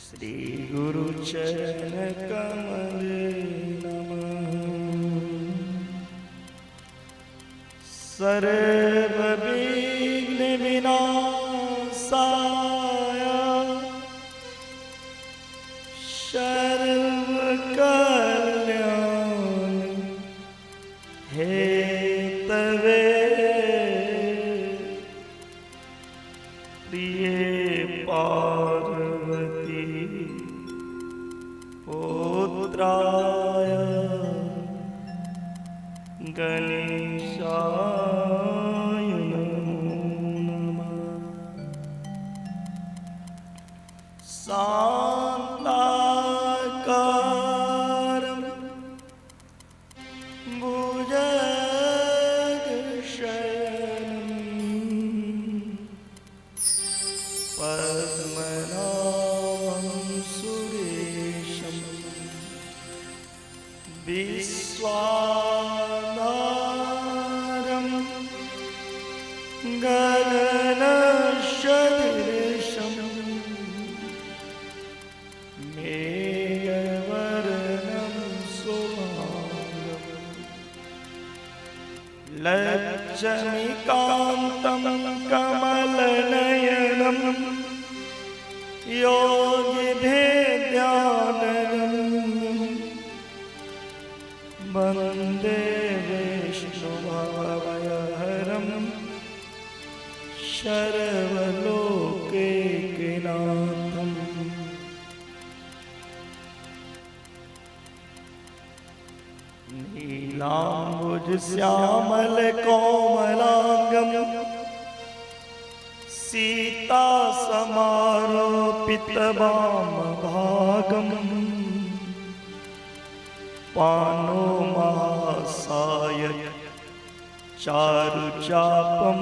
श्री गुरु चरण कमल नमः। सर्व विघ्न विनाशाय सर्व कल्याण हेतवे प्रिय पार्वती पुत्राय गणेशाय नमो नमः। शान्ताकारं भुजगशयनं पद्मनाभं सुरेशं विश्वाधारं गगनसदृशं मेघवर्णं शुभांगं लक्ष्मीकान्तं कमलनयनं योगिभिर्ध्यानगम्यं वन्दे विष्णुभवभयहरं सर्वलोकैकनाथम्। नीलाम्बुज श्यामल कोमलांगं सीता समारोपित वाम भागं पानो महासायक चारुचापं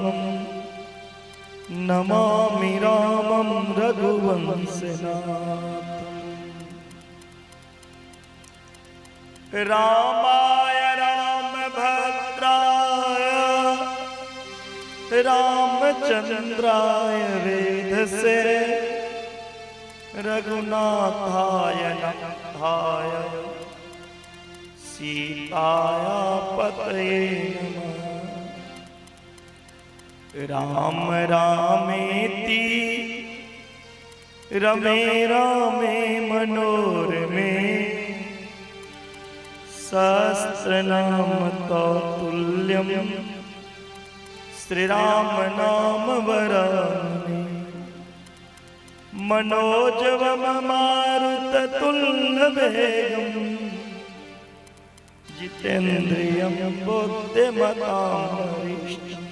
नमामि रामं रघुवंशनाथम्। रामाय रामभद्राय रामचंद्राय वेधसे रघुनाथाय नाथाय सीताया पतये नमः। राम रामेति रमे रामे मनोरमे सहस्रनाम तत्तुल्यं श्री राम नाम वरानने। मनोजवम मारुत तुल्य वेगम जितेन्द्रियं बुद्धिमतां वरिष्ठं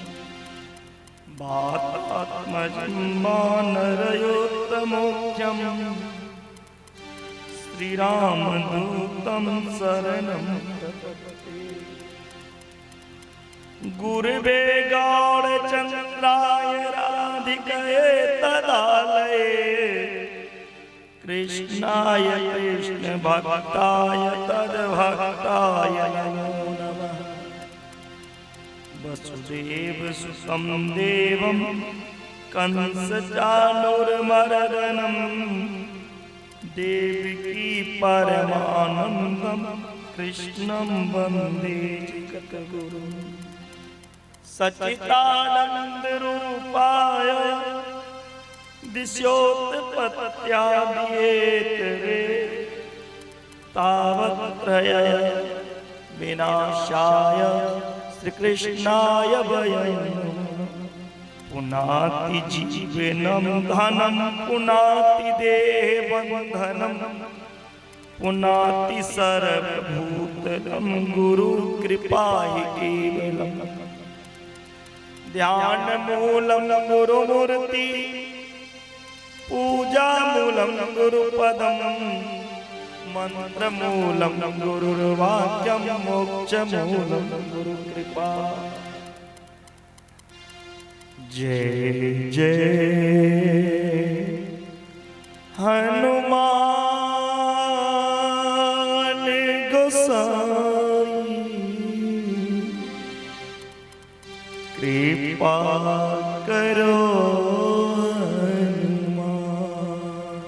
वातात्मजं वानरयूथमुख्यं श्रीरामदूतं शरणं प्रपद्ये। गुरवे गौरचंद्राय राधिकये तदालये कृष्णाय कृष्ण भक्ताय तद्भक्ताय नमो नमः। वसुदेव सुतं देवं कंसचाणूरमर्दनं देवकी परमानन्दं कृष्णं वन्दे जगद्गुरुं। सच्चिदानन्द रूपाय दिशोत्पत्त्यादिहेतवे तावत्रय विनाशाय श्रीकृष्णाय वयं नमः। पुनाति जीवनं धनं पुनाति देहबन्धनं पुनाति सर्वभूतलं गुरु कृपा हि केवलम्। ध्यानमूलं गुरुमूर्ति पूजामूलं गुरुपदं मंत्रमूलं गुरुर्वाक्यं मोक्षमूलं गुरुकृपा। जय जय हनुमान गोसाई कृपा करो हनुमान।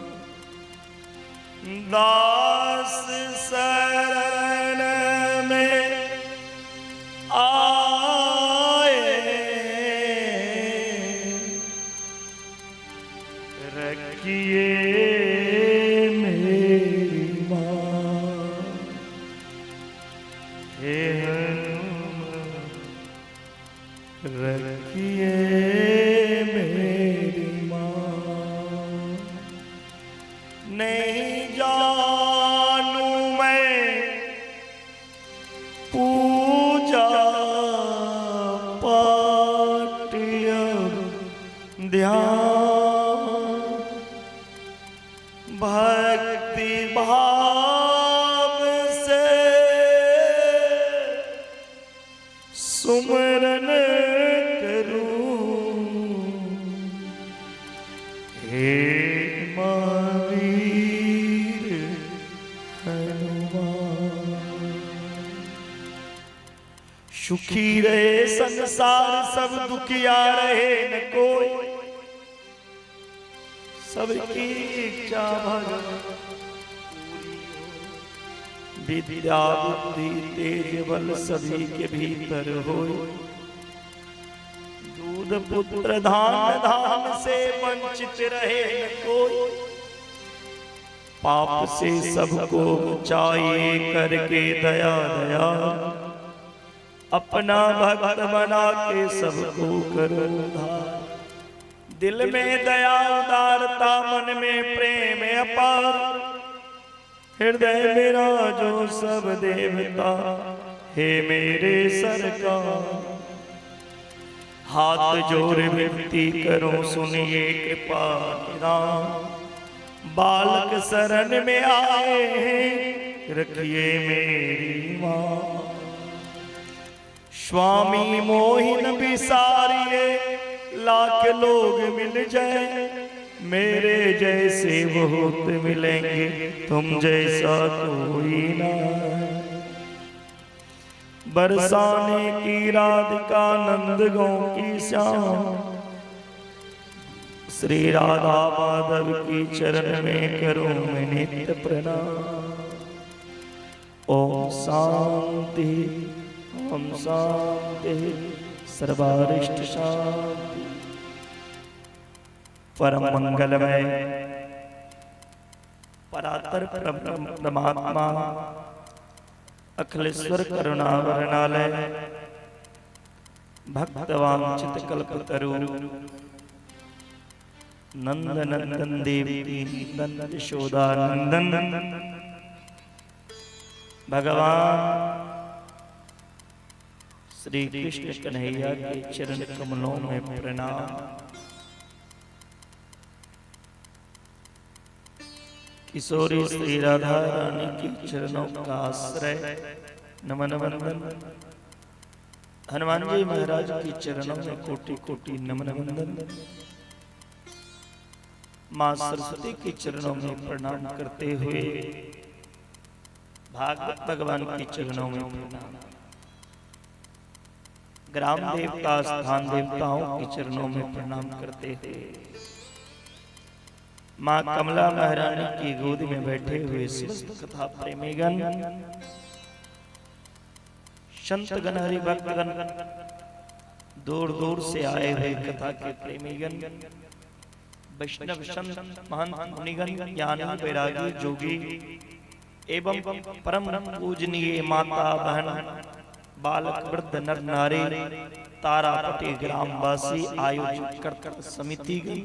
हनुमान रखिए मेरी माँ। नहीं जानू मैं पूजा पाठ ध्यान, भक्ति भाव से सुमरन करूं। हे महावीर हनुमान। सुखी रहे संसार सब दुखिया रहे न कोई, सबकी इच्छा भगवान पूरी हो। विद्या बुद्धि तेज बल सभी के भीतर हो, दूध पुत्र धान धान से वंचित रहे न कोई। पाप से सबको बचाए करके दया दया, अपना भक्त बना के सबको करो उद्धार। दिल में दया उदारता, मन में प्रेम अपार, हृदय मेरा जो सब देवता हे मेरे सरकार। हाथ जोड़ विनती करो सुनिए कृपा निदान, बालक शरण में आए हैं रखिए मेरी माँ। स्वामी मोहिन बिसारिए लाख लोग मिल जाए, मेरे जैसे बहुत मिलेंगे तुम जैसा कोई ना। बरसाने की राधिका नंद गौ की श्याम, श्री राधा माधव की चरण में करूं मैं नित्य प्रणाम। ओम शांति ओम शांति सर्वारिष्ट शांति। परम मंगलमय परातर परमात्मा अखिलेश्वर करुणावरणालय भक्तवांछित कल्पतरु नंद नंदन देवी नंदन यशोदा नंदन भगवान श्री कृष्ण कन्हैया के चरण कमलों में प्रणाम। किशोरी श्री राधा रानी के चरणों का आश्रय नमन वंदन। हनुमान जी महाराज के चरणों में कोटि कोटि नमन वंदन। मां सरस्वती के चरणों में प्रणाम करते हुए भागवत भगवान के चरणों में प्रणाम। ग्राम देवता स्थान देवताओं के चरणों में प्रणाम करते हुए माँ कमला महारानी की गोद में बैठे हुए समस्त कथा प्रेमीगण, संतगण, हरि भक्तगण, दूर दूर से आए हुए कथा के प्रेमीगण, वैष्णव संत महंत मुनिगण, ज्ञानी वैरागी जोगी एवं परम पूजनीय माता बहन बालक वृद्ध नर नारी तारापटी ग्रामवासी आयोजक कर्ता समितिगण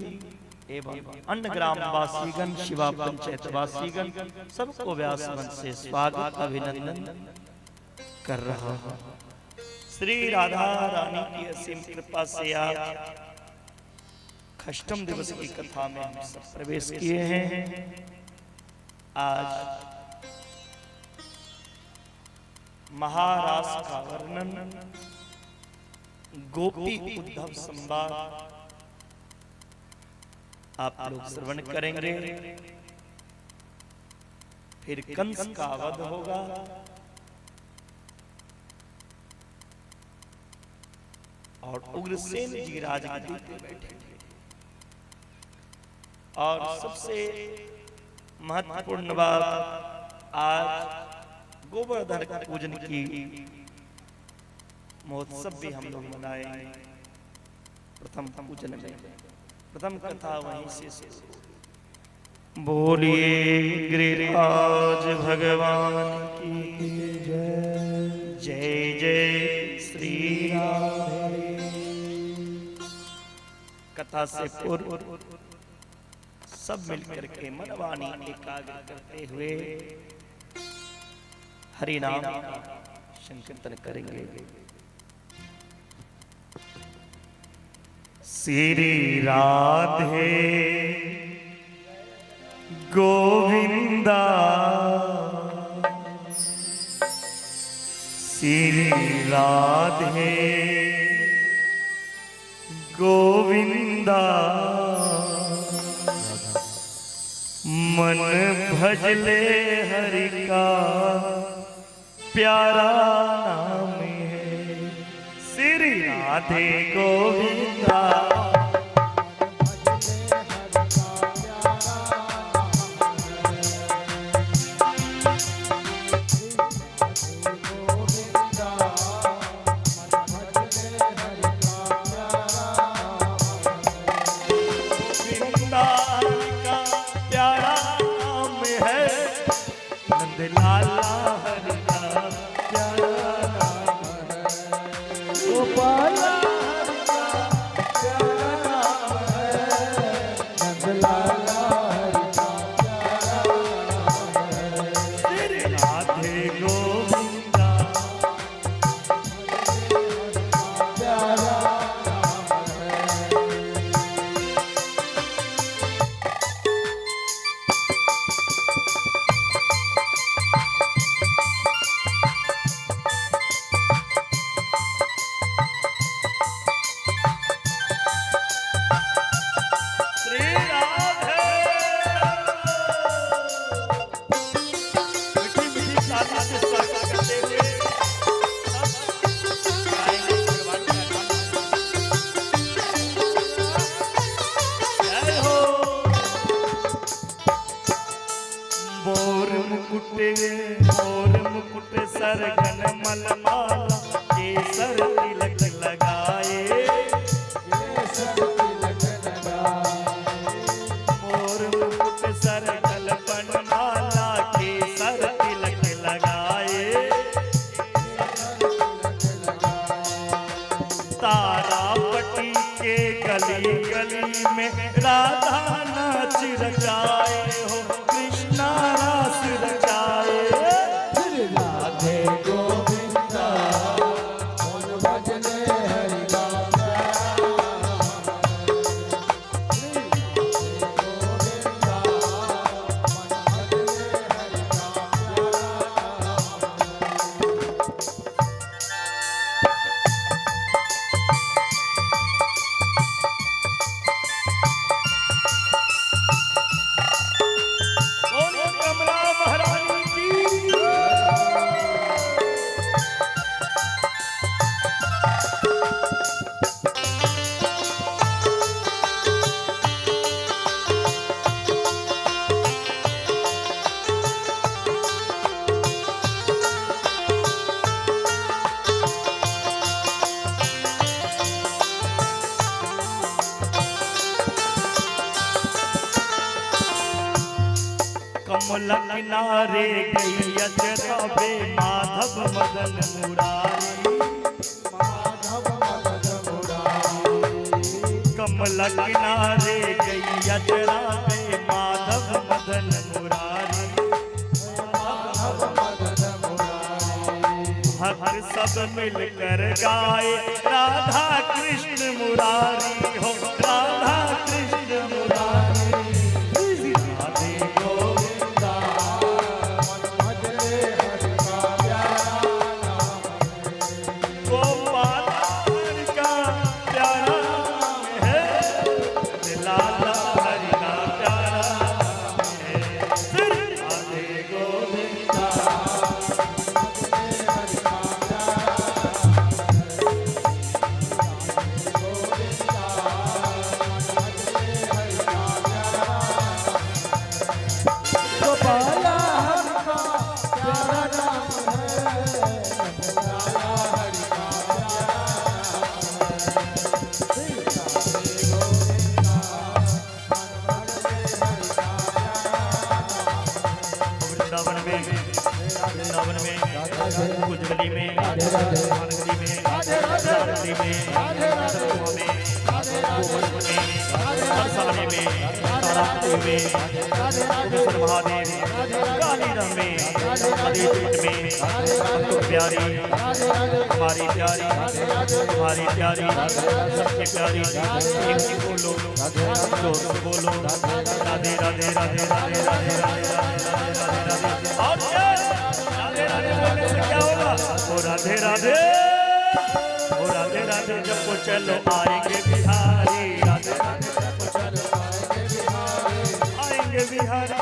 एवं अन्य ग्रामवासीगण शिवा पंचायतवासीगण सबको व्यास मंच से स्वागत अभिनंदन कर रहा हूँ। श्री राधा रानी की असीम कृपा से आज अष्टम दिवस की कथा में हम सब प्रवेश किए हैं। आज महारास का वर्णन, गोपी उद्धव संवाद आप लोग श्रवण करेंगे। फिर कंस का वध होगा। और उग्रसेन जी राजगद्दी पे बैठेंगे। और सबसे महत्वपूर्ण बात, आज गोवर्धन पूजन की महोत्सव भी हम लोग मनाएंगे। प्रथम पूजन में प्रथम कथा वहीं से शुरू। बोलिए गिरिराज भगवान की जय। जय जय श्री राधे। कथा से पूर्व सब मिलकर के मनवाणी एकाग्र करते हुए हरि नाम संकीर्तन करेंगे। श्री राधे गोविंदा, श्री राधे गोविंदा, मन भजले हरि का प्यारा नाम है। श्री राधे गोविंदा, मोर मुकुट सरगन मलमाला, केसर तिलक लगाए, केसर तिलक लगाए। मोर मुकुट सरगल पनमाला, केसर तिलक लगाए, तारापटी के गली गली में राधा नाच रचाए हो, कृष्णा रास रचाए। राधे गोविंदा, मन भजले हरि का प्यारा नाम है। राधे गोविंदा, मन भजले हरि का प्यारा नाम है। बोलो कमला महारानी की। कमला किनारे गई अजराबे, माधव मदन मुरारी, माधव मदन मुरारी। कमला किनारे गई अजराबे, माधव मदन मुरारी, माधव मदन मुरारी। हर सब मिलकर गाए राधा कृष्ण मुरारी हो, राधा कृष्ण मुरारी। राधे गोविंदा, मन भजले हरि का प्यारा नाम है। गोपाल हरि का प्यारा नाम है, लाला हरि का प्यारा नाम है। श्री राधे गोविंदा, भजले हरि का प्यारा नाम है। राधे गोविंदा, मन भजले राधे राधे महानगरी में, राधे राधे नगरी में, राधे राधे में, राधे गोवर्धन में, बरसाने में, तारापुर में, राधे राधे कुशल महादेव, कालीराम में, नदी में, हमको प्यारी, राधे राधे तुम्हारी प्यारी, तुम्हारी प्यारी, सबसे प्यारी, एक ही बोलो, जोर से बोलो, राधे राधे राधे राधे राधे राधे राधे राधे राधे। और क्या राधे राधे बोलने से क्या होगा? ओ राधे राधे, ओ राधे राधे जब को चलो आएंगे बिहारी, राधे राधे जब को चलो आएंगे बिहारी, चले आएंगे बिहारी,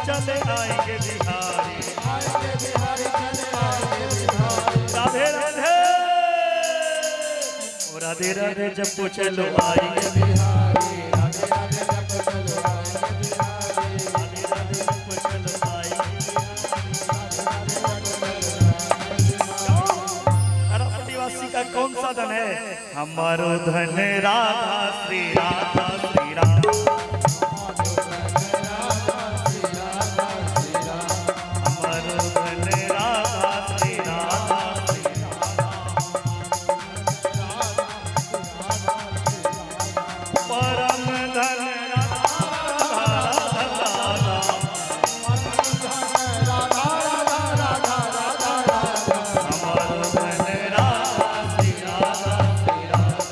आएंगे बिहारी चले आएंगे बिहारी। राधे राधे, ओ राधे राधे जब को चलो आएंगे बिहारी राधे राधे जब चलो आएंगे बिहारी। राधे राधे जब को चलो आएंगे। तारापट्टीवासी का कौन सा धन है? हमारो धन राधा श्री राधा श्री राधा, हमारो धन राधा श्री राधा श्री राधा, परम धन राधा राधा राधा, हमारो धन राधा श्री राधा श्री राधा।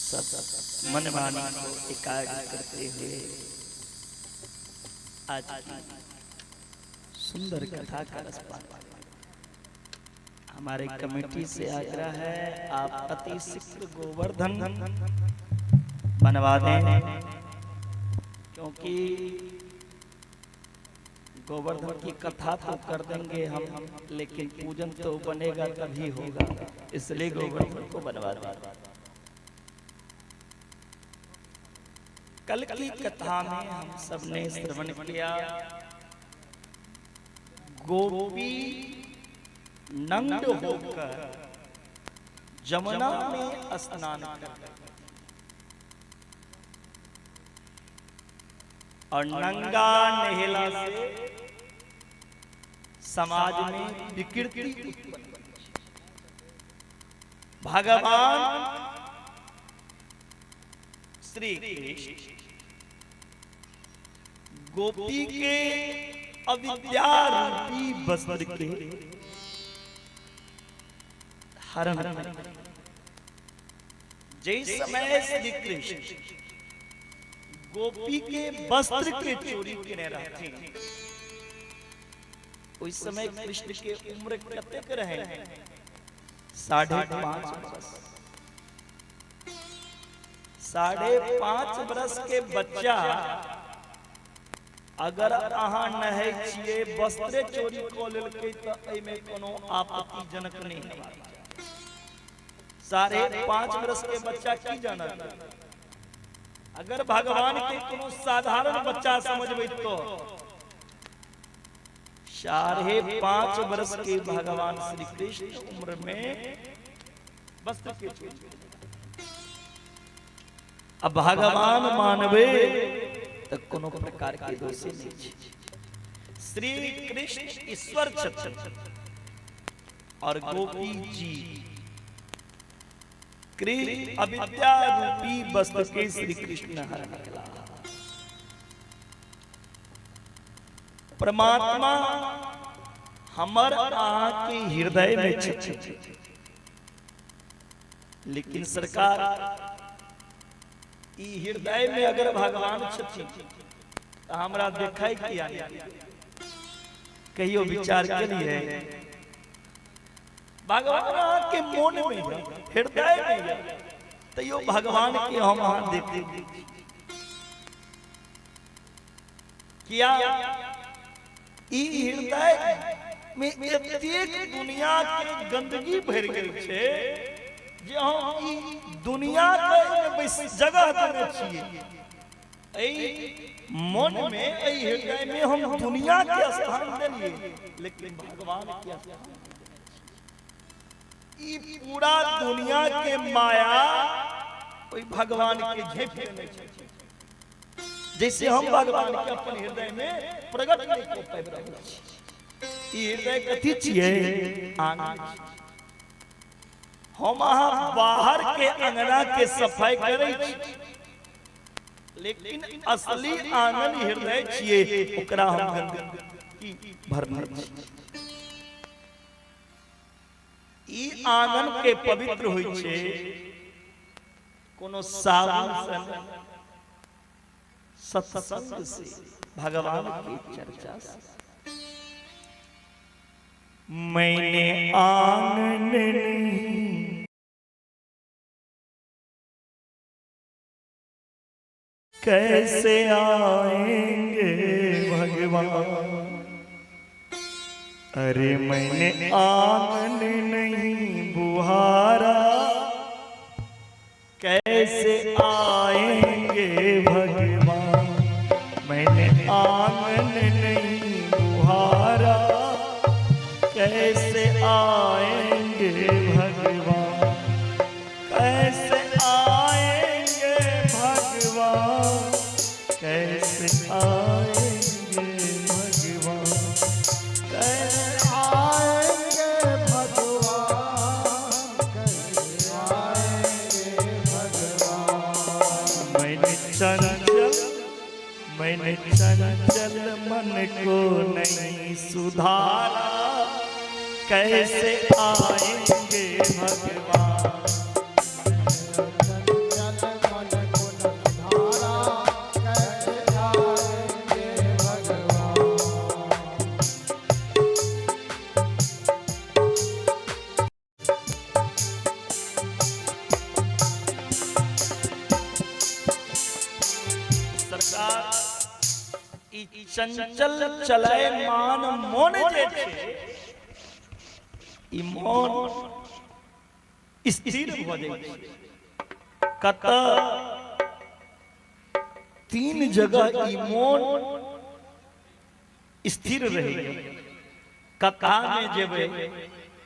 सब मनवाणी को एकाग्र करते हुए आज की सुंदर कथा का रसपान। हमारे कमेटी से आग्रह है, आप अति शीघ्र गोवर्धन बनवा दें, क्योंकि गोवर्धन की कथा तो कर देंगे हम, लेकिन पूजन तो बनेगा तभी होगा, इसलिए गोवर्धन को बनवा दें। कल की कथा में हम सबने श्रवण किया, गोपी नंग होकर जमुना में स्नान कर रही और नंगा नहेला से समाज में विकृति उत्पन्न। भगवान श्री कृष्ण गोपी के अविद्या रूपी वस्त्र के हरण। जिस समय श्री कृष्ण गोपी के वस्त्र के चोरी करने रहते, उस समय कृष्ण के उम्र कतेक रहे? 5.5 बरस। 5.5 बरस के बच्चा अगर अहाँ नहै छियै, वस्त्रे चोरी क लेलकै त एहिमे कोनो आपत्तिजनक नहीं हेबाक। 5.5 बरस के बच्चा की जानत? अगर भगवान के कोनो साधारण बच्चा समझबै तो 5.5 बरस के भगवान श्री कृष्ण उम्र में वस्त्र के चोरी। अब भगवान मानवे तो कोनो प्रकार के दोष नहीं छै। श्री कृष्ण ईश्वर छथिन और गोपी जी कृष्ण अविद्या रूपी वस्त्र के श्री कृष्ण हरण कला। परमात्मा हमर अहाँ के हृदय में छथिन, लेकिन सरकार ई हृदय में अगर भगवान छथिन तऽ हमरा देखै किया नहि? कहियो विचार केलियै? भगवान अहाँ के मोन में है, हृदय में है, तैयो भगवान के हम अहाँ देखै किया? ई हृदय में एतेक दुनिया के गंदगी भरि गेल छै जे हम ई दुनिया के एहिमे जगह देने छियै। एहि मन में, एहि हृदय में हम दुनिया के स्थान देलियै, लेकिन भगवान के स्थान ई पूरा दुनिया के माया ओहि भगवान के झेप लेने छै, जैसे हम भगवान के अपन हृदय में प्रकट नहीं कर पाबि रहल छी। ई हृदय कथी छियै? आंगन। हम अहाँ बाहर के अंगना के सफाई करै छी, लेकिन असली आंगन हृदय छियै, ओकरा हम गंदगी भरने छी। ई आंगन के पवित्र होइ छै कोनो साबुन से, सत्संग से, भगवान की चर्चा से। मैंने आंगन नहीं कैसे आएंगे भगवान, अरे मैंने आंगन नहीं बुहारा कैसे आएंगे भगवान, मैंने आंगन नहीं बुहारा कैसे आएंगे भगवान, कैसे आएंगे भगवान, कैसे आएंगे भगवान, कैसे आएंगे भगवान, कैसे आएंगे भगवान। मैंने चंचल मन को नहीं सुधारा कैसे आएंगे भगवान। चंचल मन को न सुधारा कैसे आएंगे भगवान। सरकार ई चंचल चलय मान मोन जे छै, ई मोन स्थिर भऽ जाइ छै। कतऽ तीन जगह ई मोन स्थिर रहैए। कथा में जेबै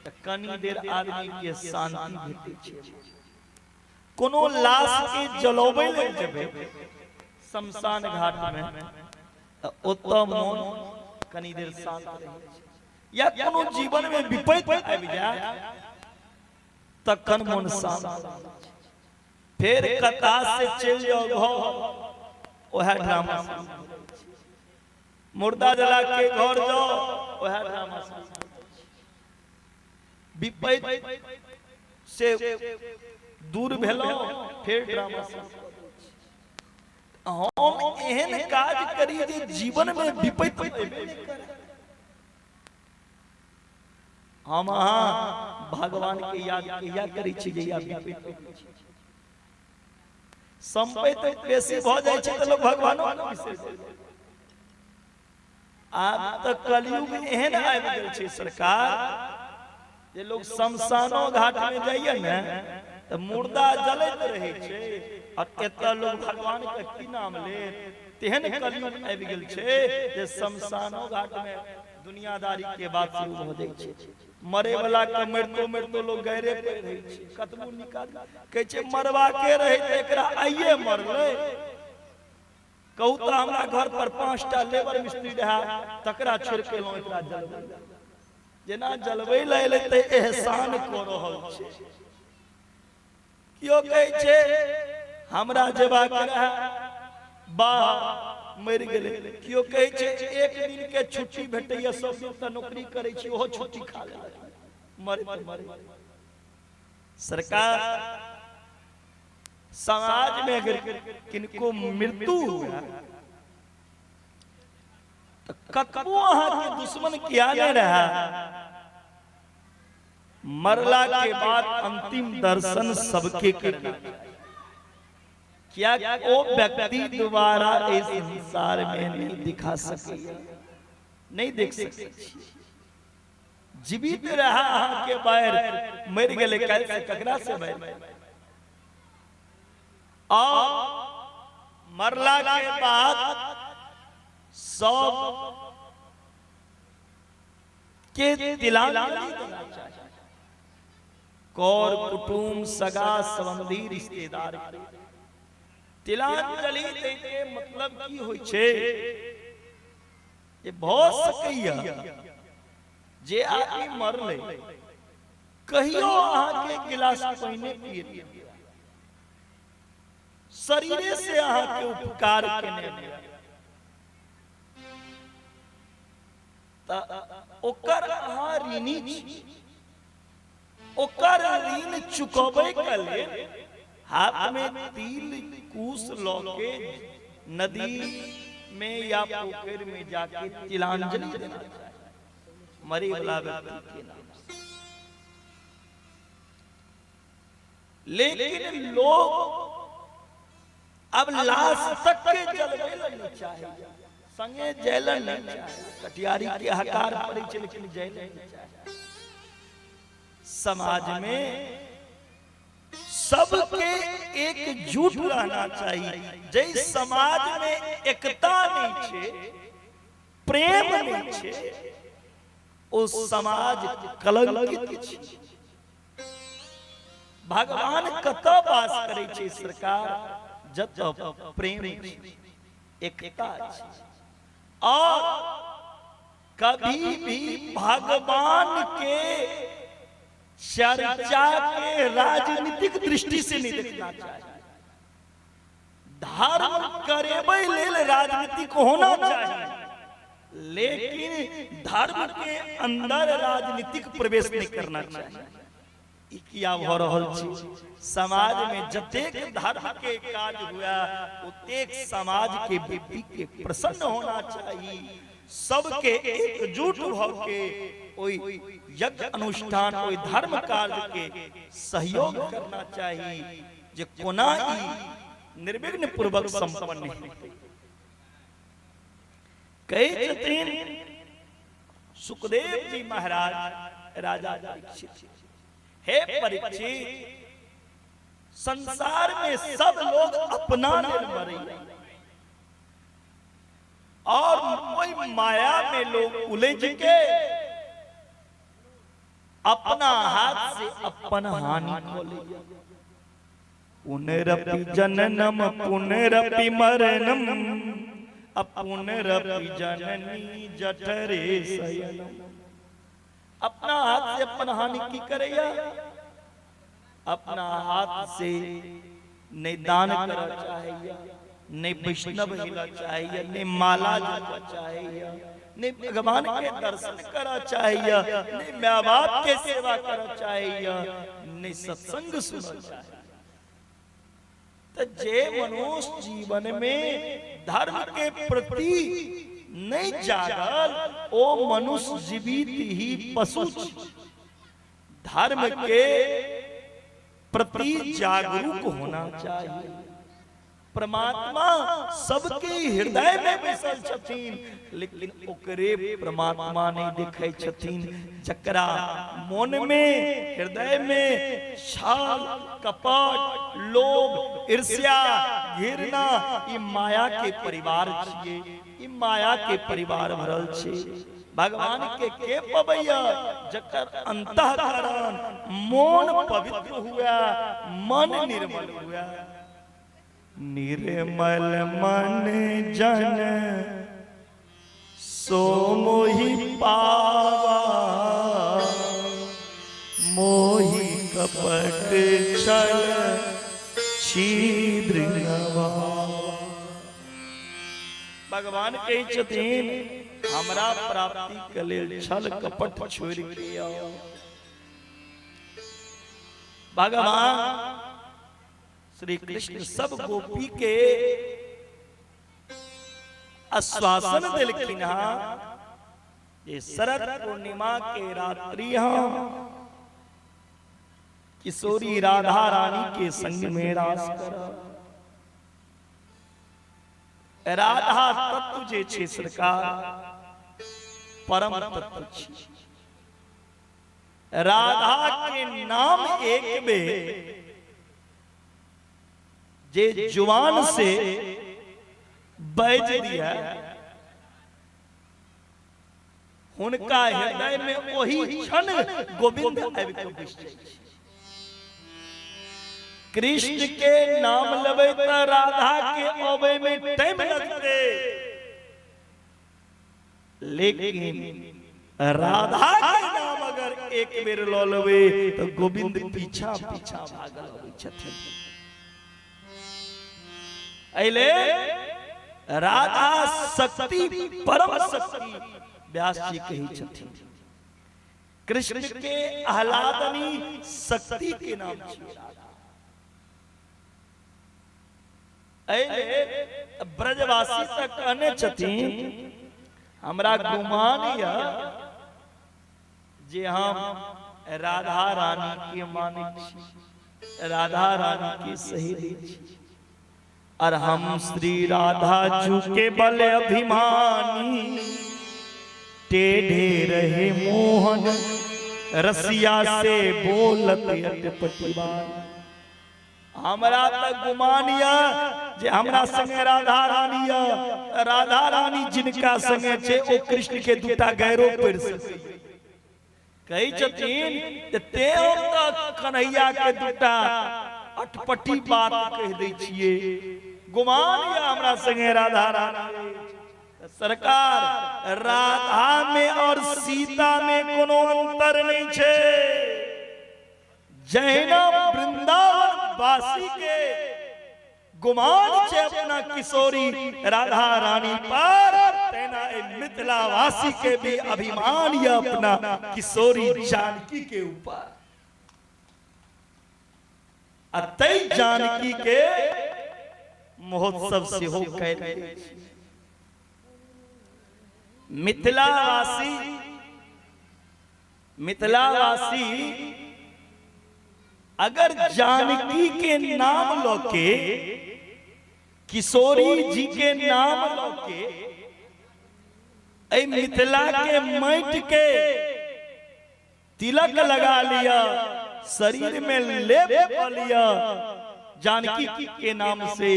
तऽ कनी देर आदमी के शांति भेटै छै। कोनो लाश के जलबै लेल जेबै शमशान घाट में तऽ ओतऽ मोन कनी देर शांत रहै छै, या कोनो जीवन में विपत्ति आबि जाय तखन मोन शांत रहै छै। फेर कथा से चलि जाओ घर, ओएह ड्रामा शुरू भऽ जाइ छै। मुर्दा जला के घर जाओ, ओएह ड्रामा शुरू भऽ जाइ छै। विपत्ति से दूर भेलहुँ, फेर ड्रामा शुरू भऽ जाइ छै। हम एहन काज करी जे जीवन में विपत्ति एबे नहि करे। हम अहाँ भगवान के याद कहिया करै छी? जहिया विपत्ति अबै छै। संपत्ति बेसी भऽ जाइ छै तऽ लोक भगवानो के बिसरि जाइ छै। आब तऽ कलयुग एहन आबि गेल छै सरकार जे लोग शमशानो घाट में जाइए ने तऽ मुर्दा जलैत रहै छै, और एतऽ लोग भगवान के की नाम लेत। तेहन कलयुग आबि गेल छै जे शमशानो घाट में दुनियादारी के बात शुरू भऽ जाइ छै। मरे वाला के मरितो मरितो लोग गैरे पर रहै छै, कतबो निकाल कहै छै मरबा के रहै तऽ एकरा आइये मरलै। कहू तऽ हमरा घर पर 5टा लेबर मिस्त्री रहै, तकरा छोड़ि के एलहुँ एकरा जलबै लए। जेना जलबै लए एलै तऽ एहसान कऽ रहल छै। केओ कहै छै हमरा जेबाक रहै, वाह मरि गेलै। केओ कहै छै एक दिन के छुट्टी भेटैया, सब दिन तऽ नौकरी करै छी, ओहो छुट्टी खा लेलक, मरे तऽ मरे। सरकार समाज में अगर किनको मृत्यु हुआ तो कतबो अहाँ के दुश्मन किया नहीं रहा, मरला के बाद अंतिम दर्शन सबके करना। क्या वो व्यक्ति दोबारा इस संसार में नहीं दिखा सके, नहीं देख सके। जीवित रहा अहाँ के बैर, मर गेले काल्हि से ककरा से बैर। और मरला के बाद सब के तिलांजलि देना चाहिए, कौर कुटुंब सगा संबंधी रिश्तेदार के तिलांजलि दे के मतलब की होइ छै जे भऽ सकैया जे आदमी मरले कहियो अहाँ के गिलास पानि पिए, शरीरे से अहाँ के उपकार केने, ओकर अहाँ ऋणी छी, ओकर ऋण चुकबै के लेल हाथ में तिल कुश लऽ के नदी में या पोखरि में जाके तिलांजलि देना चाही मरे वाला व्यक्ति के नाम से। लेकिन लोग अब लाश तक के जलबै लए नहीं चाहे, संगे जैलन नहीं चाहे, कटियारी के हकार पड़ै छै लेकिन जैलन नहीं चाहे। समाज में सबके एकजुट रहना चाहिए। जै समाज में एकता नहीं छे, प्रेम नहीं छे, ओ समाज कलंकित छे। भगवान कतऽ वास करै छै सरकार? जतऽ प्रेम छै, एकता छै। और कभी भी भगवान के चर्चा के राजनीतिक दृष्टि से नहीं देखना चाहिए। धर्म करेबै लेल राजनीतिक होना चाहिए, लेकिन धर्म के अंदर राजनीतिक प्रवेश नहीं करना चाहिए। ई किया भऽ रहल छै? समाज में जतेक धर्म के काज हुआ ओतेक समाज के व्यक्ति के प्रसन्न होना चाहिए, सबके एकजुट भऽ के ओहि यज्ञ अनुष्ठान ओहि धर्म कार्य के सहयोग करना चाहिए जे कोना ई निर्विघ्न पूर्वक संपन्न हेतै। कहै छथिन सुखदेव जी महाराज राजा परीक्षित, हे परीक्षित, संसार में सब लोग अपना लेल मरैया और कोई माया में लोग उलझ के अपना हाथ से अपन हानि खोलैया। पुनरपि जननम पुनरपि मरणम पुनरपि जननी जठरे शयनम। अपना हाथ से अपन हानि की करैया? अपना हाथ से नहीं दान करना चाहिए, नहीं वैष्णव हिला चाहिए, नहीं माला जपा चाहिए, नहीं भगवान के दर्शन करना चाहिए, नहीं माँ बाप के सेवा करना चाहिए, नहीं सत्संग सुनना चाहिए। तो जे मनुष्य जीवन में धर्म के प्रति नहीं जागल ओ मनुष्य जीवित ही पशु। धर्म के प्रति जागरूक होना चाहिए। परमात्मा सबके हृदय में बैसल छथिन, लेकिन ओकरे परमात्मा नहीं दिखै छथिन जकरा मन में हृदय में छल कपट लोभ ईर्ष्या घृणा ई माया के परिवार छियै, ई माया के परिवार भरल छै। भगवान के पबैया जकर अंतःकरण मन पवित्र हुआ, मन निर्मल हुआ। निर्मल मन जन सो मोहि पावा, मोहि कपट छल छिद्र नवा। भगवान कहै छथिन हमरा प्राप्ति के लेल छल कपट छोड़ि के आउ। भगवान श्री कृष्ण सब गोपी के आश्वासन देलखिन हँ जे शरद पूर्णिमा के रात्रि हम किशोरी राधा रानी के संग में रास करब। राधा तत्व जे छै सरकार परम तत्व छी। राधा के नाम एक बेर जे जुबान से बाजि दिया हुनका हृदय में ओही क्षण गोविंद आबि के बसि जाइ छै। कृष्ण के नाम लेबै तऽ राधा के अबै में टाइम लगतै, लेकिन राधा के नाम अगर एक बेर लऽ लेबै तऽ गोविंद पीछा पीछा भागल अबै छथिन। एहि राधा शक्ति परम शक्ति व्यास जी कहै छथिन। कृष्ण के आह्लादनी शक्ति के नाम छै राधा। एहि ब्रजवासी तऽ कहने छथिन हमरा गुमान यऽ जे हम राधा रानी के मानै छी, राधा रानी के सहेली छी, और हम श्री राधा जू के बल अभिमानी, टेढ़े रहे मोहन रसिया से बोलत अटपटिवान। हमरा तऽ गुमान यऽ जे हमरा संगे राधा रानी यऽ, राधा रानी जिनका संगे छै ओ कृष्ण के दूटा गैरो पढ़ि सकैए। कहै छथिन जे तें हम तऽ कन्हैया के दूटा अटपटी बात कहि दै छियै, गुमान यऽ हमरा संगे राधा रानी। सरकार राधा में और सीता में कोनो अंतर नहीं छै। जहिना वृंदावन वासी के गुमान छै अपना किशोरी राधा रानी पर, तेना मिथिला वासी के भी अभिमान यह अपना किशोरी जानकी के ऊपर। आ तै जानकी के महोत्सव सेहो कयल गेल। मिथिलावासी मिथिलावासी अगर जानकी के नाम ल के, किशोरी जी के नाम ल के एहि मिथिला के माटि के तिलक लगा लिया, शरीर में लेप कऽ लिया जानकी के नाम से,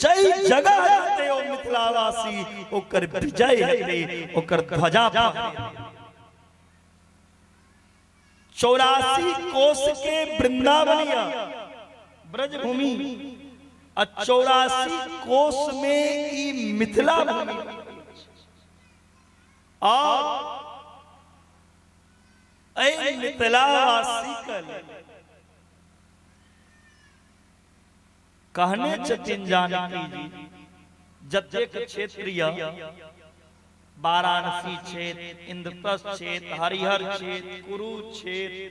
जय जगह जेतै ओ मिथिलावासी ओकर विजय हेतै, ओकर ध्वजा फहरेतै। 84 कोस के वृंदावनिया ब्रजभूमि आ 84 कोस में ई मिथिला भूमि और एहि मिथिलावासी के लेल कहने छथिन जानकी जी, जतेक क्षेत्र यऽ वाराणसी क्षेत्र, इंद्रप्रस्थ क्षेत्र, हरिहर क्षेत्र, कुरु क्षेत्र,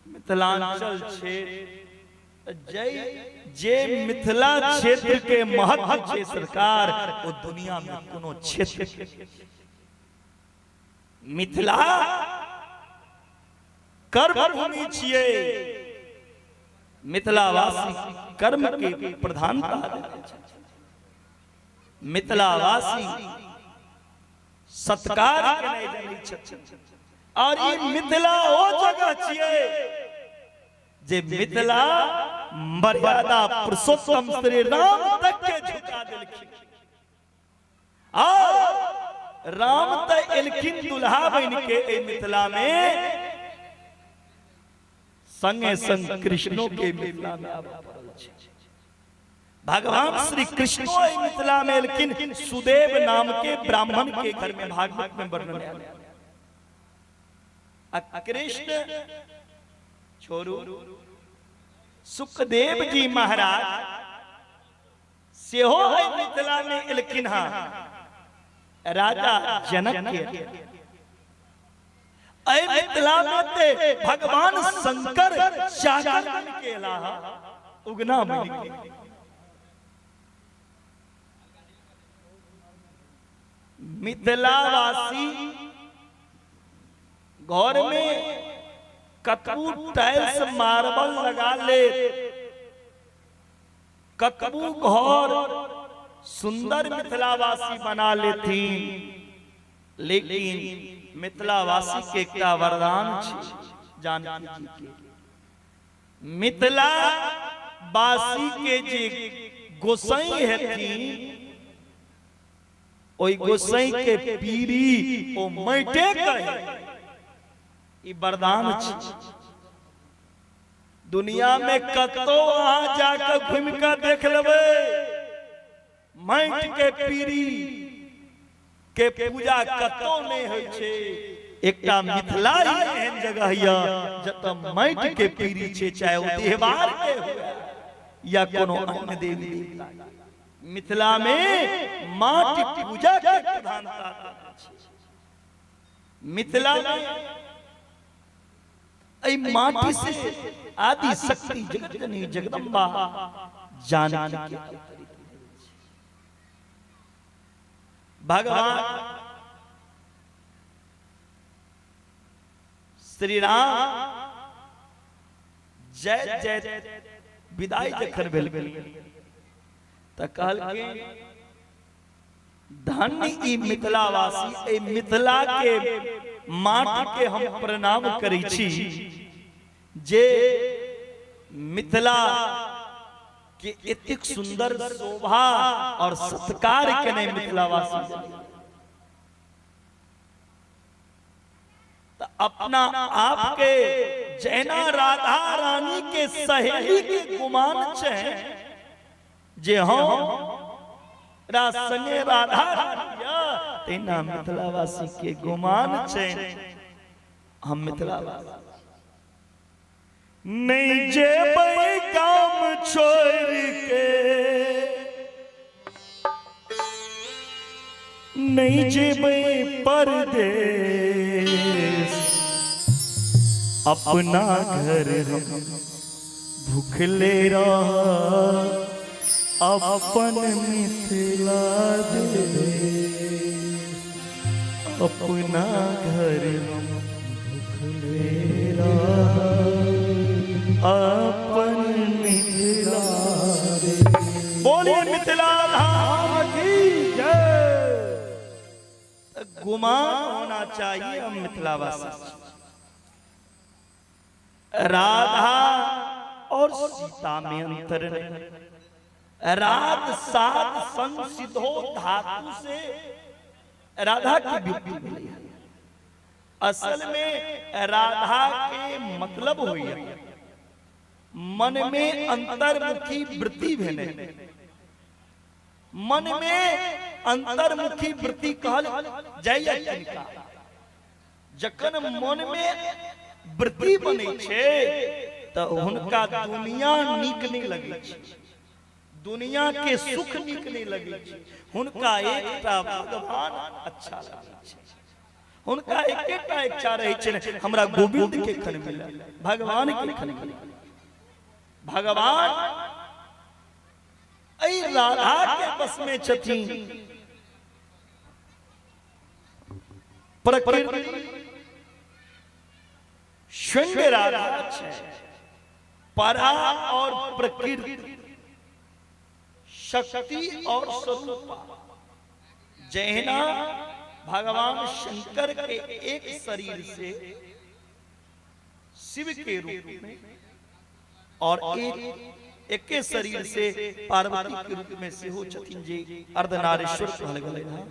मिथिलांचल क्षेत्र, जय जे मिथिला क्षेत्र के महत्व छै सरकार, ओ दुनिया में कोनो क्षेत्र मिथिला कर्म भूमि छियै। मिथिलावासी कर्म के प्रधानता देने छथिन। मिथिलावासी सत्कार के नहि जनै छथिन। और ई मिथिला ओ जगह छियै जे मिथिला मर्यादा पुरुषोत्तम श्री राम तक के झुका देलखिन। और राम तऽ एलखिन दुल्हा बनि के एहि मिथिला में, संगे संग कृष्णो के मिथिला में आबऽ पड़ल छै। भगवान श्री कृष्णो एहि मिथिला में एलखिन सुदेव नाम के ब्राह्मण के घर में, भागवत में वर्णन आयल। आ कृष्ण छोड़ू, सुखदेव जी महाराज सेहो एहि मिथिला में एलखिन हँ राजा जनक के। एहि मिथिला में ते भगवान शंकर चाकर बन के एला हँ, उगना बन के। मिथिलावासी घर में कतबू टाइल्स मार्बल लगा ले, कतबू घर सुंदर मिथिलावासी बना लेथिन, लेकिन मिथिलावासी के एकटा वरदान छै जानकी जी के। मिथिला वासी के जे गोसाई हेथिन, ओहि गोसाई के पीरी ओ माटे कहे, ई वरदान छै। दुनिया में कतौ अहाँ जाके घूमि के देख लेबै, माटि के पीरी के पूजा कतौ नहीं होइ छै। एकटा मिथिला ही एहन जगह यऽ जतऽ माटि के पीरी छै, चाहे ओ देहवार के हुए या कोनो अन्य देवी देवता। मिथिला में माटि पूजा के प्रधानता छै। मिथिला में एहि माटि से आदि शक्ति जगतजननी जगदम्बा जानकी के अवतरित भेल छै। भगवान श्री राम जय जय विदाई जखन भेल तऽ कहलखिन धन्य ई मिथिलावासी, एहि मिथिला के माटी के हम प्रणाम करै छी जे मिथिला के एतेक सुंदर शोभा और सत्कार केने मिथिलावासी। तऽ अपना आप के जैना राधा रानी के सहेली के गुमान छै जे हम रा संगे राधा रानी तहिना मिथिलावासी के गुमान छै हम मिथिलावासी। नहीं जेबै गाम छोड़ के, नहीं जेबै परदेश, अपना घर हम भूखले रह अपन मिथिला देश, अपना घर हम भूखले रह अपन मिथिला देश। बोलिए मिथिला धाम की जय। गुमान होना चाहिए हम मिथिलावासी। राधा और सीता में अंतर नहीं। राध साध संग सिद्धो धातु से राधा की व्युत्पत्ति मिली है। असल में राधा के मतलब हुई है मन में अंतर्मुखी वृत्ति भेने, मन में अंतर्मुखी वृत्ति कहल जाइए किनका। जखन मन में वृत्ति बनै छै तऽ हुनका दुनिया नीक नहीं लगै छै, दुनिया के सुख नीक नहीं लगै छै, हुनका एकटा भगवान अच्छा लगै छै, हुनका एकेटा इच्छा रहै छै हमरा गोविंद के खन मिले, भगवान के खन मिले। भगवान एहि राधा के बस में छथिन। प्रकृति स्वयं राधा छै, परा और प्रकृति, शक्ति और स्वरूपा। जहिना भगवान शंकर के एक शरीर से शिव के रूप में और एक एके शरीर से पार्वती के रूप में सेहो छथिन जे अर्धनारीश्वर कहल गेलै हँ,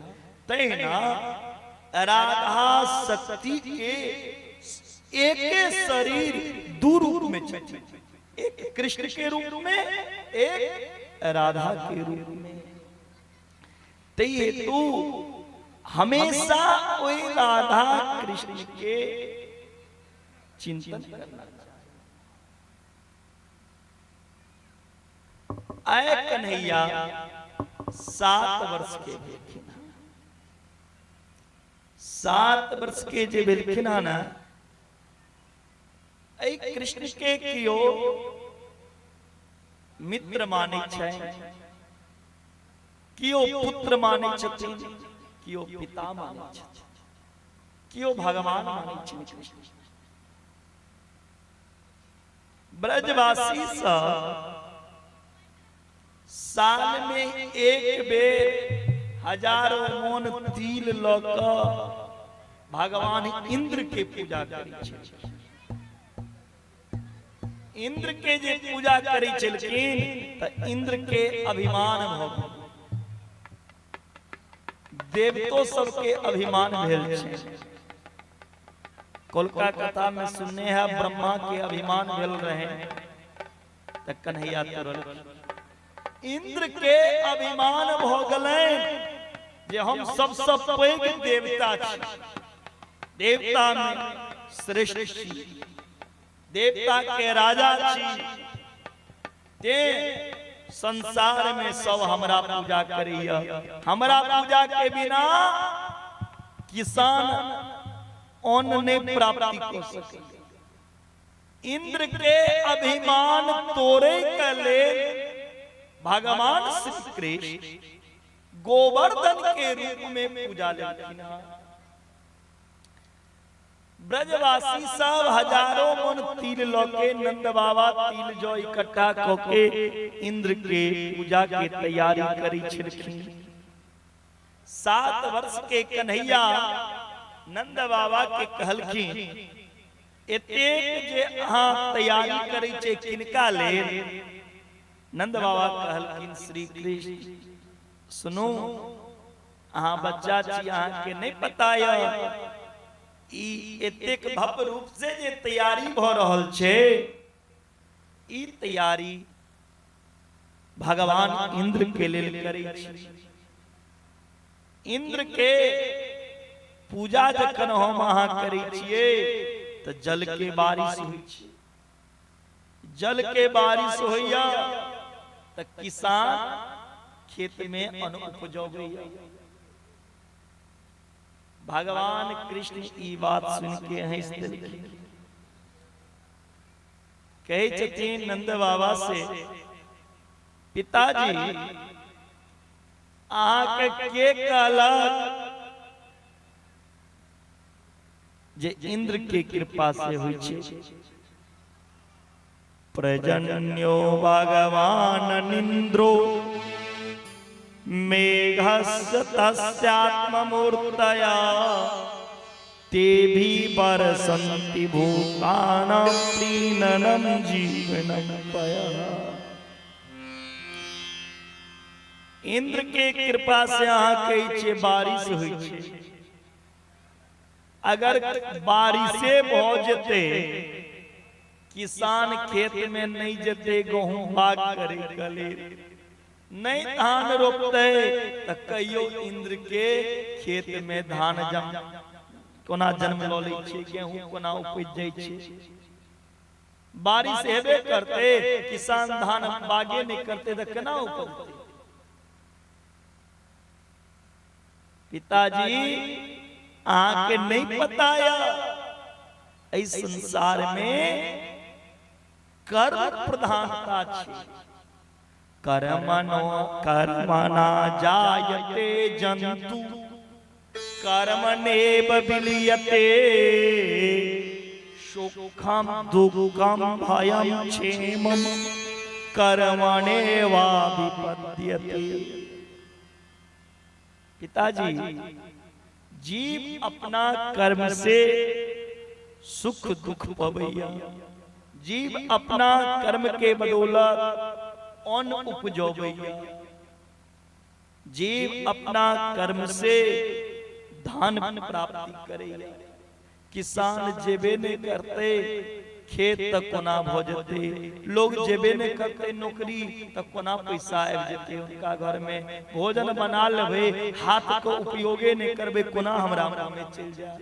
तहिना राधा शक्ति के एके शरीर दू रूप में छथिन, एक कृष्ण के रूप में, एक राधा के रूप में। तै हेतु हमेशा ओहि राधा कृष्ण के चिंतन करना चाही। आए कन्हैया 7 वर्ष के भेलखिन। 7 वर्ष के जे भेलखिन हँ ने, एहि कृष्ण के कियो मित्र मानै छै, कियो पुत्र मानै छथिन, कियो पिता मानै छथिन, कियो भगवान मानै छथिन। ब्रजवासी सब साल में एक बेर हजारों मोन तिल लऽ कऽ भगवान इंद्र के पूजा करै छै। इंद्र के जे पूजा करै छलखिन तऽ इंद्र के अभिमान भऽ गेल, देवतो सबके अभिमान भेल छै। कोलका कथा में सुनने है ब्रह्मा के अभिमान भेल रहे तऽ कन्हैया तुरल। इंद्र के अभिमान भऽ गेलनि जे हम सबसँ पैघ देवता छी, देवता में श्रेष्ठ छी, देवता के राजा छी, ते संसार में सब हमरा पूजा करैया, हमरा पूजा के बिना किसान अन्न नहीं प्राप्ति कर सके। इंद्र के अभिमान तोड़े के लेल भगवान श्री कृष्ण गोवर्धन के रूप में पूजा लेलखिन। ब्रजवासी सब हजारों मन तिल लऽ के नंद बाबा तिल जो इकट्ठा कऽ के इंद्र के पूजा के तैयारी करै छलखिन। 7 वर्ष के कन्हैया नंद बाबा के कहलखिन, एतेक जे अहाँ तैयारी करै छै किनका लेल? नंद बाबा कहलखिन, श्री कृष्ण सुनू, अहाँ बच्चा छी, अहाँ के नहीं पता य ई एतेक भव्य रूप से जे तैयारी भऽ रहल छै, ई तैयारी भगवान इंद्र के लेल करै छी। इंद्र के पूजा जखन हम अहाँ करै छियै तऽ जल के बारिश होइ छै, जल के बारिश होइया तऽ किसान खेत में अन्न उपजबैया। भगवान कृष्ण ई बात सुन के हंसि देलखिन। कहै छथिन नंद बाबा से, पिताजी अहाँके के कहलक जे इंद्र के कृपा से होइ छै? प्रजन्यो भगवान इंद्रो मेघस्य तस्यात्ममूर्तया ते भी बरसन्ति भूतानां प्रीणनं जीवनं पयः। इंद्र के कृपा से अहाँ कहै छियै बारिश होइ छै। अगर बारिशे भऽ जेतै, किसान खेत में नहीं जेतै गहूम बाग करे के लेल, नहीं धान रोपते, तऽ कहियो इंद्र के खेत में धान जम कोना जन्म लऽ लै छै, गेहूं कोना उपजि जाइ छै। बारिश हेबे करते, किसान धान बागे नहीं करते तऽ केना उपजतै? पिताजी अहाँके नहीं पता य एहि संसार में कर्म प्रधानता छै। कर्मणो कर्मणा जायते जन्तु कर्मणेव विलीयते सुखम दुःखम भयम क्षेमम कर्मणेवा विपद्यते। पिताजी जीव अपना कर्म से सुख दुख पबैया, जीव अपना कर्म के बदौलत अन्न उपजबैया, जीव अपना कर्म से धन प्राप्ति करैया। किसान जेबे नहीं करते खेत तक कोना भऽ जेतै, लोग जेबे नहीं करते नौकरी तक कोना पैसा आबि जेतै उनका घर में, भोजन बना लेबै हाथ के उपयोगे नहीं करबै कोना हमरा मुँह में चलि जाए।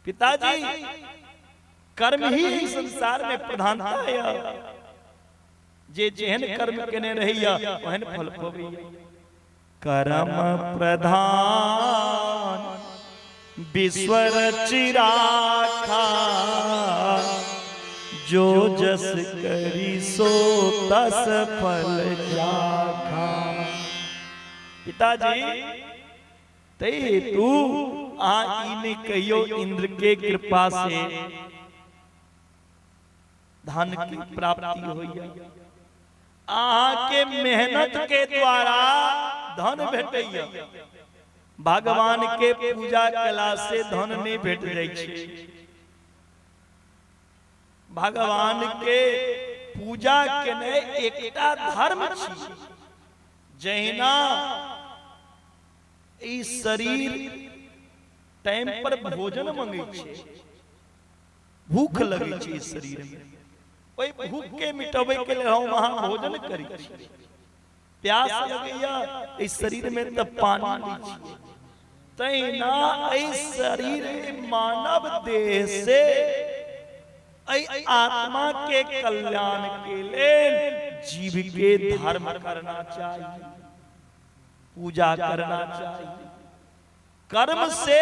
पिताजी कर्म ही संसार में प्रधानता है। जे जेहन कर्म केने रहैया ओहन फल पबैया। कर्म प्रधान विश्व रचि राखा, जो जस करी सो तस फल चाखा। पिताजी तै हेतु अहाँ ई नहि कहियौ इंद्र के कृपा से धन की प्राप्ति होइया, अहाँ के मेहनत के द्वारा धन भेटैया। भगवान के पूजा केला से धन नहीं भेट जाइ छै। भगवान के पूजा केने एकटा धर्म छी। जहिना ई शरीर टाइम पर भोजन मंगै छै, भूख लगै छै शरीर में, ओहि भूख के मिटबै के लेल हम अहाँ भोजन करै छी। प्यास लगैया एहि शरीर में तऽ पानी दै छियै। तहिना एहि शरीर मानव देह से एहि आत्मा के कल्याण के लेल जीव के धर्म करना चाहिए, पूजा करना चाहिए। कर्म से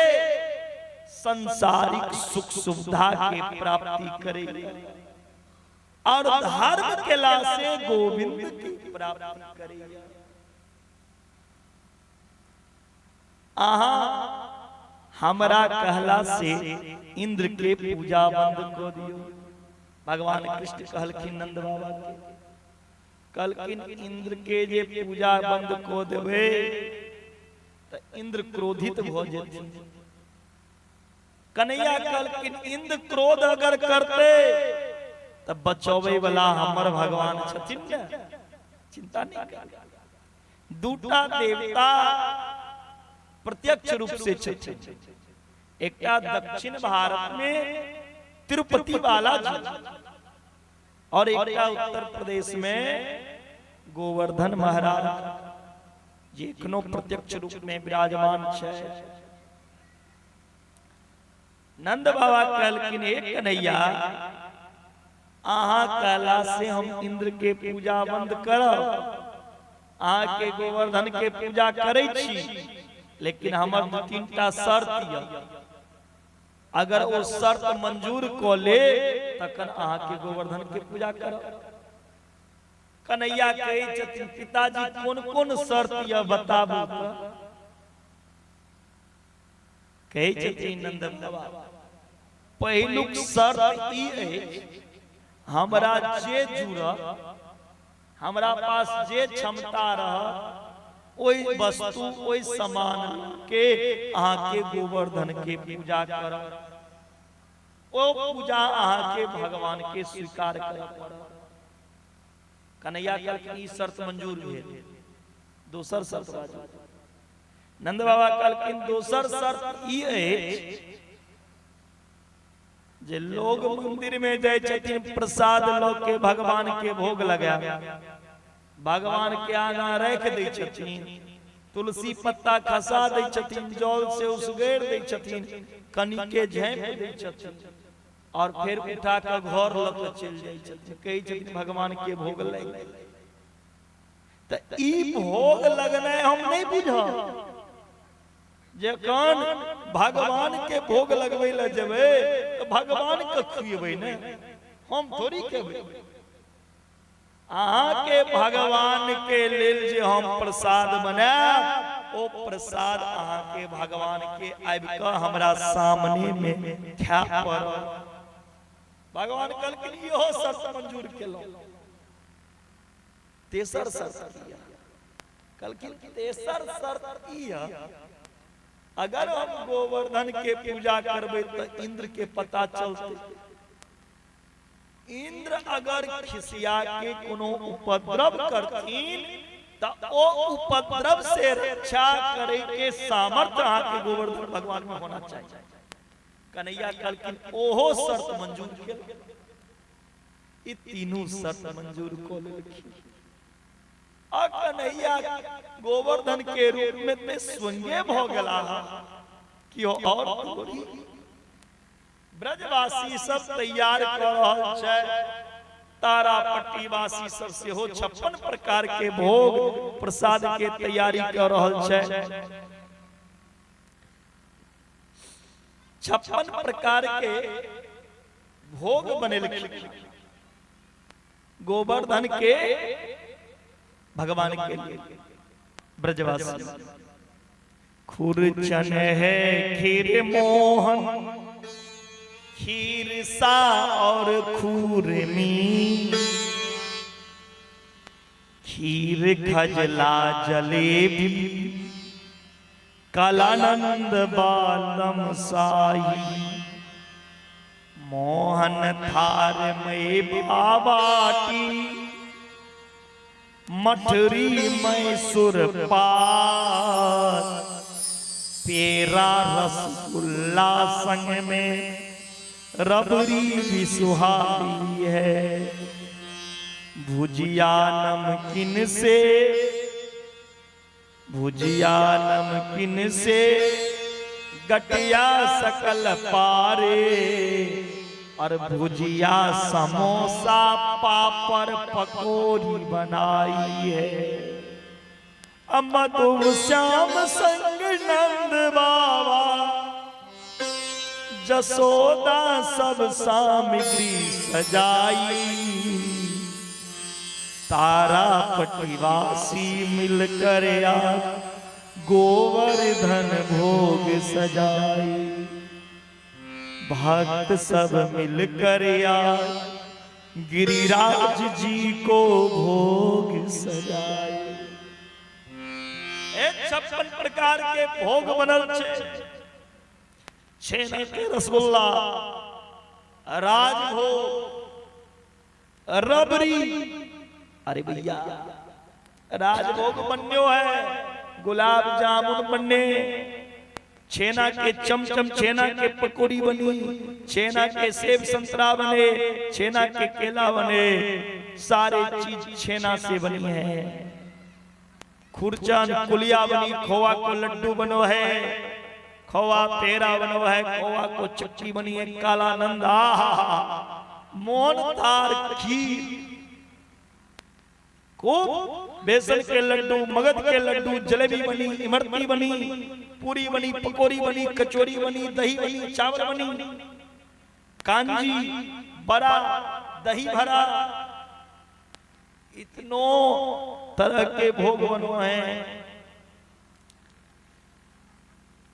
संसारिक सुख सुविधा के प्राप्ति करे और धर्म केला से गोविंद की प्राप्ति करे। आहा हमरा कहला से इंद्र के पूजा बंद कर दियो। भगवान कृष्ण कहलखिन नंद बाबा के, कहलखिन इंद्र के जे पूजा बंद कऽ देबै तऽ इंद्र क्रोधित भऽ जेथिन। कन्हैया कहलखिन इंद्र क्रोध अगर करते तऽ बचबै वाला हमर भगवान छथिन ने, चिंता नहीं कर। दूटा देवता प्रत्यक्ष रूप से छथिन, एकटा दक्षिण भारत में तिरुपति बालाजी और एकटा उत्तर प्रदेश में गोवर्धन महाराज, जे एखनो प्रत्यक्ष रूप में विराजमान छै। नंद बाबा कहलखिन हे कन्हैया, अहाँ कहला से हम इंद्र के पूजा बंद करब, अहाँ के गोवर्धन के पूजा करै छी, लेकिन हमर दू तीन टा शर्त यऽ, अगर ओ शर्त मंजूर कऽ ले तखन अहाँ के गोवर्धन के पूजा करब। कन्हैया कहै छथिन पिताजी कोन कोन शर्त यऽ बताबू तऽ। कहै छथिन नंद बाबा पहिलुक शर्त ई अछि, हमरा जे जुड़त, हमरा पास जे क्षमता रहत, ओहि वस्तु ओहि सामान के अहाँ के गोवर्धन के पूजा करब, ओ पूजा अहाँ के भगवान के स्वीकार करऽ पड़त। कन्हैया कहलखिन ई शर्त मंजूर भेल। दोसर शर्त बाजू। नंद बाबा कहलखिन दोसर शर्त ई अछि जे लोग मंदिर में जाइ छथिन प्रसाद लऽ के भगवान के भोग लगा भगवान के आगा राखि दै छथिन, तुलसी पत्ता खसा दै छथिन, जल से उसगेर दै छथिन, कनिके झाँपि दै छथिन और फिर उठा के घर लऽ के चलि जाइ छथिन, कहै छथिन भगवान के भोग लागि गेल। तऽ ई भोग लगनाइ हम नहि बुझब। जखन भगवान के भोग लगबै लए जेबै तऽ भगवान के खुएबै ने, हम थोड़ी खेबै। अहाँ के भगवान के लेल जे हम प्रसाद बनायब, ओ प्रसाद अहाँ के भगवान के आबि कऽ हमरा सामने में खाय पड़त। भगवान कहलखिन इहो शर्त मंजूर केलहुँ। तेसर शर्त की? कहलखिन तेसर शर्त ई है, अगर हम गोवर्धन के पूजा करबै तऽ इंद्र के पता चलतै। इंद्र अगर खिसिया के कोनो उपद्रव करथिन तऽ ओ उपद्रव से रक्षा करे के सामर्थ्य अहाँ के गोवर्धन भगवान में होना चाहिए। कन्हैया कहलखिन ओहो शर्त मंजूर केल। ई तीनू शर्त मंजूर कऽ लेलखिन आ कन्हैया गोवर्धन के रूप में ते स्वयं भऽ गेला कि और थोड़ी। ब्रजवासी सब तैयार कऽ रहल छै। तारापट्टी वासी सब सेहो 56 प्रकार के भोग प्रसाद के तैयारी कर रहल छै। 56 प्रकार के भोग बनेलखिन गोवर्धन के भगवान के लिए ब्रजवासी। खुरचन है खीर मोहन खीर सा और खुरमी, खीर खजला जलेबी कलानंद बालम साई, मोहन थार में बाबाटी मठरी मैसूर पास, पेरा रसगुल्ला संग में रबड़ी भी सुहाई है, भुजिया नमकीन से भुजिया नमकीन से गटिया सकल पारे, और भुजिया समोसा पापड़ पकौड़ी बनाई है। मधु श्याम संग नंद बाबा जसोदा सब सामग्री सजाई, तारापट्टीवासी मिलकर आ गोवर्धन भोग सजाई, भक्त सब मिलकर आ गिरिराज जी को भोग सजाए। 56 प्रकार के भोग बनल छे। छेना के रसगुल्ला, राजभोग, रबड़ी। अरे भैया राजभोग बन्यो है, गुलाब जामुन बनने, छेना के चमचम, छेना के पकौड़ी बनी, छेना के सेब संतरा बने, छेना के केला बने, सारे चीज छेना से बनी है। खुरचन कुलिया बनी, खोवा को लड्डू बनो है, खोवा पेड़ा बनो है, खोवा को चक्की बनी है, कालानंद मोहन थार खीर, खूब बेसन के लड्डू, मगध के लड्डू, जलेबी बनी, इमरती बनी, पूरी बनी, पकौड़ी बनी, कचौड़ी बनी, दही बनी, चावल बनी, कांजी बड़ा, दही भरा, इतनो तरह के भोग बनो हैं।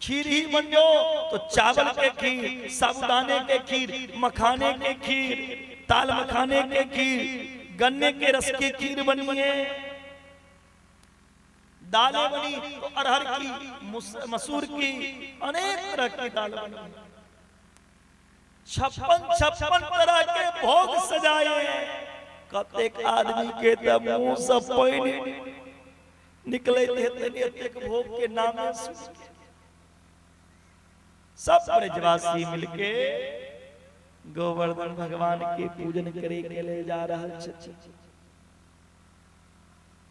खीर ही बन जाओ तो चावल के खीर, साबुदाने के खीर, मखाने के खीर, ताल मखाने के खीर, गन्ने के रस की खीर बनी है, दालें बनी तो अरहर की, मसूर की, अनेक तरह की दाल बनी। 56 तरह के भोग सजाए। कतेक आदमी के त मुंह से पानी निकलैत हेतै एतेक भोग के नामे सुन के। सब ब्रजवासी मिलके गोवर्धन भगवान के पूजन करे के ले जा रहा छथि।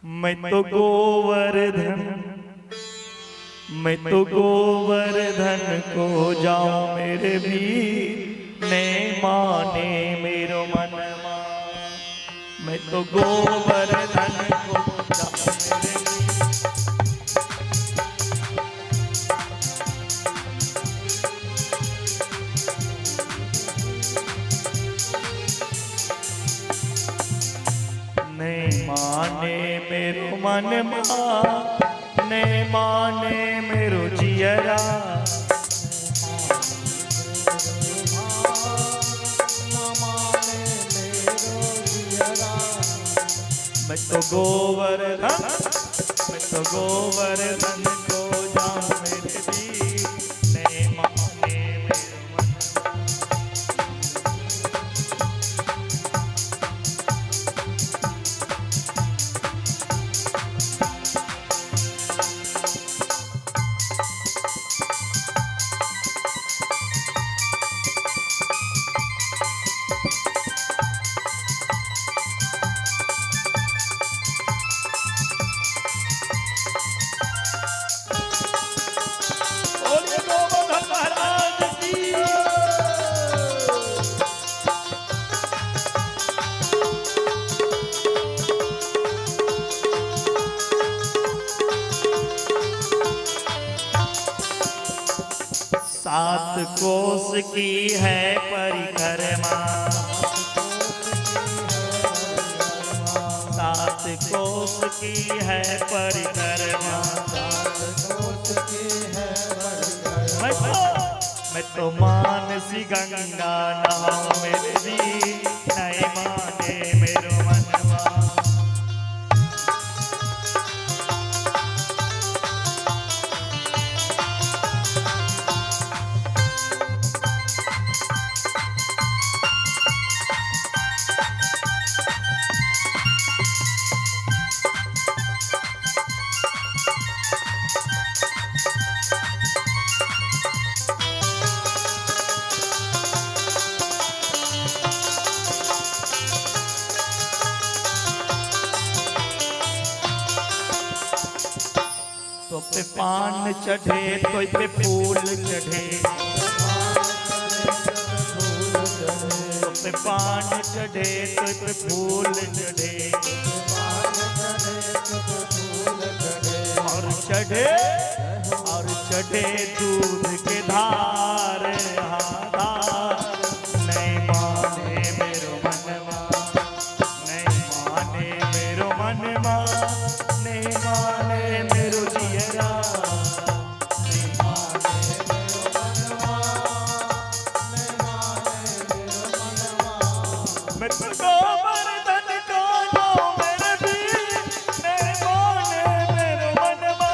मैं तो गोवर्धन, मैं तो गोवर्धन को जाऊं मेरे भी ने माने मेरो मन, मैं तो गोवर्धन को जाऊं मेरे भी। माने मेरो मन माने माने मेरो जियरा, मैं तो गोवर्धन, मैं तो गोवर्धन को जाऊं मेरे भी ने माने मेरो मन। सात कोस की है परिक्रमा, सात कोस की है परिक्रमा। मैं तो मानसी गंगा नहाऊं मेरे जी, नहीं माने मेरो मनवा। तो पे पान चढ़े तो पे फूल चढ़े, तो पे पान चढ़े तो पे फूल चढ़े, और चढ़े और चढ़े दूध के धार, धार। नहीं माने मेरो मनवा, नहीं माने मेरो मनवा, नहीं माने मेरो जियरा। नहीं माने मेरो मनवा, नहीं माने मेरो मनवा। मैं तो गोवर्धन को नाम मेरे भी, नहीं माने मेरो मनवा।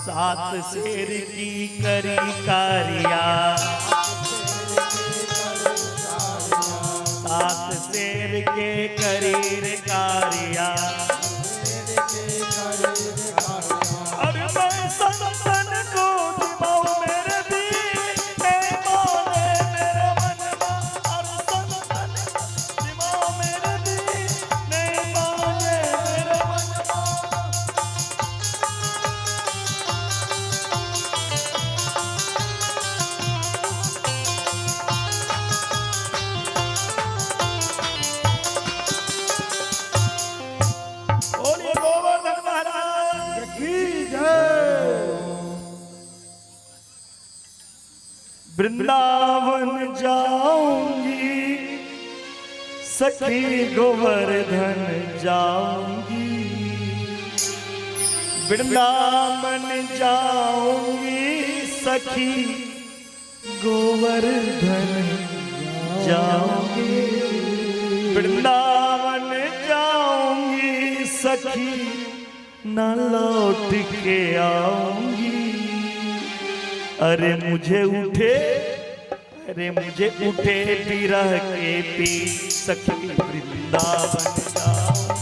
सात शेर की करी कारिया, सात शेर के करीर कारिया। अरे मैं संतन को दिमाऊं मेरे भी, नहीं माने मेरा मनवा। और संतन दिमाऊं मेरे भी, नहीं माने मेरा मनवा। बोलिए गोवर्धन महाराज की जय। वृंदावन जाऊंगी सखी गोवर्धन जाऊंगी, वृंदावन जाऊंगी सखी गोवर्धन जाऊंगी, वृंदावन जाऊंगी सखी न लौट के आऊंगी। अरे मुझे उठे, अरे मुझे उठे बिरह के पी सखी वृंदावन जाऊंगी।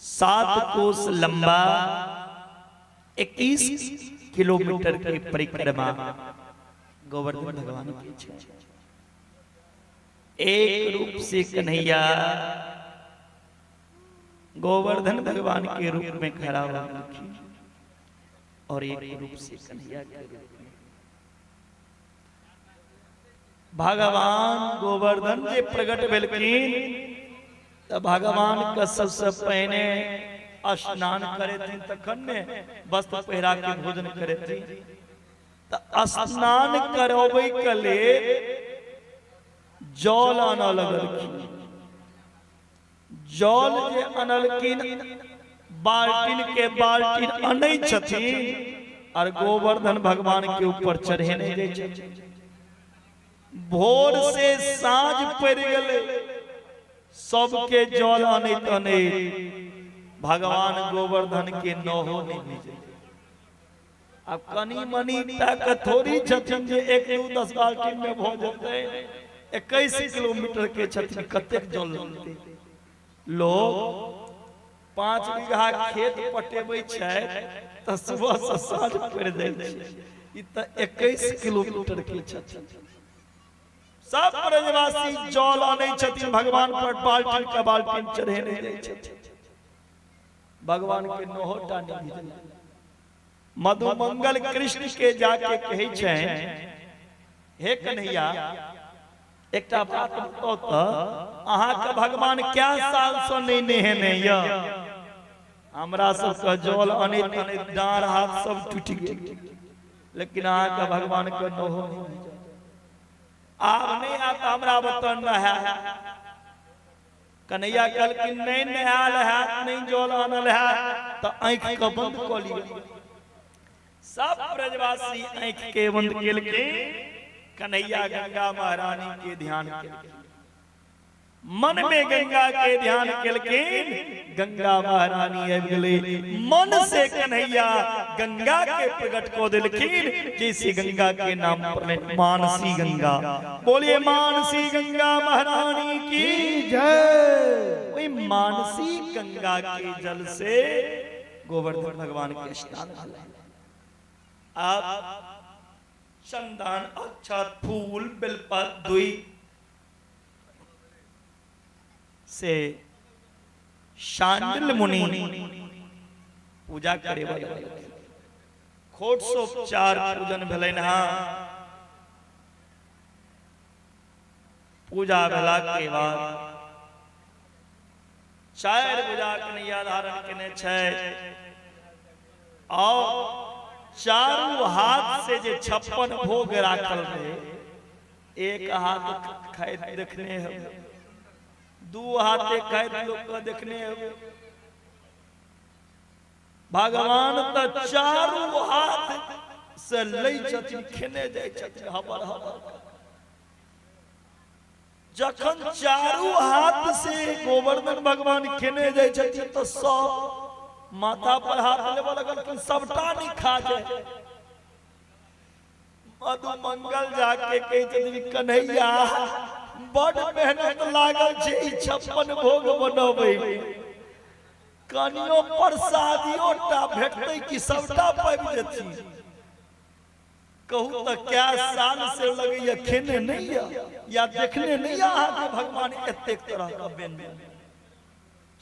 सात कोस लंबा 21 किलोमीटर के परिक्रमा गोवर्धन भगवान की छै। एक रूप से कन्हैया गोवर्धन भगवान के रूप में खड़ा हुआ और एक रूप से कन्हैया के रूप में भगवान गोवर्धन जे प्रकट भेलखिन त भगवान का सबसे पहले स्नान करे थी तखन ने वस्त्र पहिरा के भोजन करे थी। त स्नान करबै के लेल जल आना लगलखिन। जल जे अनलखिन, बाल्टीन के बाल्टीन अनै छथिन और गोवर्धन भगवान के ऊपर चढ़ेने जाइ छथिन। भोर से साँझ पड़ि गेलै, सबके जल अनैत अनैत भगवान गोवर्धन के नहो नहि भिजै। आब कनि मनि टा के थोड़ी छथिन जे 1 2 10 बाल्टीन में भऽ जेतै। 21 किलोमीटर के छथिन, कतेक जल लगतै। लोग 5 बीघा खेत पटेबै छै तऽ सुबह से साँझ पड़ि जाइ छै। ई तऽ 21 किलोमीटर के छथिन। सब ब्रजवासी जल अनै छथिन भगवान पर, बाल्टीन के बाल्टीन चढ़ेने जाइ छथिन। भगवान के नहोटा नहि भिजलै। मधुमंगल कृष्ण के जाके कहै छै, हे कन्हैया, एकटा बात बताउ तऽ, अहाँके भगवान क्या साल से नहि नहेने यऽ? हमरा सबके जल अनैत अनैत डाँड़ हाथ सब टूटि गेल, लेकिन अहाँके भगवान के नहो नहि भिजल। आब नहि आयत हमरा बतन नहाय। कन्हैया कहलखिन नहि नहायल हैत, नहि जल आनल हैत, तऽ आँखि के बंद कऽ लिअ। सब ब्रजवासी आँखि के बंद केलखिन। कन्हैया गंगा महारानी के ध्यान केलखिन, मन में गंगा के ध्यान केलखिन। गंगा महारानी आबि गेलै। मन से कन्हैया गंगा के प्रकट कऽ देलखिन, जैसे गंगा के नाम पर मानसी गंगा। बोलिए मानसी गंगा महारानी की जय। वही मानसी गंगा के जल से गोवर्धन भगवान के स्नान भेलै। अब चंदन, अक्षत, फूल, बेलपत्र, दुई से शांडिल मुनि पूजा करे वाला खोट सोपचार पूजन भेलनि। हँ, पूजा भेला के बाद 4 भुजा कन्हैया धारण केने छै और चारू हाथ से जे 56 भोग राखल रहे, एक हाथ खाइत देखने हेबै, 2 हाथे खाइत लोक के देखने हेबै। भगवान तऽ चारू हाथ से लै छथिन, खेने जाइ छथिन हबर हबर। जखन चारू हाथ से गोवर्धन भगवान खेने जाइ छथिन तऽ सब माथा पर हाथ लेबऽ लगलखिन, सबटा नहि खा जाय। मधुमंगल जाके कहै छथिन, कन्हैया बड मेहनत लागल छै ई 56 भोग बनबै, कनियो प्रसादियो टा भेटतै कि सबटा पाबि जेथिन? कहू तऽ क्या साल से लगैया खेने नहीं या, या देखने नहीं या अहाँके भगवान एतेक तरह के व्यंजन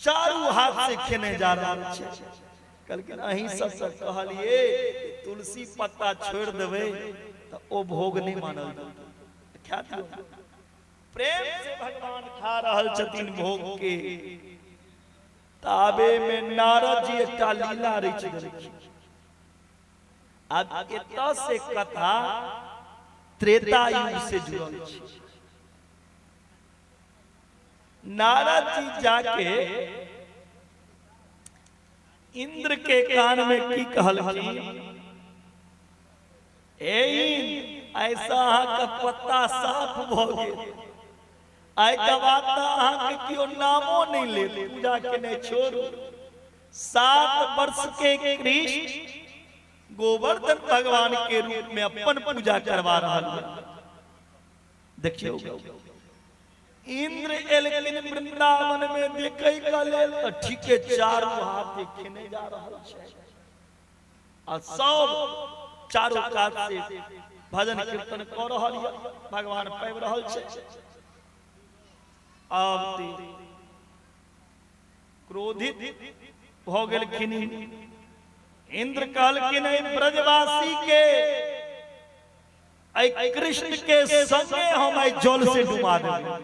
चारू हाथ से खेने जा रहल छै। कहलखिन अहीं सबसँ कहलिए तुलसी पत्ता छोड़ि देबै तऽ ओ भोग नहि मानल जेतै, खा दियौ। प्रेम से भगवान खा रहल छथिन भोग के। ताबे में नारद जी एकटा लीला रचि देलखिन। आब एतऽ से कथा त्रेता युग से जुड़ल छै। नारद जी जाके इंद्र के कान में की कहलखिन, ए इंद्र, ऐसा अहाँके पत्ता साफ भऽ गेल, आइ के बाद तऽ अहाँके केओ नामो नहि लेत, पूजा केने छोड़ू। 7 वर्ष के कृष्ण गोवर्धन भगवान के रूप में अपन पूजा करवा रहल है। देखियौ, इंद्र एलखिन वृंदावन में देखै के लेल तऽ ठीके चारू हाथ खेने जा रहल छै आ सब चारू कात से भजन कीर्तन कऽ रहल यऽ, भगवान पाबि रहल छै। आब क्रोधित भऽ गेलखिन इंद्र। कहलखिन एहि ब्रजवासी के, एहि कृष्ण के संगे हम एहि जल से डुबा देबै।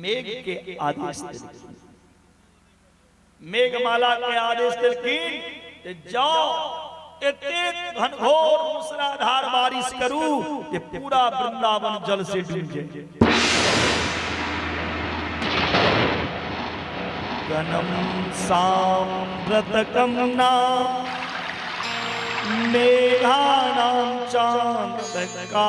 मेघ के आदेश देलखिन, मेघमाला के आदेश देलखिन जे जाओ एतेक घनघोर मूसलाधार बारिश करू जे पूरा वृंदावन जल से डूब जाए। गगनम सांप्रतकम नाम मेघानां चान्तकारिणीम्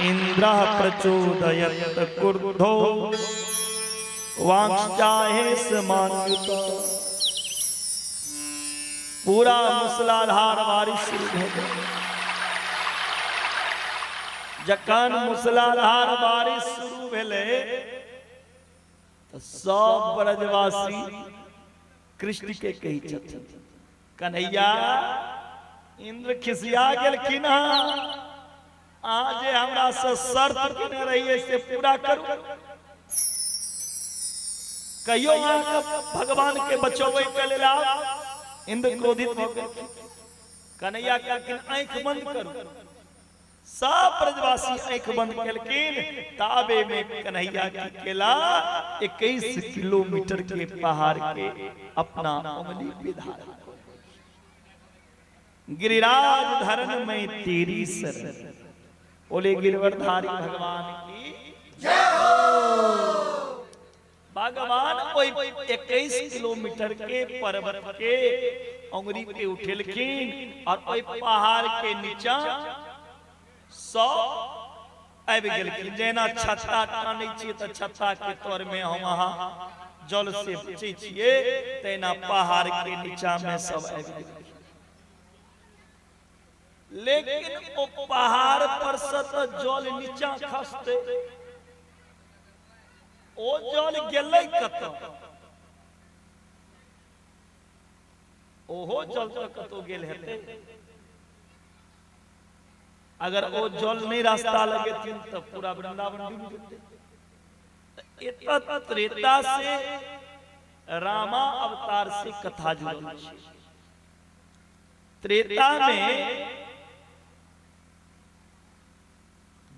इन्द्रः प्रचोदयत क्रुद्धो वाक्चाहे समान्वित। पूरा मूसलाधार बारिश शुरू हो गई। जखन मूसलाधार बारिश शुरू भेलै तऽ सब ब्रजवासी कृष्ण के कहै छथिन, कन्हैया इंद्र खिसिया गेलखिन हँ, अहाँ जे हमरा से शर्त केने रहियै से पूरा करू। कहियो अहाँके भगवान के बचबै के लेल आब इंद्र क्रोधित भऽ गेलखिन। कन्हैया कहलखिन आँखि बंद करू। सब ब्रजवासी आँखि बंद केलखिन। ताबे में कन्हैया की केला 21 किलोमीटर के पहाड़ के अपना उंगली पे धारण। गिरिराज धरन में तेरी शरण। बोले गिरवरधारी भगवान की जय हो। भगवान ओहि 21 किलोमीटर के पर्वत के उंगली पे उठेलखिन और ओहि पहाड़ के नीचा 100 आबि गेलखिन। जेना छत्ता टानै छियै तऽ छत्ता के तर में हम अहाँ जल से बचै छियै, तहिना पहाड़ के नीचा में सब आबि गेलखिन। लेकिन ओ पहाड़ पर से तऽ जल नीचा खसतै, ओ जल गेलै कतऽ? ओहो जल तऽ कतौ गेल हेतै। अगर ओ जल नहीं रास्ता लगेथिन तऽ पूरा वृंदावन डूबि जेतै। एतऽ त्रेता से रामा अवतार से कथा जुड़ल छै। त्रेता में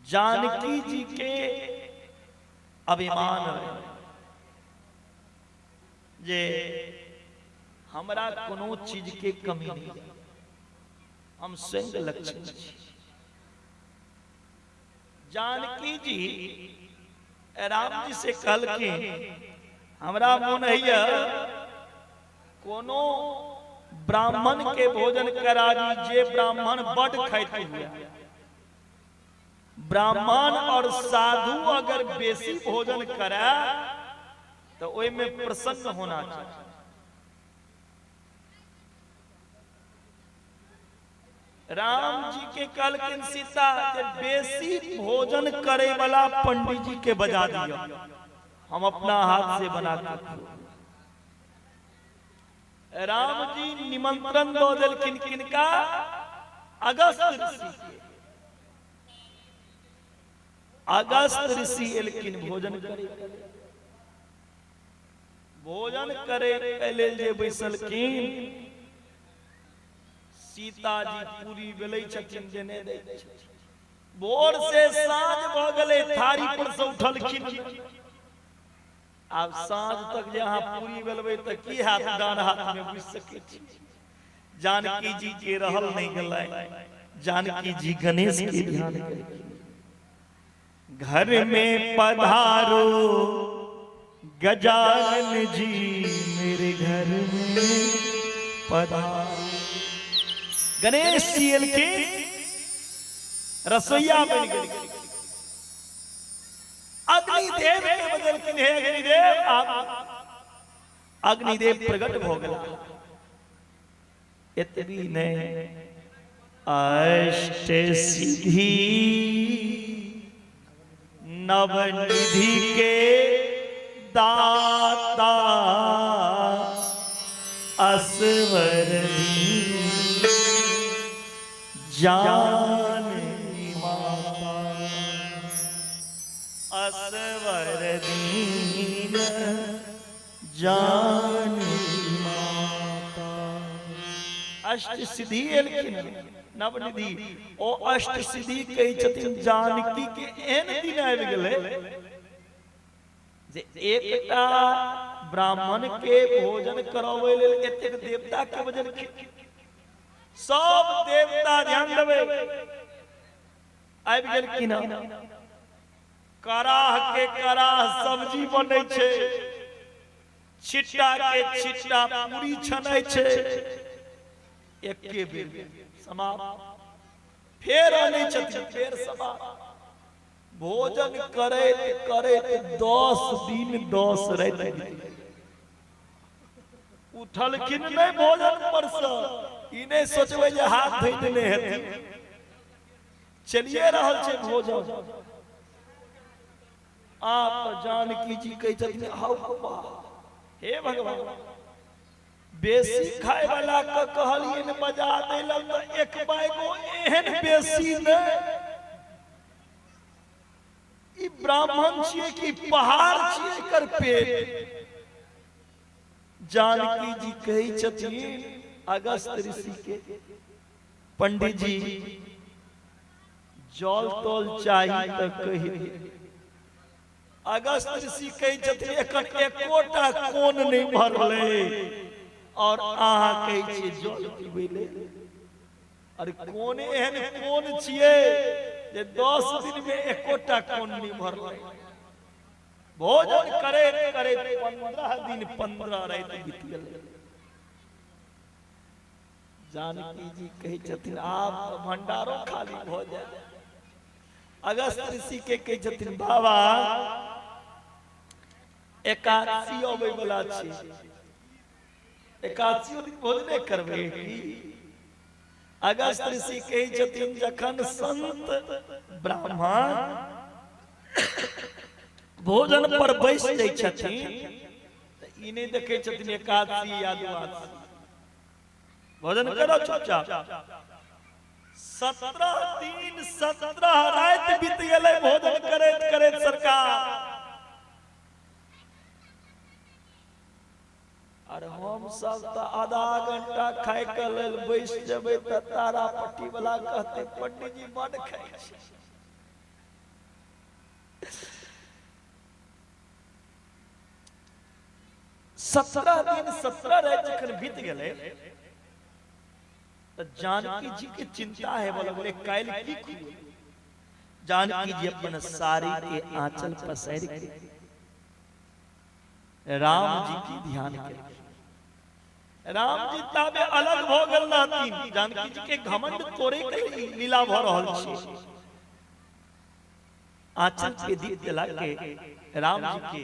जानकी जी के अभिमान रहे जे हमरा कोनो चीज के कमी नहीं, हम स्वयं लक्ष्मी छी। जानकी जी राम जी से कहलखिन हमरा मोन है कोनो ब्राह्मण के भोजन कराबी जे ब्राह्मण बड खाइत हुए। ब्राह्मण और साधु अगर बेसी भोजन करे तो ओहि में प्रसन्न होना चाहिए। राम जी के कहलखिन सीता जे बेसी भोजन करे वाला पंडित जी के बजा दिया, हम अपना हाथ से बना के। राम जी निमंत्रण दऽ देलखिन किनका? अगस्त ऋषि के। अगस्त ऋषि एलखिन भोजन करे। भोजन करे के लेल जे बैसलखिन, सीता जी पूरी बेलै छथिन जे नहि दै छथिन। भोर से साँझ भऽ गेलै, थारी पर से उठलखिन। आब साँझ तक जे अहाँ पूरी बेलबै तऽ की हैत डाँड़ हाथ में, बुझि सकै छी। जानकी जी के रहल नहीं गेलै, जानकी जी गणेश के ध्यान केलखिन। घर में पधारो गजानन जी, मेरे घर में पधारो। गणेश जी एलखिन, रसोईया बनि गेलखिन। अग्निदेव के बदलखिन, हे अग्निदेव आप। अग्निदेव प्रकट भऽ गेला। एतबी नहि, अष्ट सिद्धि नवनिधि के दाता असवर जानकी माता, असवर दीन जानकी माता। अष्ट सिद्धि एलखिन नवनिधि। ओ अष्ट सिद्धि कहै छथिन जानकी के एहन दिन आबि गेलै जे एकटा ब्राह्मण के भोजन कराबै लेल एतेक देवता के बजलखिन। सब देवता ध्यान देबै आबि गेलखिन। कराह के कराह सब्जी बनै छै, छिट्टा के छिट्टा पूरी छनै छै, एके बेर समाप्त। फेर अनै छथिन, फेर समाप्त। भोजन करैत करैत 10 दिन 10 राति उठलखिन नहि भोजन पर से। ई नहि सोचबै जे हाथ धोइ देने हेथिन, चलिए रहल छै भोजन। आप जानकी जी कहै छथिन, हौ हे भगवान, बेसी खाय वाला के कहलियनि बजा दै लए तऽ एक बैगो एहन बेसी नहि। ई ब्राह्मण छियै कि पहाड़ छियै एकर पेट? जानकी जी कहै छथिन अगस्त ऋषि के, पंडित जी जल तल चाही तऽ कहि। अगस्त ऋषि कहै छथिन एखन एकोटा कोन नहि भरलै और अहाँ कहै छियै जल पीबै ले। अरे कोन एहन कोन छियै जे 10 दिन में एकोटा कोन नहि भरलै? भोजन करैत करैत 15 दिन 15 राति बीत गेलै। जानकी जी कहै छथिन आब तऽ भंडारो खाली भऽ जाय। अगस्त ऋषि के कहै छथिन बाबा एकादशी अबै वाला छै, एकादशी दिन भोजने करबै की? अगस्त ऋषि कहै छथिन जखन संत ब्राह्मण भोजन पर बैस जाइ छथिन तऽ ई नहि देखै छथिन एकादशी या द्वादशी, भोजन करो चुपचाप। 17 दिन 17 राति बीत गेलै भोजन करैत करैत सरकार। और हम सब तऽ आधा घंटा खाय के लेल बैस जेबै तऽ तारा पट्टी वाला कहते पंडित जी बड खाइ छै। 17 दिन 17 राति जखन बीत गेलै तऽ जानकी जी के चिंता हेबऽ लगलै काल्हि की खुएबै। जानकी जी अपन साड़ी के आंचल पसारि के राम जी की ध्यान केलखिन। राम जी ताबे अलग भऽ गेल रहथिन, जानकी जी के घमंड तोड़े के लीला भऽ रहल छै। आंचल पे दीप जला के राम जी के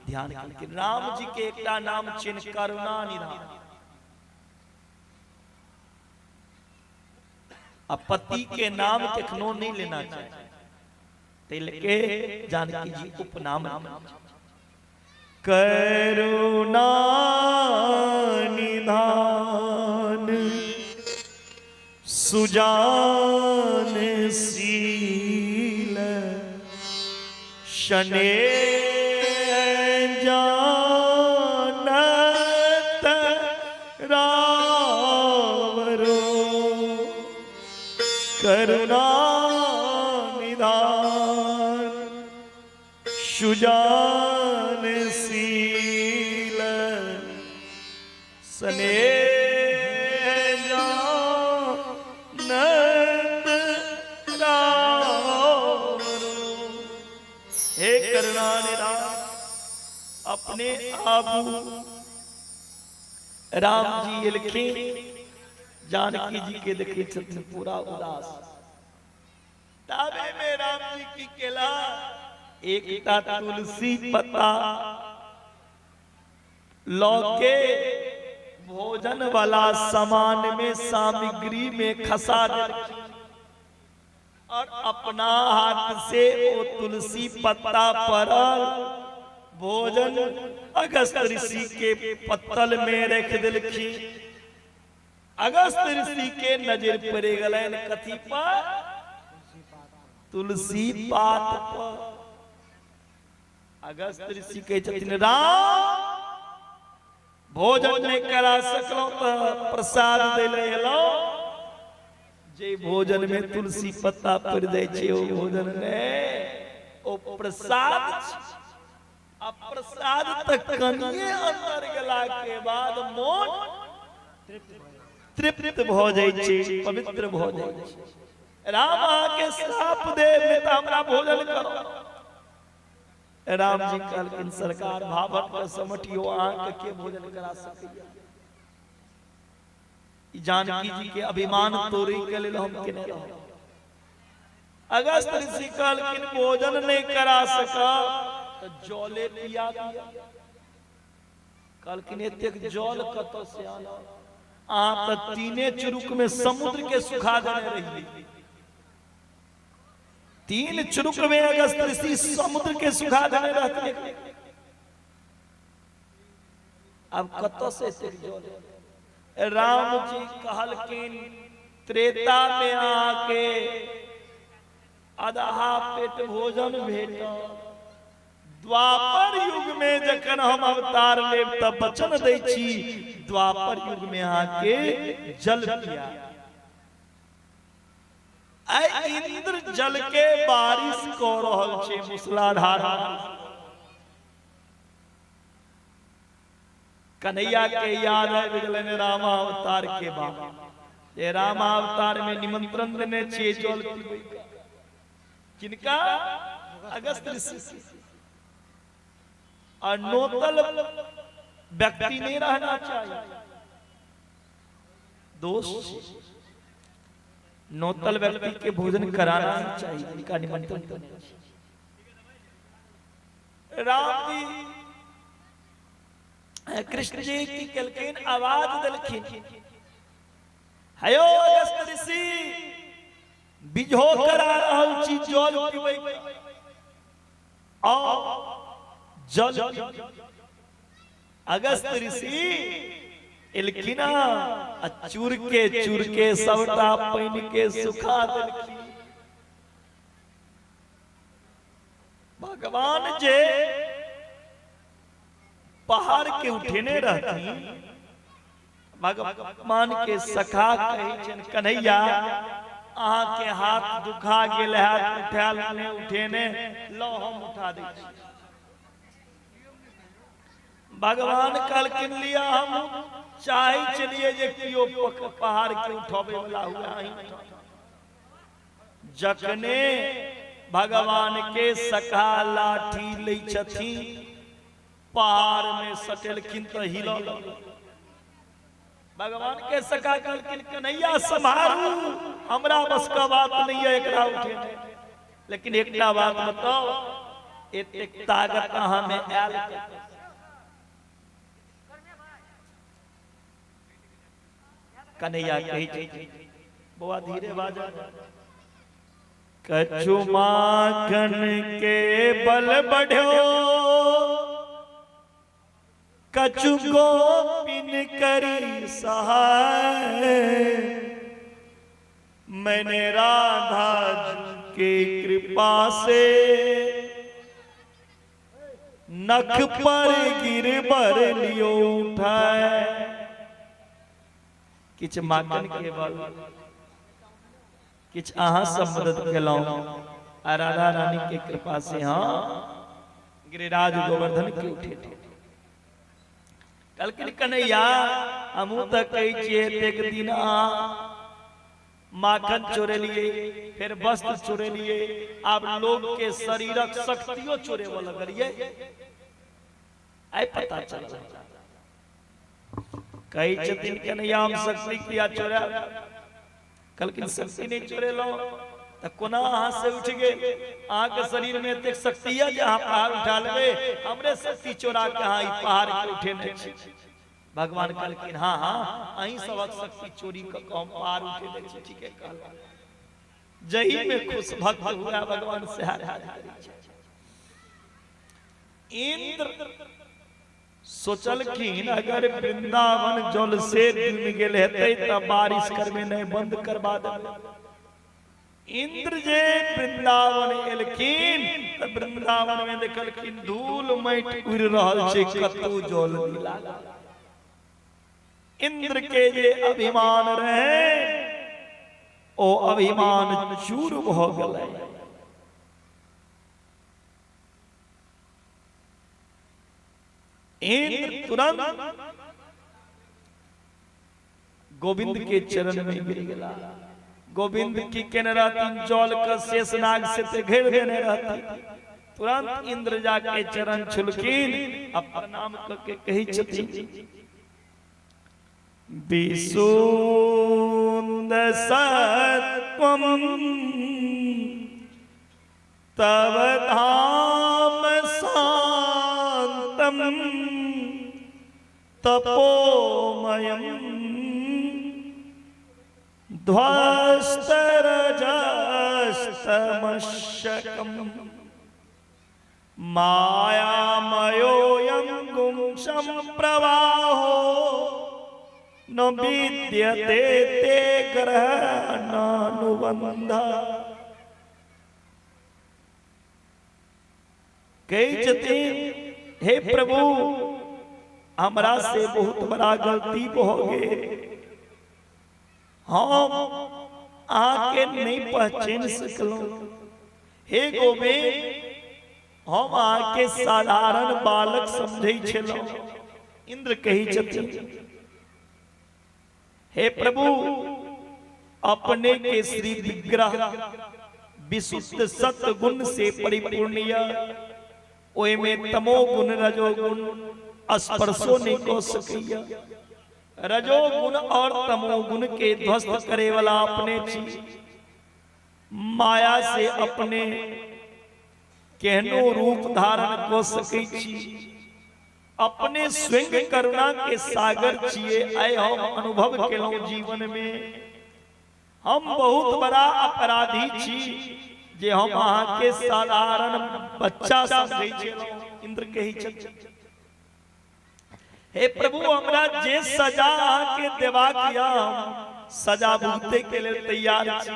ध्यान केलखिन। राम जी के एकटा नाम छिन करुणा निधान। आ पति के नाम कखनो नहीं लेना चाही, तै लके जानकी जी उपनाम करुणा निधान सुजान शील शने जानत रावरो करुणा निधान सुजान शील स्नेह जानत रावरो। हे करुणा निधान, अपने आबू राम जी एलखिन, जानकी जी के देखे छथिन पूरा उदास। ताबे में राम जी की केला एकटा तुलसी पत्ता लौके भोजन वाला सामान में सामग्री में खसा देलखिन और अपना हाथ से वो तुलसी पत्ता पड़ल भोजन अगस्त ऋषि के पत्तल में रख देलखिन। अगस्त ऋषि के नजर पड़ि गेलनि कथी पर? तुलसी पात पर। अगस्त ऋषि कहै छथिन राम भोजन नहि करा सकलहुँ तऽ प्रसाद दै लए एलहुँ, जे भोजन में तुलसी पत्ता पड़ि जाइ छै ओ भोजन नहि, ओ प्रसाद छै। आ प्रसाद तऽ कनिये अंदर गेला के बाद मोन तृप्त भऽ जाइ छै, पवित्र भऽ जाइ छै। राम अहाँके श्राप देब नहि तऽ हमरा भोजन करो। राम जी कहलखिन सरकार भावट के समटियो, अहाँके के भोजन करा सकैया? जानकी जी के अभिमान तोड़ै के लेल हम केने रहब। अगस्त ऋषि कहलखिन भोजन नहीं करा सकब तऽ जले पिया दिया। कहलखिन एतेक जल कतऽ से आनब? अहाँ तऽ तीने चुरुक में समुद्र के सुखा देने रहियै। तीन चुरुक में अगस्त ऋषि समुद्र के सुखा देने रहते, अब कतऽ से एतेक जल? राम जी कहलखिन त्रेता में अहाँके आधा पेट भोजन भेटत। द्वापर युग में जखन हम अवतार लेब तऽ वचन दै छी द्वापर युग में अहाँके जल पिया। आइ इंद्र जल के बारिश कऽ रहल छै मूसलाधार। कन्हैया के याद आबि गेलनि रामावतार के बाद, जे रामावतार में निमंत्रण देने छियै जल पीबै के। किनका? अगस्त ऋषि। और नोतल व्यक्ति नहीं रहना चाहिए दोस्त, नोतल व्यक्ति के भोजन कराना ही चाहिए, इनका निमंत्रण देना चाहिए। राम जी कृष्ण जी की केलखिन, आवाज देलखिन, हयो अगस्त ऋषि बिझो करा रहल छी जल पीबै, आओ जल। अगस्त ऋषि एलखिन आ चूर के सबटा पानि के सुखा देलखिन। भगवान जे पहाड़ के उठेने रहथिन, भगवान के सखा कहै छनि कन्हैया अहाँ के हाथ दुखा गेल हैत, उठायल नहि उठेने, लौ हम उठा दै छी। भगवान कहलखिन लिया हम चाहै छलियै जे कियो पहाड़ के उठाबै वाला हुए, अहीं उठाउ। जखने भगवान के सखा लाठी लै छथिन, पहाड़ में सटेलखिन तऽ हिलऽ लगल। भगवान के सखा कहलखिन कन्हैया सम्हारू, हमरा बस के बात नहीं है एकरा उठेने, लेकिन एकटा बात बताओ, एतेक ताकत अहाँ में आयल? कन्हैया कहै छै बौआ धीरे बाजा, कछु माखन के बल बढ़ो, कछु गोपिन करी सहाय, मैंने राधा जी के कृपा से नख पर गिर बर लियो उठाए। किछ माखन के बल, किछ अहाँ सब मदद केलहुँ, आ राधा रानी के कृपा से हाँ गिरिराज गोवर्धन के उठे। कहलखिन कन्हैया हमहूँ तऽ कहै छियै एतेक दिन अहाँ माखन चोरेलियै, फेर वस्त्र चोरेलियै, आब लोग के शरीरक शक्तियो चोरेबऽ लगलियै, आइ पता चलल। कहै छथिन कन्हैया हम शक्ति किया चोरायब? कहलखिन शक्ति नहि चोरेलहुँ तऽ कोना अहाँ से उठि गेल? अहाँके शरीर में एतेक शक्ति यऽ जे अहाँ पहाड़ उठा लेबै? हमरे शक्ति चोरा के अहाँ ई पहाड़ के उठेने छी। भगवान कहलखिन हाँ हाँ अहीं सबक शक्ति चोरी कऽ के हम पहाड़ उठेने छी। ठीके कहलहुँ। जही में खुश भक्त हुआ भगवान से हाथ करै छै। इंद्र सोचलखिन अगर वृंदावन जल से डूबि गेल हेतै तऽ बारिश करबे नहि बंद करबा देबै। इंद्र जे वृंदावन एलखिन तऽ वृंदावन में देखलखिन धूल माटि उड़ि रहल छै, कतौ जल नहि लागल। इंद्र के जे अभिमान रहे ओ अभिमान चूर भऽ गेलै। इंद्र तुरंत गोविंद के चरण में गिर गेला। गोविंद की केने रहथिन, जल के शेषनाग से ते घेर देने रहथिन। तुरंत इंद्र जाके चरण छुलखिन आ प्रणाम कऽ के कहै छथिन, विशुद्ध सत्वम तव धाम शांतम तपोमयम ध्वस्तरजस्तमशकम मायामयोऽयं गुंसं प्रवाहो न विद्यते ते ग्रहणानुबंध। कहै छथिन, हे प्रभु, हमरा से बहुत बड़ा गलती भऽ गेल, हम अहाँके नहि पहचानि सकलहुँ। हे गोविंद, हम अहाँके साधारण बालक समझै छलहुँ। इंद्र कहै छथिन, हे प्रभु, अपने के श्री विग्रह विशुद्ध सत्गुण से परिपूर्ण यऽ, ओहिमे तमोगुण रजोगुण स्पर्शो नहि कऽ सकैया। रजोगुण और तमोगुण के ध्वस्त करे वाला अपने छी। माया से अपने केहनो रूप धारण कऽ सकै छी। अपने स्वयं करुणा के सागर छियै। आइ हम अनुभव केलहुँ जीवन में, हम बहुत बड़ा अपराधी छी जे हम अहाँके साधारण बच्चा समझै छलहुँ। इंद्र कहै छथिन, हे प्रभु, हमरा जे सजा अहाँके देबाक यऽ, हम सजा भुगते के लेल तैयार छी।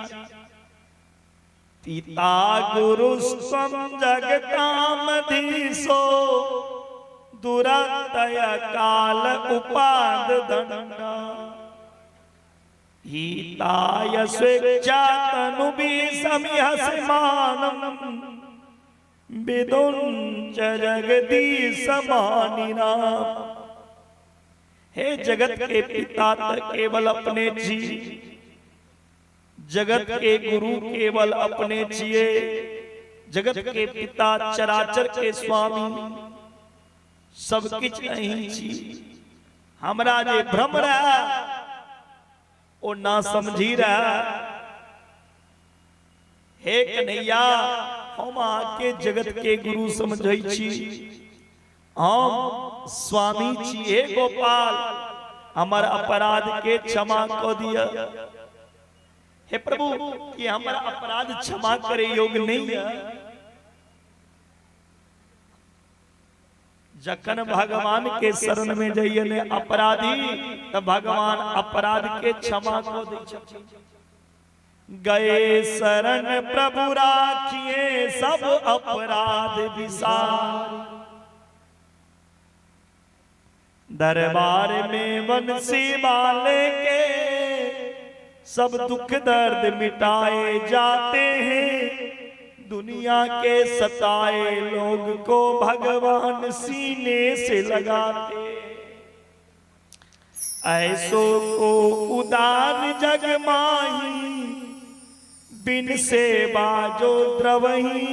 पिता गुरुस्त्वं जगतामधीशो दुरतय काल उपाद दंड हिताय स्वेच्छा तनुभिसमिहसमानं विदुञ्च जगदीश मानिनाम। हे जगत के पिता त केवल अपने छी, जगत के गुरु केवल अपने छियै, जगत के पिता चराचर के स्वामी सब किछु अहीं छी। हमरा जे भ्रम रहे ओ ना समझी रहे। हे कन्हैया, हम अहाँके जगत के गुरु समझै छी, हम स्वामी छी। हे गोपाल, हमर अपराध के क्षमा कऽ दिअ। हे प्रभु, कि हमर अपराध क्षमा करे योग्य नहीं है। जखन भगवान के शरण में जाइए ने अपराधी, त भगवान अपराध के क्षमा कऽ दै छथिन। गए शरण प्रभु राखिए सब अपराध विसार, दरबार में बंसी वाले के सब दुख दर्द मिटाए जाते हैं। दुनिया के सताए लोग को भगवान सीने से लगाते, ऐसो को उदार जग माही, बिन सेवा जो द्रवही,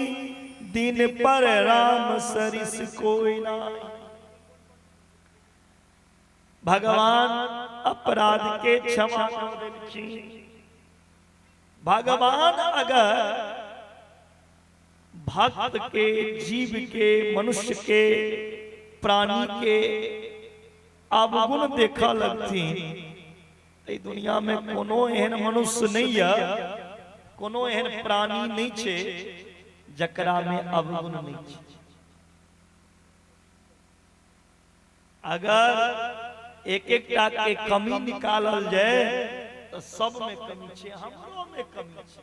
दिन पर राम सरिस कोई नाही। भगवान अपराध के क्षमा कर देलखिन। भगवान अगर भक्त के, जीव के, मनुष्य के, प्राणी के अवगुण देखऽ लगथिन, एहि दुनिया में कोनो एहन मनुष्य नहीं है, कोनो एहन प्राणी नहीं छै जकरा में अवगुण नहीं छै। अगर एक एक टा के कमी निकालल जाए तो सब में कमी छै, हमरो में कमी छै।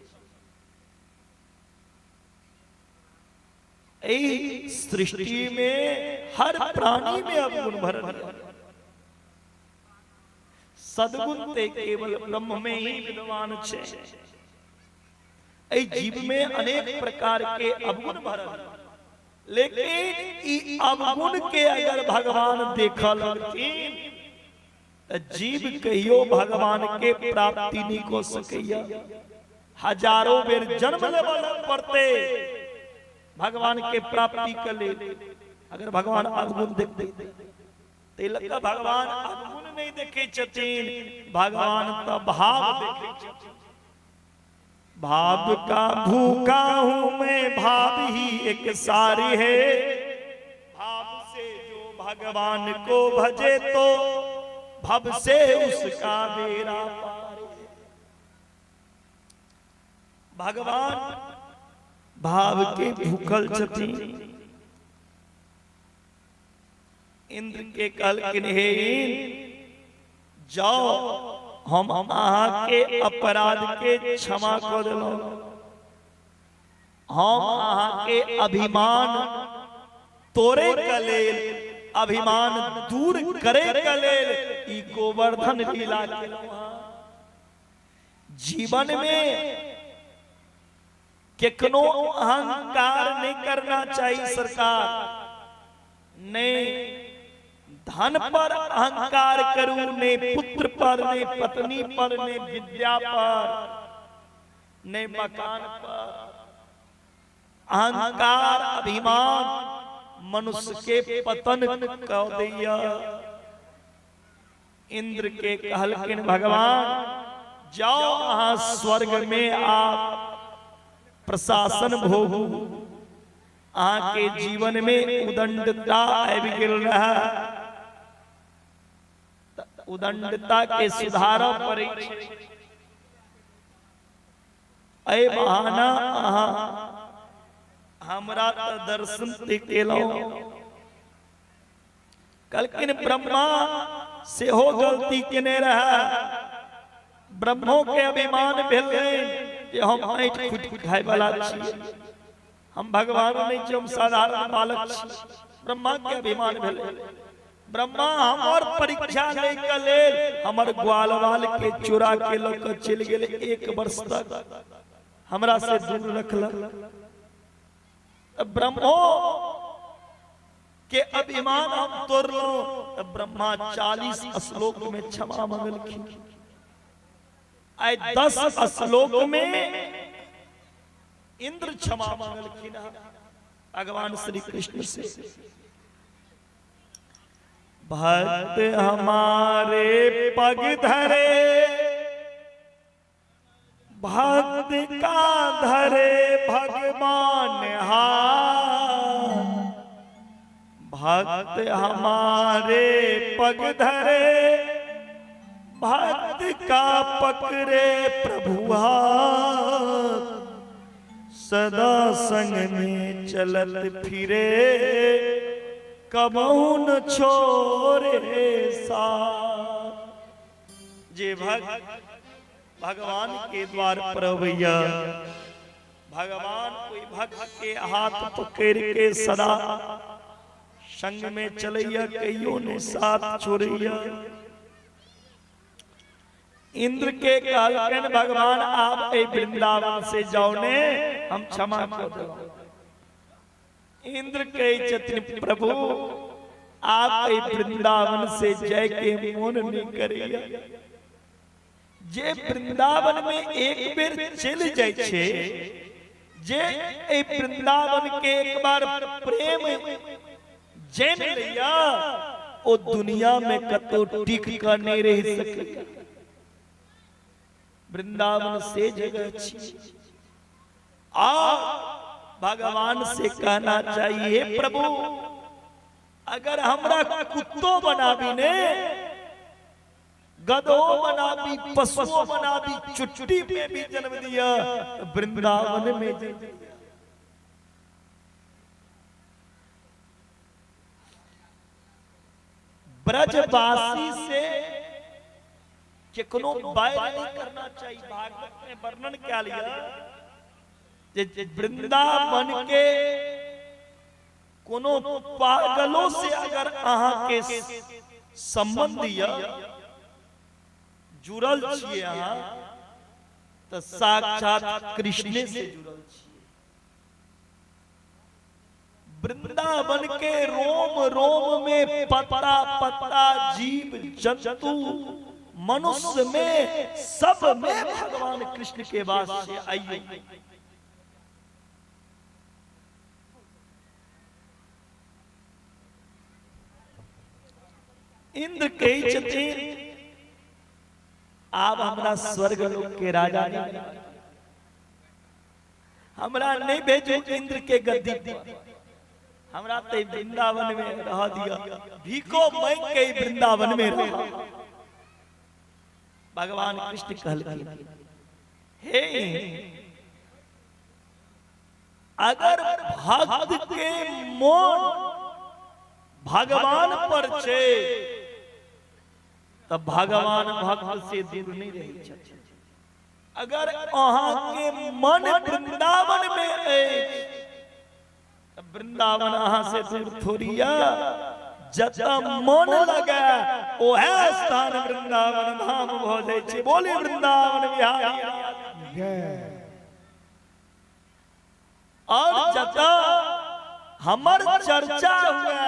एहि सृष्टि में हर प्राणी में अवगुण भरल है। सद्गुण ते केवल ब्रह्म में ही विद्यमान छै। एहि जीव में अनेक प्रकार के अवगुण भरल है, लेकिन ई अवगुण के अगर भगवान देखऽ लगथिन त जीव कहियो भगवान के प्राप्ति नहीं कऽ सकैया। हजारों बेर जन्म लेबऽ पड़तै, भगवान के प्राप्ति के लेल। अगर भगवान अवगुण देखते तै लऽ कऽ भगवान अवगुण नहि देखै छथिन, भगवान तऽ भाव देखै छथिन। भाव का भूखा हूं मैं, भाव ही एक सारी है, भाव से जो भगवान को भजे तो भव से उसका बेड़ा पार है। भगवान भाव के भूखल छथिन। इंद्र के कहलखिन, हे इंद्र जाओ, हम अहाँ के अपराध के क्षमा कऽ देलहुँ, हम अहाँ के अभिमान तोड़े के लेल, अभिमान दूर करे के लेल ई गोवर्धन लीला केलहुँ। जीवन में केकनो अहंकार नहीं करना चाहिए सरकार, नहीं धन पर अहंकार करू, नहीं पुत्र पर, नहीं पत्नी पर, नहीं विद्या पर, नहीं मकान पर। अहंकार अभिमान मनुष्य के पतन कऽ दैया। इंद्र के कहलखिन भगवान जाओ अहाँ स्वर्ग में आप प्रशासन भोगू, अहाँ के जीवन में उदंडता आबि गेल रहे, उदंडता के सुधारऽ पड़ै छै। एहि बहाना अहाँ हमरा तऽ दर्शन ते केलहुँ। कहलखिन ब्रह्मा सेहो गलती केने रहे, ब्रह्मो के अभिमान भेलनि जे हम ऐंठ खुटि खाय वाला छी, हम भगवान नहीं छी, हम साधारण बालक छी। ब्रह्मा के अभिमान भेलै, ब्रह्मा हमर परीक्षा लै के लेल हमर ग्वाल वाल के चुरा के लऽ के चलि गेल, 1 वर्ष तक हमरा से दूर रखलक। ब्रह्मो के अभिमान हम तोड़लहुं। ब्रह्मा 40 श्लोक में क्षमा मंगलखिन। आइ 10 श्लोक में इंद्र क्षमा मंगलखिन भगवान श्री कृष्ण से। भक्त हमारे पग धरे, भक्त का धरे भगवान हाथ, भक्त हमारे पग धरे, भक्त का पकड़े प्रभु हाथ, सदा संग में चलत फिरे, कबहु न छोड़े साथ। जे भक्त भगवान के द्वार पर अबैया, भगवान कोई भक्त के हाथ पकड़ के सदा संग में चलैया, कहियो ने साथ छोड़ैया। इंद्र के कहलखिन भगवान आप ए वृंदावन से जाओ ने, हम क्षमा कर देलहुँ। इंद्र कहै छथिन प्रभु आप ए वृंदावन से जाय के मोन नहीं करैया। जे वृंदावन में एक बेर चलि जाइ छै, जे ए वृंदावन के एक बार प्रेम जानि लैया, ओ दुनिया में कतौ टिक कऽ नहीं रहि सकैया। वृंदावन से जगह छी। आ भगवान से कहना चाहिए प्रभु अगर हमरा कुत्तो बनाबी ने, गधो बनाबी, पशुओं बनाबी, चुट्टी में भी जन्म दिया, वृंदावन में जन्म दिया। ब्रजवासी से केकनो बैर नहीं करना चाहिए। भागवत में वर्णन क्या लिया जे वृंदावन के कोनो पागलों से अगर अहाँ के संबंध या जुड़ल छियै अहाँ, तो साक्षात कृष्ण से जुड़ल छियै। वृंदावन के रोम रोम में पत्ता पत्ता जीव जंतु मनुष्य में सब में भगवान कृष्ण के वास से आइए। इंद्र कहै छथिन आब हमरा स्वर्ग लोक के राजा नहीं बना, हमरा नहीं भेजू इंद्र के गद्दी पर, हमरा ते वृंदावन में रह दिया, भीखो मांग के वृंदावन में रह। भगवान कृष्ण कहलखिन हे अगर भक्त के मोन भगवान पर छे त भगवान भक्त से दूर नहीं रहे छथिन। अगर अहाँ के मन वृंदावन में अछि त वृंदावन अहाँ से दूर थोड़ी है। जतऽ मन लगे ओहे स्थान वृंदावन धाम भऽ जाइ छै। बोले वृंदावन बिहारी। और जतऽ हमर चर्चा हुए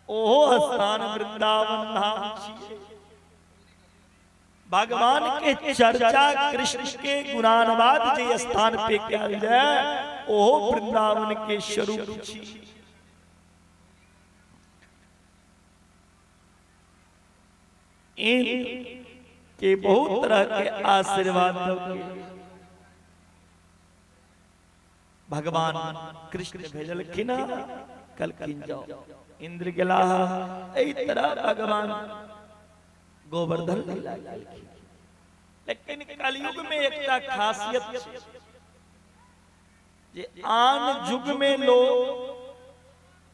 ओहो स्थान वृंदावन धाम छियै। भगवान के चर्चा कृष्ण के गुणानुवाद जे स्थान पे कयल जाय ओहो वृंदावन के स्वरूप छी। इन के बहुत तरह के आशीर्वाद दऽ भगवान कृष्ण भेजलखिन, कहलखिन जाओ। इंद्र गेला। एहि तरह भगवान गोवर्धन लीला केलखिन। लेकिन कलयुग में एकटा खासियत छै जे आन युग में लोग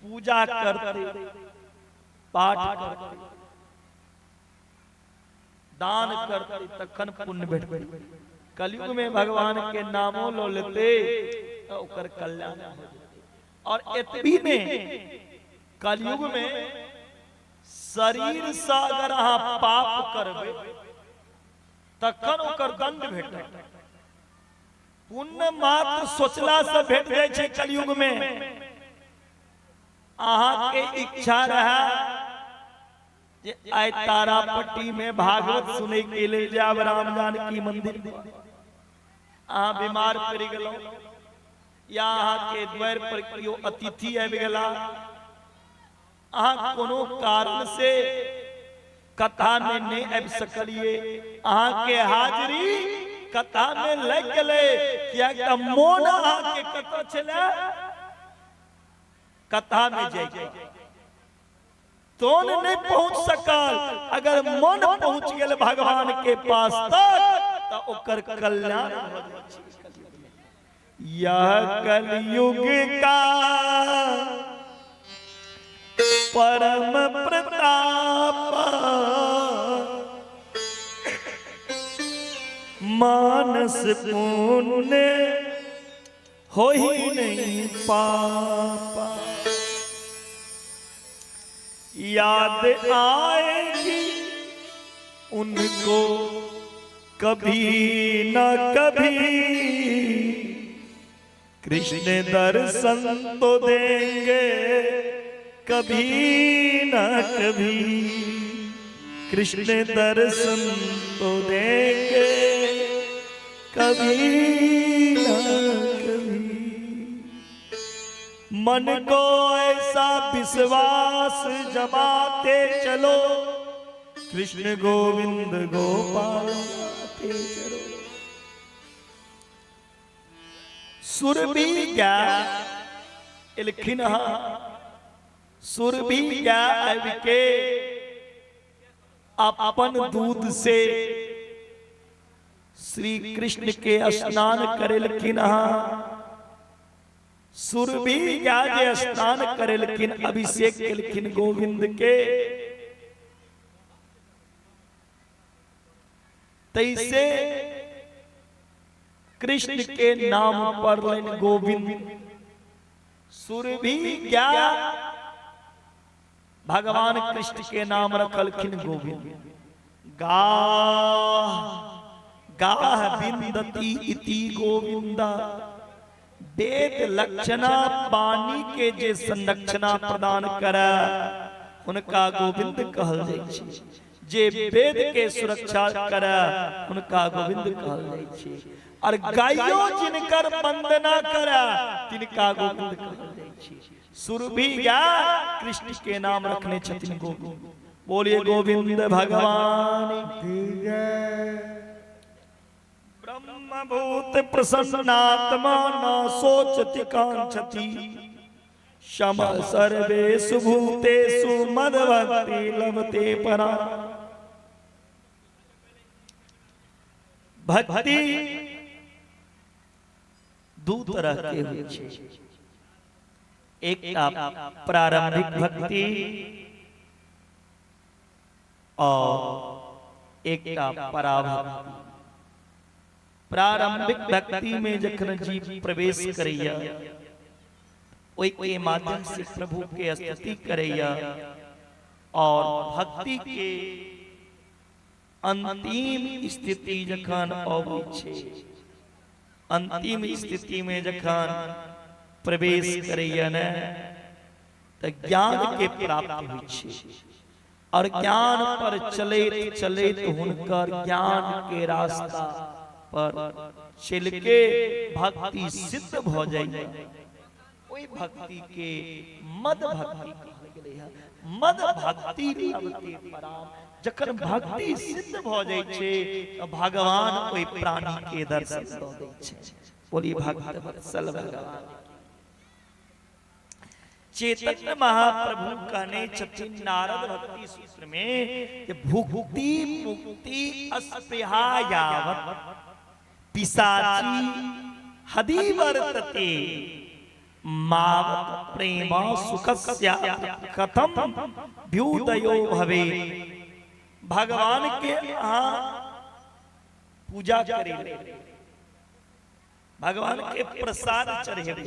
पूजा करते, पाठ करते, दान करते तखन पुण्य भेटते। कलयुग में भगवान के नामो लो लेते तो ओकर कल्याण हो जेतै। और एतबी ने कलयुग में शरीर से अगर अहाँ पाप करबै तखन ओकर दंड भेटत। पुण्य मात्र सोचला से भेट जाइ छै कलयुग में। अहाँ के इच्छा रहा जे आइ तारापट्टी में भागवत सुनै के लेल जायब राम जानकी मंदिर पर, अहाँ बीमार पड़ि गेलहुँ या अहाँ के द्वार पर केओ अतिथि आबि गेला, अहाँ कोनो कारण से कथा में नहीं आबि सकलिए, अहाँ के हाजिरी कथा में लागि गेलै, कियाकि तऽ मोन अहाँ के कतऽ छलै? कथा में जाइके तोन नहीं पहुंच सकल। अगर मन पहुंच गेल भगवान के पास तक तो ओकर कल्याण हो जाइ छै। यह कलयुग का परम प्रताप मानस पुण्य हो ही नहीं पापा। याद आएगी उनको कभी न कभी, कृष्ण दर्शन तो देंगे कभी न कभी, कृष्ण दर्शन तो देंगे कभी न कभी। मन को ऐसा विश्वास जमाते चलो, कृष्ण गोविंद गोपाल गाते चलो। सुरभि गाय एलखिन हँ, सुरभि गाय आबि के अपन दूध से श्री कृष्ण के स्नान करेलखिन हँ। सुरभि गाय जे स्नान करेलखिन, अभिषेक केलखिन गोविंद के, तैसे कृष्ण के नाम पड़लनि गोविंद। सुरभि गाय भगवान कृष्ण के नाम रखलखिन गोविंद। गाह गाह विन्दति इति गोविंदा। वेद लक्षणा पानी के जे संरक्षणा प्रदान करे हुनका गोविंद कहल जाइ छै। जे वेद के सुरक्षा करे हुनका गोविंद कहल जाइ छै। और गायो जिनकर वंदना करे तिनका गोविंद कहल जाइ छै। सुरभि गाय कृष्ण के नाम रखने छथिन गोविंद। बोलिए गोविंद भगवान की जय। ब्रह्मभूत प्रसन्नात्मा न शोचति कांक्षति शम सर्वेषु भूतेषु मद्भक्ति लभते परा। भक्ति दू तरह के होइ छै, एकटा प्रारंभिक भक्ति और एकटा पराभक्ति। प्रारंभिक भक्ति में जखन जीव प्रवेश करैया ओहि के माध्यम से प्रभु के स्तुति करैया और भक्ति के अंतिम स्थिति जखन अबै छै, अंतिम स्थिति में जखन प्रवेश करैया ने त ज्ञान के प्राप्त होइ छै और ज्ञान पर चलैत चलैत हुनकर ज्ञान के रास्ता पर चल के भक्ति सिद्ध भ जाइए। ओहि भक्ति के मद भक्ति कहल गेलै है। मद भक्ति लभते पराम। जखन भक्ति सिद्ध भ जाइ छै त भगवान ओहि प्राणी के दर्शन द दै छै। बोलिए भक्त वत्सल भगवान। चैतन्य महाप्रभु कहने छथिन नारद भक्ति सूत्र में कि भुक्ति मुक्ति अस्पृहा यावत पिशाची हदि वर्तते मावत प्रेम सुखस्य कथम भ्युदयो भवे। भगवान के अहाँ पूजा करे, भगवान के प्रसाद चढ़ेबै,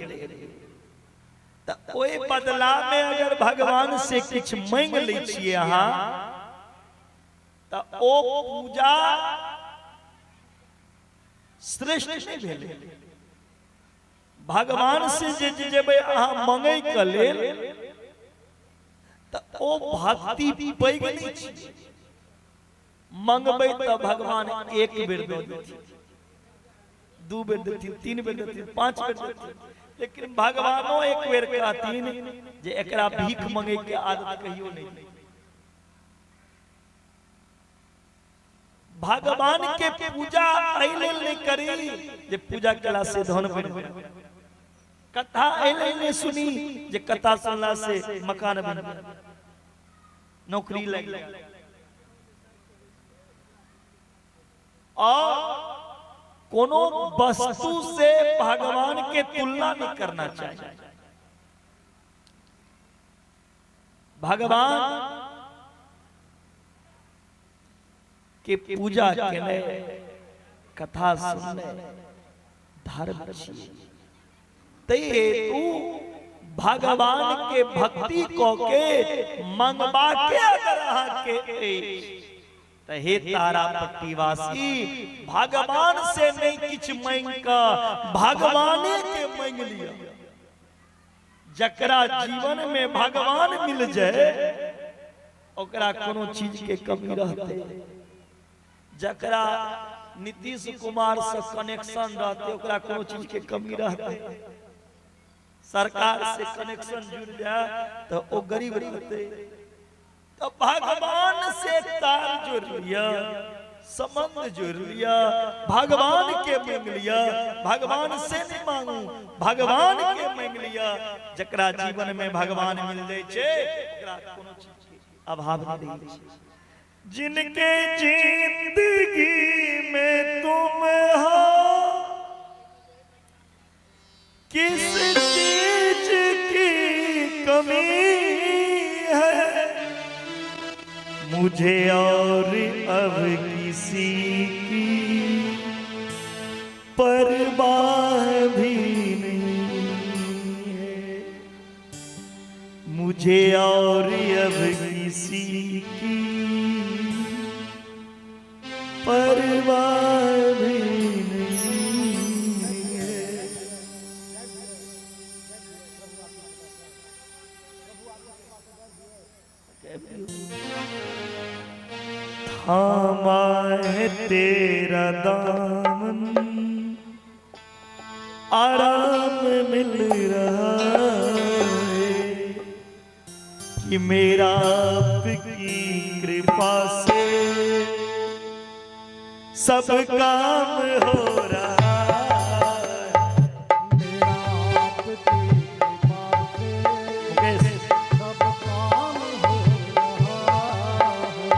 त ओहि बदला में अगर भगवान से किछु मांगि लै छियै अहाँ त ओ पूजा श्रेष्ठ नहि भेलै। भगवान से जे जेबै अहाँ मंगै के लेल त ओ भक्ति पैघ नहि छै। मंगबै त भगवान एक बेर दऽ देथिन, दू बेर देथिन, तीन बेर देथिन, पांच बेर देथिन, लेकिन भगवानो एक बेर कहथिन जे एकरा भीख मंगे के आदत कहियो नहीं। भगवान के पूजा एहि लेल नहीं करी जे पूजा केला से धन बनि जाय, कथा एहि लेल नहीं सुनी जे कथा सुनला से मकान बनि जाय, नौकरी लागि जाय। और कोनो वस्तु से भगवान के तुलना नहीं करना चाहिए। भगवान के पूजा केने, कथा सुनने धर्म छियै, तै हेतु भगवान के भक्ति क के मंगबा के अगर अहाँ के अछि त हे तारापट्टी वासी, भगवान से नहीं किछु मांगि क भगवाने के मांगि लिअ। जकरा जीवन में भगवान मिल जाए ओकरा कोनो चीज के कमी रहते। जकरा नीतीश कुमार से कनेक्शन रहते ओकरा कोनो चीज के कमी रहते। सरकार से कनेक्शन जुड़ जाए तो ओ गरीब रहते। तो भगवान से तार जोड़ लिया, संबंध जोड़ लिया, भगवान के मांग लिया। भगवान से नहीं मांगू, भगवान के मांग लिया। जकरा जीवन में भगवान मिल जाए छै ओकरा कोनो चीज के अभाव नहीं रहै छै। जिनके जिंदगी में तुम हो किस चीज की कमी है, मुझे और अब किसी की परवाह भी नहीं है, मुझे और अब किसी की परवाह भी नहीं है। थामा है तेरा दामन, आराम मिल रहा है, कि मेरा आपकी कृपा से सब काम हो रहा है। मेरा आपकी कृपा से मुकेश सब काम हो रहा है।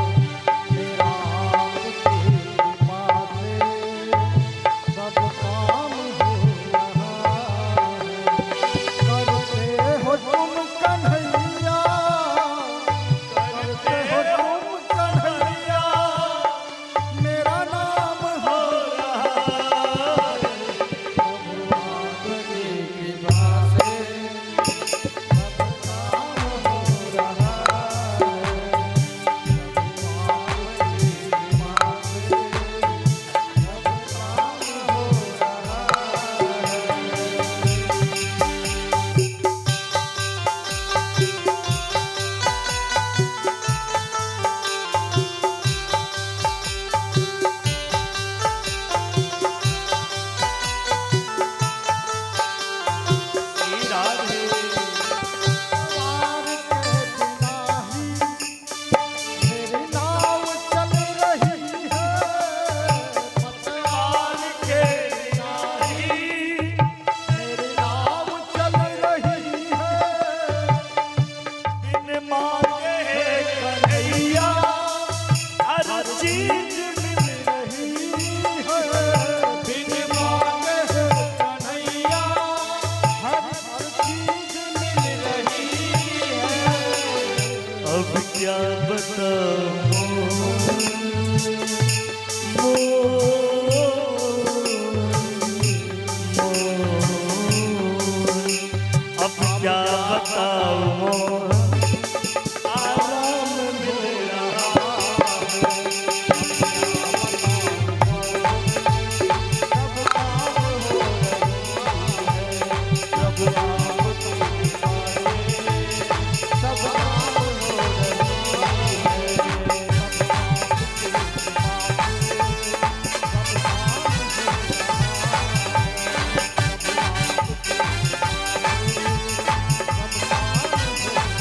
मेरा आपकी कृपा से सब काम हो रहा है। करते हो तुम कन्हैया, करते हो तुम कन्हैया, मेरा नाम हो रहा है। प्रभु आपकी कृपा से सब काम हो रहा है। प्रभु आपकी कृपा से सब काम हो रहा है। श्री राधे। पार के बिना ही मेरी नाव चल रही है। पतवार के बिना ही मेरी नाव चल रही है। बिन मांगे कन्हैया हर चीज मिल रही है। बिन मांगे कन्हैया हर चीज मिल रही है। अब क्या बताऊं मोर, अब क्या बताऊं, आराम मिल रहा है। सब काम हो रहा है। प्रभु आपकी कृपा से सब काम हो रहा है। प्रभु आपकी कृपा से सब काम हो रहा है।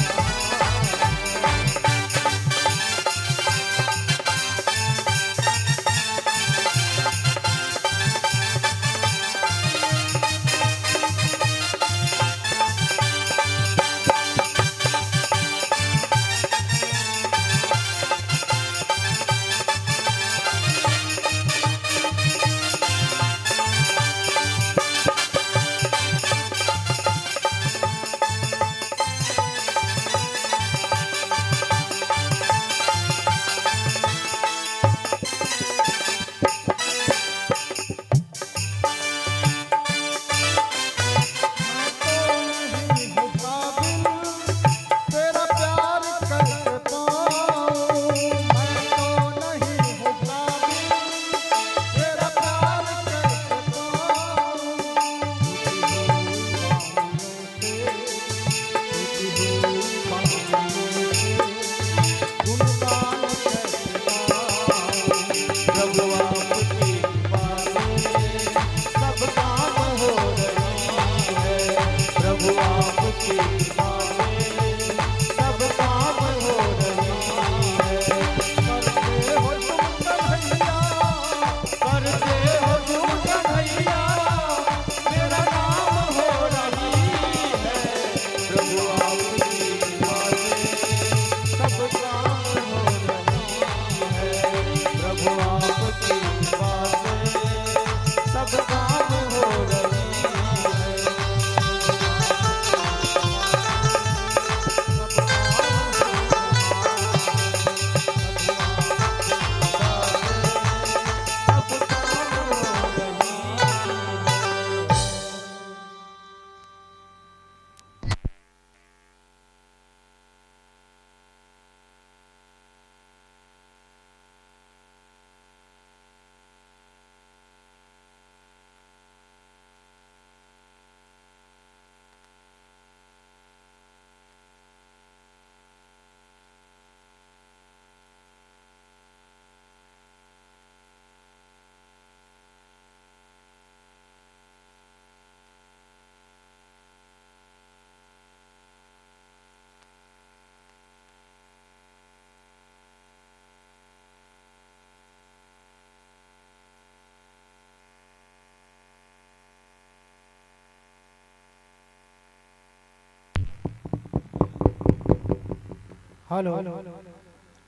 हेलो,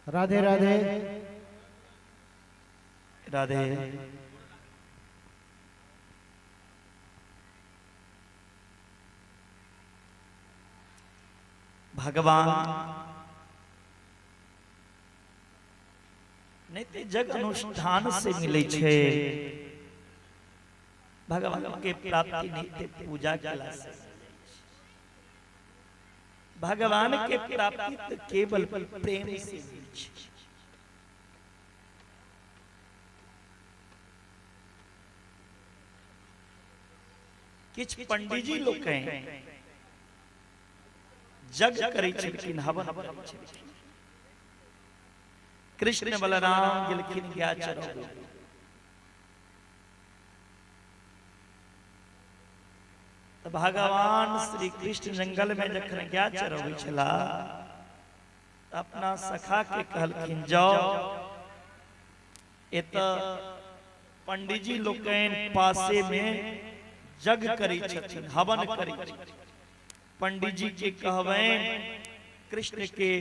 राधे राधे। राधे। भगवान नहीं ते जग अनुष्ठान से मिले छे, भगवान के प्राप्ति नहीं ते पूजा कला से। भगवान के प्राप्ति तो केवल प्रेम से मिले छे। किछ पंडित जी लोग हैं जग करै छलखिन, हवन करै छलखिन। कृष्ण बलराम गेलखिन गाय चरबै। तऽ भगवान श्री कृष्ण जंगल में जखन गाय चरबै छला अपना सखा के कहलखिन जाओ एतऽ पंडित जी लोकनि पासे में जग करै छथिन, हवन करै छथिन। पंडित जी के कहबनि कृष्ण के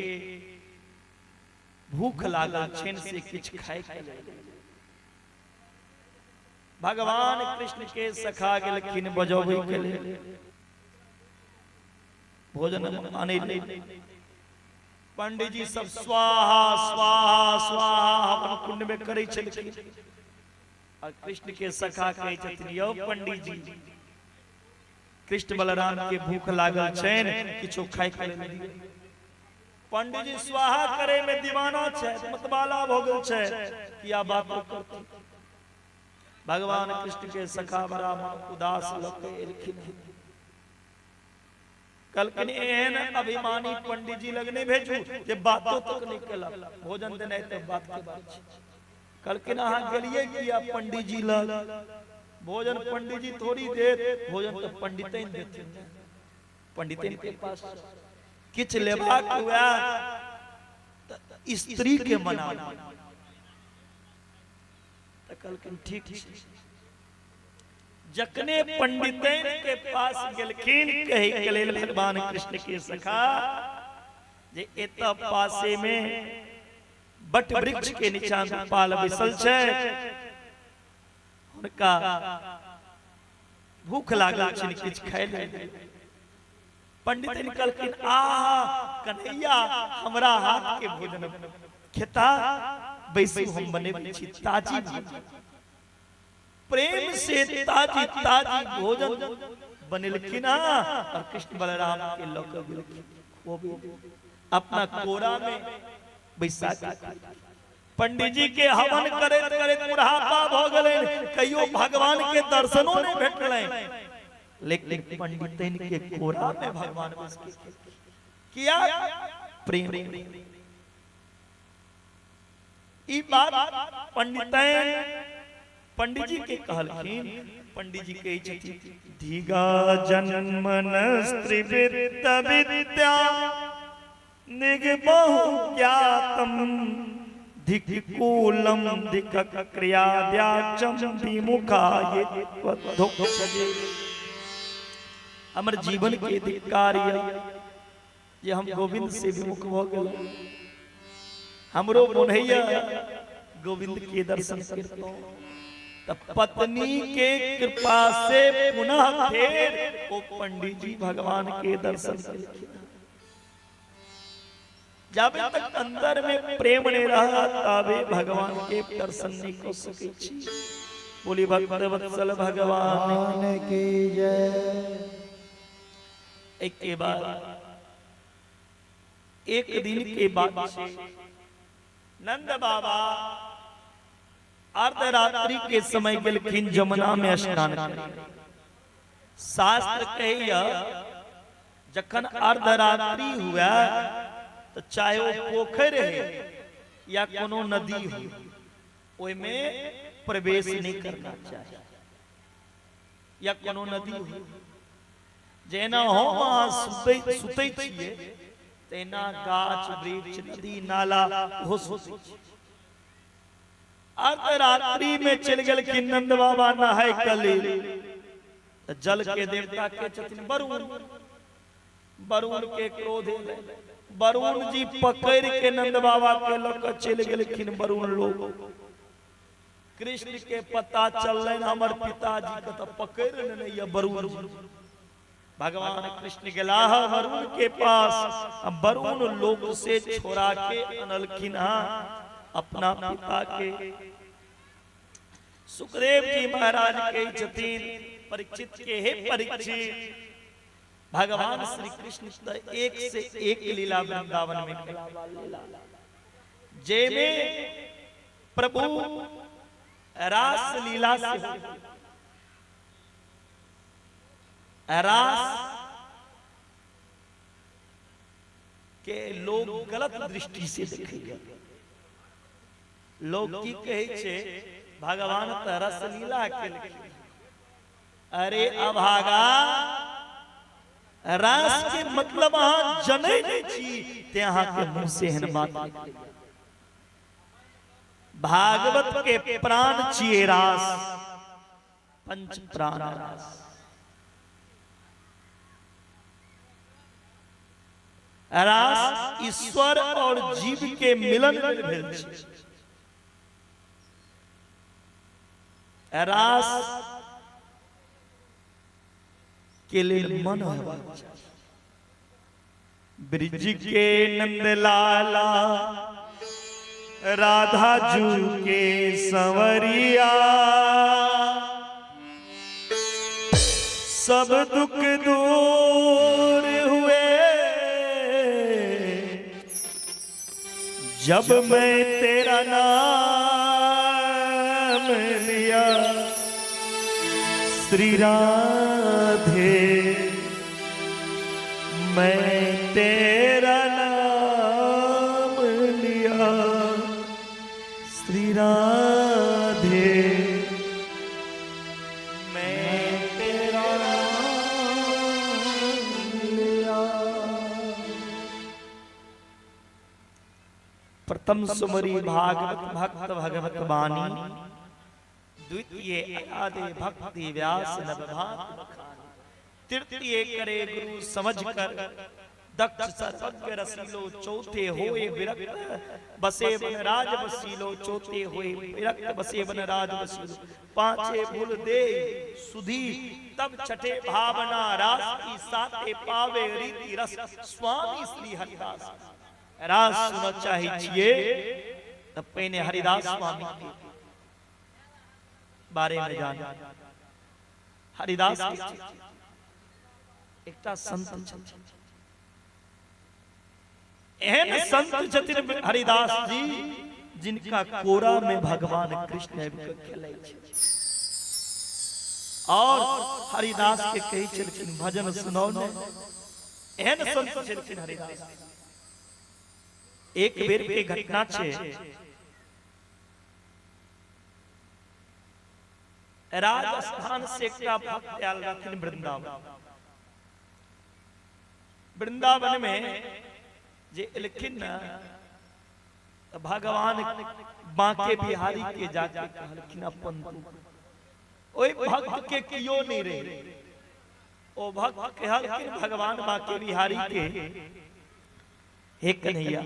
भूख लागल छनि से किछु खाय के लेल। भगवान कृष्ण के सखा गेलखिन बजबै के लेल, भोजन आनै लेल। पंडित जी सब स्वाहा स्वाहा स्वाहा हवन कुंड में करै छलखिन। और कृष्ण के सखा कहै छथिन यौ पंडित जी, कृष्ण बलराम के भूख लागल छनि, किछु खाय के लेल दियौ। पंडित जी स्वाहा करे में दीवाना छै, मतवाला भ गेल छै, किया बात करती। भगवान कृष्ण के सखा बड़ा मन उदास लऽ के एलखिन। कहलखिन एहन अभिमानी पंडित जी लग नहि भेजू जे बातो तक नहि केलक, भोजन देनाइ तऽ बात के बात छै। कहलखिन अहाँ गेलियै किया पंडित जी लग? भोजन पंडित जी थोड़ी देत, भोजन तऽ पंडिते देथिन। पंडिते के पास किछु लेबाक हुए तऽ स्त्री के मना। तऽ कहलखिन ठीक छै। जखने पंडितैन के पास गेलखिन कहै के लेल भगवान कृष्ण के सखा जे एतऽ पासे में बट वृक्ष के नीचा गोपाल बैसल छै, हुनका भूख लागल छनि, किछु खाय लेल। पंडित कहलखिन आहा कन्हैया हमरा हाथ के भोजन खेता, बैसू हम बनेबै छी ताजी भोजन। प्रेम से ताजी ताजी भोजन बनेलखिन और कृष्ण बलराम के लऽ के गेलखिन, अपना कोरा में बैसा के। पंडित जी के हवन करैत करैत बुढ़ापा भ गेलनि, कहियो भगवान के दर्शनो नहीं भेटलनि, लेकिन पंडितन के कोरा में भगवान बस किया प्रेम। ई बात पंडितन पंडित जी के कहलखिन। पंडित जी कहै छथिन धीगा जन्मन स्त्रीविद् विद्या निग बहु ज्ञातम धिक्कूलम धिक् क्रियाद्याचम विमुखाये। हमर जीवन के धिक्कार जे हम गोविंद से विमुख भ गेलहुँ। हमरो मन होइया गोविंद के दर्शन करतौं। त पत्नी के कृपा से पुनः फेर ओ पंडित जी भगवान के दर्शन केलखिन। जाबे तक अंदर में प्रेम नहीं रहा ताबे भगवान के दर्शन नहीं कर सकै छी। बोली भक्त वत्सल भगवान की जय। एक के बाद एक दिन के बाद नंद बाबा अर्धरात्रि के समय गेलखिन जमुना में स्नान करे। शास्त्र कहैया जखन अर्धरात्रि हुआ तो चाहे वो पोखर है या कोनो नदी हो, ओहिमे प्रवेश नहीं करना चाहिए। या कोनो नदी हो, जेना हम अहाँ सुतै छियै तेना गाछ वृक्ष नदी नाला ओहो सुतै छै। अर्धरात्रि में चलि गेलखिन नंद बाबा नहाय के लेल। जल के देवता के छथिन वरुण। वरुण के क्रोध एलै। वरुण जी पकड़ के नंद बाबा के लऽ कऽ चलि गेलखिन वरुण लोग। कृष्ण के पता चललनि हमर पिताजी के तऽ पकड़ लेने ये वरुण जी। भगवान कृष्ण गेलाह वरुण के पास, वरुण लोक से छोड़ा के अनलखिन हाँ अपना पिता के। सुखदेव जी महाराज कहै छथिन परीक्षित के, हे परीक्षित, भगवान श्री कृष्ण तऽ एक से एक लीला वृंदावन में केला, जेमे प्रभु रास लीला से रास के लोग गलत दृष्टि से देखैया। लोग की कहै छै भगवान तऽ रस लीला केलखिन। अरे अभागा, रास के मतलब अहाँ जनै नहि छी ते अहाँ के मुंह से एहन बात निकलैया। भागवत के प्राण छियै रास, पंच प्राण रास। रास ईश्वर और जीव के मिलन भेल छै। रास के लेल मन हेबाक चाही। ब्रिज के नंदलाला राधा जू के संवरिया, सब दुख दूर हुए जब मैं तेरा नाम लिया। श्री राधे मैं तेरा नाम लिया, श्री राधे मैं तेरा नाम लिया। प्रथम सुमरी भागवत भक्त भगवत वाणी, द्वितीय आदि भक्ति व्यास नवभात बखानी, तृतीय करे गुरु समझ कर दक्ष सर्वज्ञ रसीलो, चौथे होए विरक्त बसे वनराज बसीलो, चौथे होए विरक्त बसे वनराज बसीलो, पांचे भूल दे सुधी, तब छठे भावना रास की, साते पावे रीति रस स्वामी श्री हरिदास। रास सुनऽ चाहै छियै तऽ पहिने हरिदास स्वामी के बारे में जान। हरिदास के एकटा संत छथिन, एहन संत छथिन हरिदास जी जिनका कोरा में भगवान कृष्ण आबि कऽ खेलै छथिन। और हरिदास के कहै छलखिन भजन सुनाउ ने। एहन संत छलखिन हरिदास। एक बेर के घटना छै, राजस्थान से एकटा भक्त आयल रहथिन वृंदावन। वृंदावन में जे एलखिन न तऽ भगवान बांके बिहारी के जाके कहलखिन अपन दुख। ओहि भक्त के कियो नहि रहे, ओ भक्त कहलखिन भगवान बांके बिहारी के, हे कन्हैया,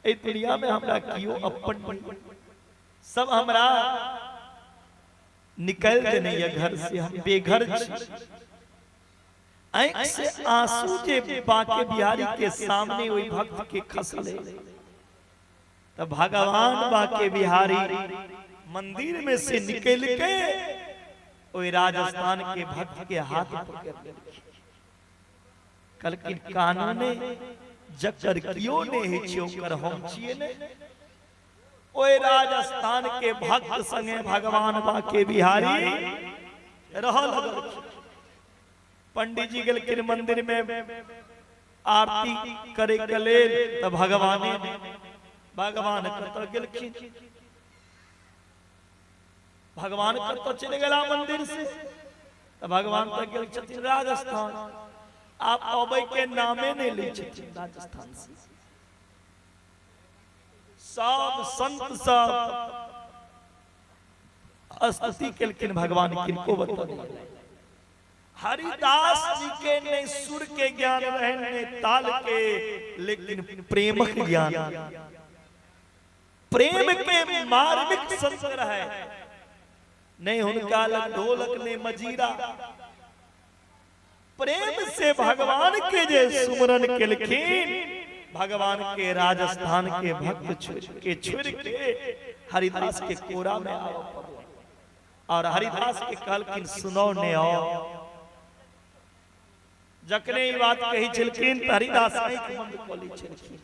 एहि दुनिया में हमरा कियो अपन नहीं, सब हमरा निकल देने ये घर से, हम बेघर छी। आँखि से आंसू जे बांके बिहारी के सामने ओहि भक्त के खसले, तऽ भगवान बांके बिहारी मंदिर में से निकल के ओहि राजस्थान के भक्त के हाथ पकड़ लेलखिन। कहलखिन कानूने जकर कियो नहि होइ छै ओकर हम छियै ने। ओहि राजस्थान के भक्त संगे भगवान बांके बिहारी रहऽ लगलखिन। पंडित जी गेलखिन मंदिर में आरती करे के लेल, तऽ भगवाने भगवान कतऽ गेलखिन, भगवान कतऽ चलि गेला मंदिर से, तऽ भगवान तऽ गेल छथिन राजस्थान। आप अबै के नामे नहि लै छथिन राजस्थान से। सब संत सब स्तुति केलखिन भगवान किनको बतौने। हरिदास जी के ने सुर के ज्ञान रहे ने ताल के, लेकिन प्रेमक ज्ञान, प्रेम के मार्मिक संत रहे। नहीं हुनका लग ढोलक ने मजीरा, प्रेम से भगवान के जे सुमरन केलखिन, भगवान के राजस्थान के भक्त के छोड़ के हरिदास के कोरा में आव पड़ल और हरिदास के कहलखिन सुनो ने आओ। जखने ई बात कही छलखिन त हरिदास आंखि बंद कऽ लै छलखिन,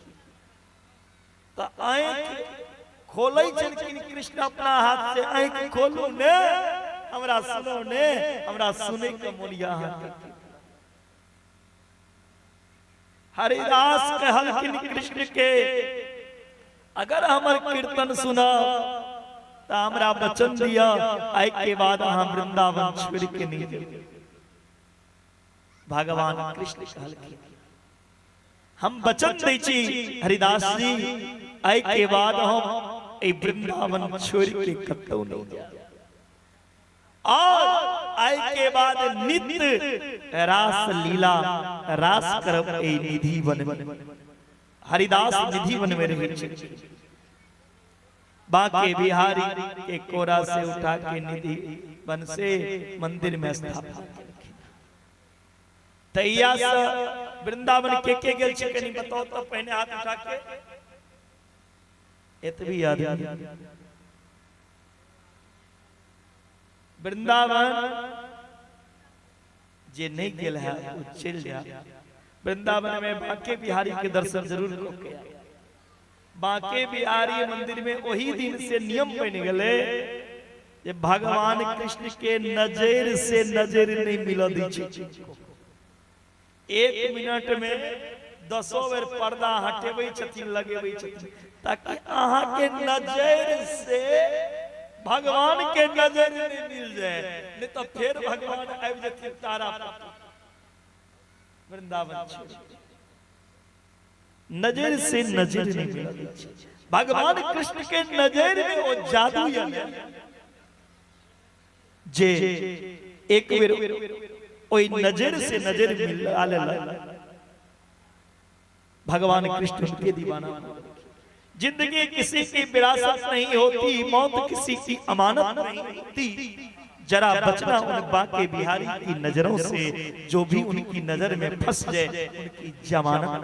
त आंखि खोलै छलखिन कृष्ण अपना हाथ से, आंखि खोलू ने, हमरा सुनो ने, हमरा सुनै के मोन या अहाँके। हरिदास कहलखिन कृष्ण के, अगर हमर कीर्तन सुना त हमरा वचन दिया, आइ के बाद अहाँ वृंदावन छोड़ के नहीं जेबै। भगवान कृष्ण कहलखिन हम वचन दै छी हरिदास जी, आइ के बाद हम एहि वृंदावन छोड़ के कतौ नहीं जायब, और आइ के बाद नित्य रास लीला रास करब एहि निधि वन में। हरिदास निधि वन में रहै छै, बांके बिहारी के कोरा से उठा के निधि वन से मंदिर में स्थापित केलखिन। तहिया से वृंदावन के गेल छै कनि बताओ तो, पहिने हाथ उठा के। एतबी आदमी वृंदावन जे नहीं गेल है वो चल जा। वृंदावन में बांके बिहारी के दर्शन जरूर कऽ के आउ। बांके बिहारी मंदिर में वही दिन से नियम बन गेलै जे भगवान कृष्ण के नजर से नजर नहीं मिल दै छै। 1 मिनट में 10 बेर पर्दा हटेबै छथिन, लगेबै छथिन, ताकि अहाँ के नजर से भगवान के नजर नहीं मिल जाए, नहीं तो फिर भगवान आबि जेथिन तारा वृंदावन। नजर से नजर नहीं मिल, भगवान कृष्ण के नजर में वो जादू जे एक बेर ओई नजर से नजर मिला लेलक, भगवान कृष्ण के दीवाना। जिंदगी किसी की विरासत नहीं होती, मौत किसी की अमानत नहीं होती, जरा बचना उन बांके बिहारी की नजरों से, जो भी उनकी नजर में फंस जाए उनकी जमानत।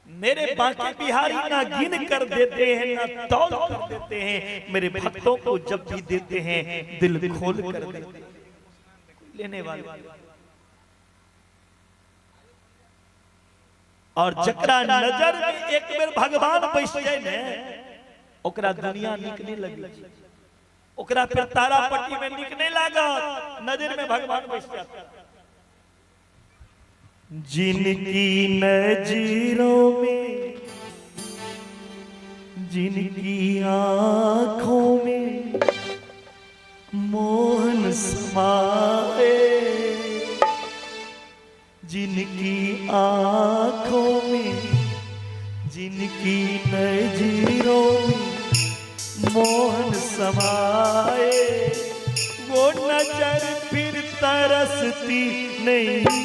मेरे बांके बिहारी ना गिन कर देते हैं ना तौल कर देते हैं, मेरे भक्तों को जब भी देते हैं दिल खोल कर देते हैं, लेने वाले। और जकरा नजर में एक बेर भगवान बैस जाए ने, ओकरा दुनिया निक नहीं लगी, ओकरा फिर तारा पट्टी में निक नहीं लागत, नजर में भगवान बैस जाता। जिनकी नजरों में, जिनकी आंखों में मोहन समाए, जिनकी आंखों में, जिनकी नजरों में मोहन समाए, वो नजर फिर तरसती नहीं।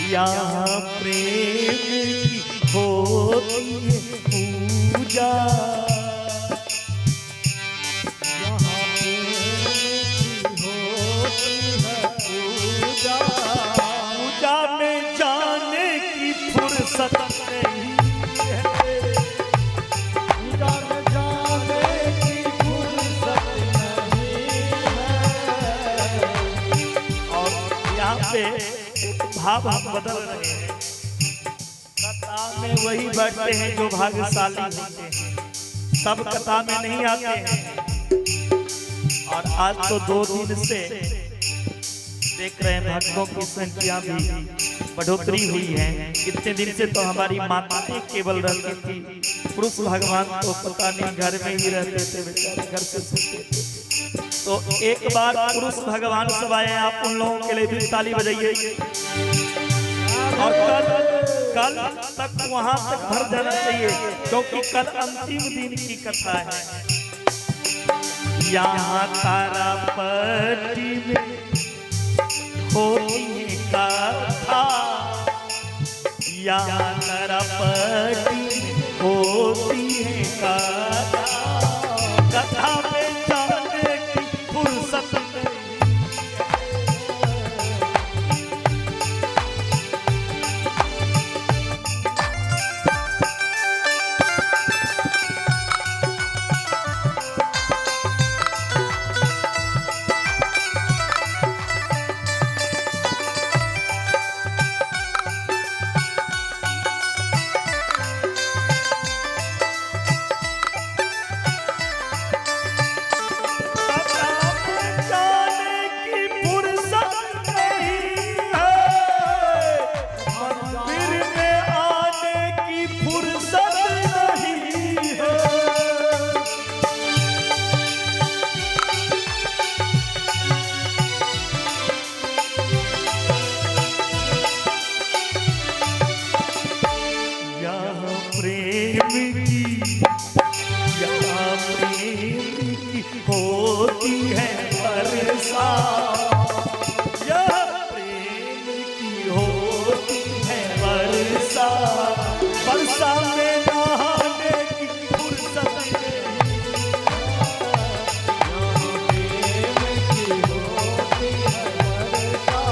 यहाँ प्रेम की होती है पूजा, यहाँ प्रेम की होती है पूजा, पूजा में जाने की फुर्सत नहीं है, पूजा में जाने की फुर्सत नहीं है। और यहाँ पे भाव हम बदल रहे हैं। कथा में वही बैठते हैं जो भाग्यशाली होते हैं, सब कथा में नहीं आते हैं। और आज तो 2 दिन से देख रहे हैं भक्तों की संख्या भी बढ़ोतरी हुई है। इतने दिन से तो हमारी माताएं केवल रहती थी, पुरुष भगवान तो पता नहीं घर में ही रहते थे, बेचारे घर से सुनते थे। तो एक बार पुरुष भगवान सब आए, आप उन लोगों के लिए भी ताली बजाइए। और कल कल तक वहां तक भर जाना चाहिए, क्योंकि कल अंतिम दिन की कथा है। यहाँ तारापट्टी में होती है कथा, यहाँ तारापट्टी में होती है कथा, कथा में जाने की फुर्सत नहीं। जाने की फुर्सत नहीं है, मंदिर में आने की फुर्सत नहीं है। यहाँ प्रेम की, यहाँ प्रेम की होती है बरसा, यह प्रेम की होती है बरसा, बरसा में नहाने की फुर्सत नहीं। प्रेम की होती है बरसा,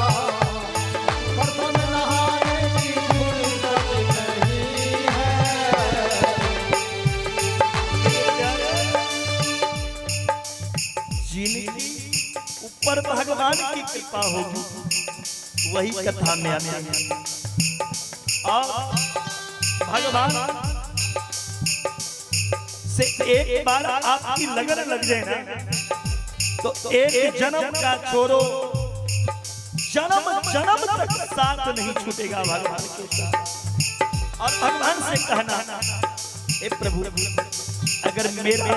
बरसा में नहाने की फुर्सत नहीं है। जिनकी ऊपर भगवान की कृपा होगी वही कथा में आते हैं। और भगवान से एक बार आपकी लगन लग जाए ना, तो एक जन्म का छोड़ो, जन्म जन्म तक साथ नहीं छूटेगा भगवान के साथ। और भगवान से कहना, हे प्रभु, अगर मेरा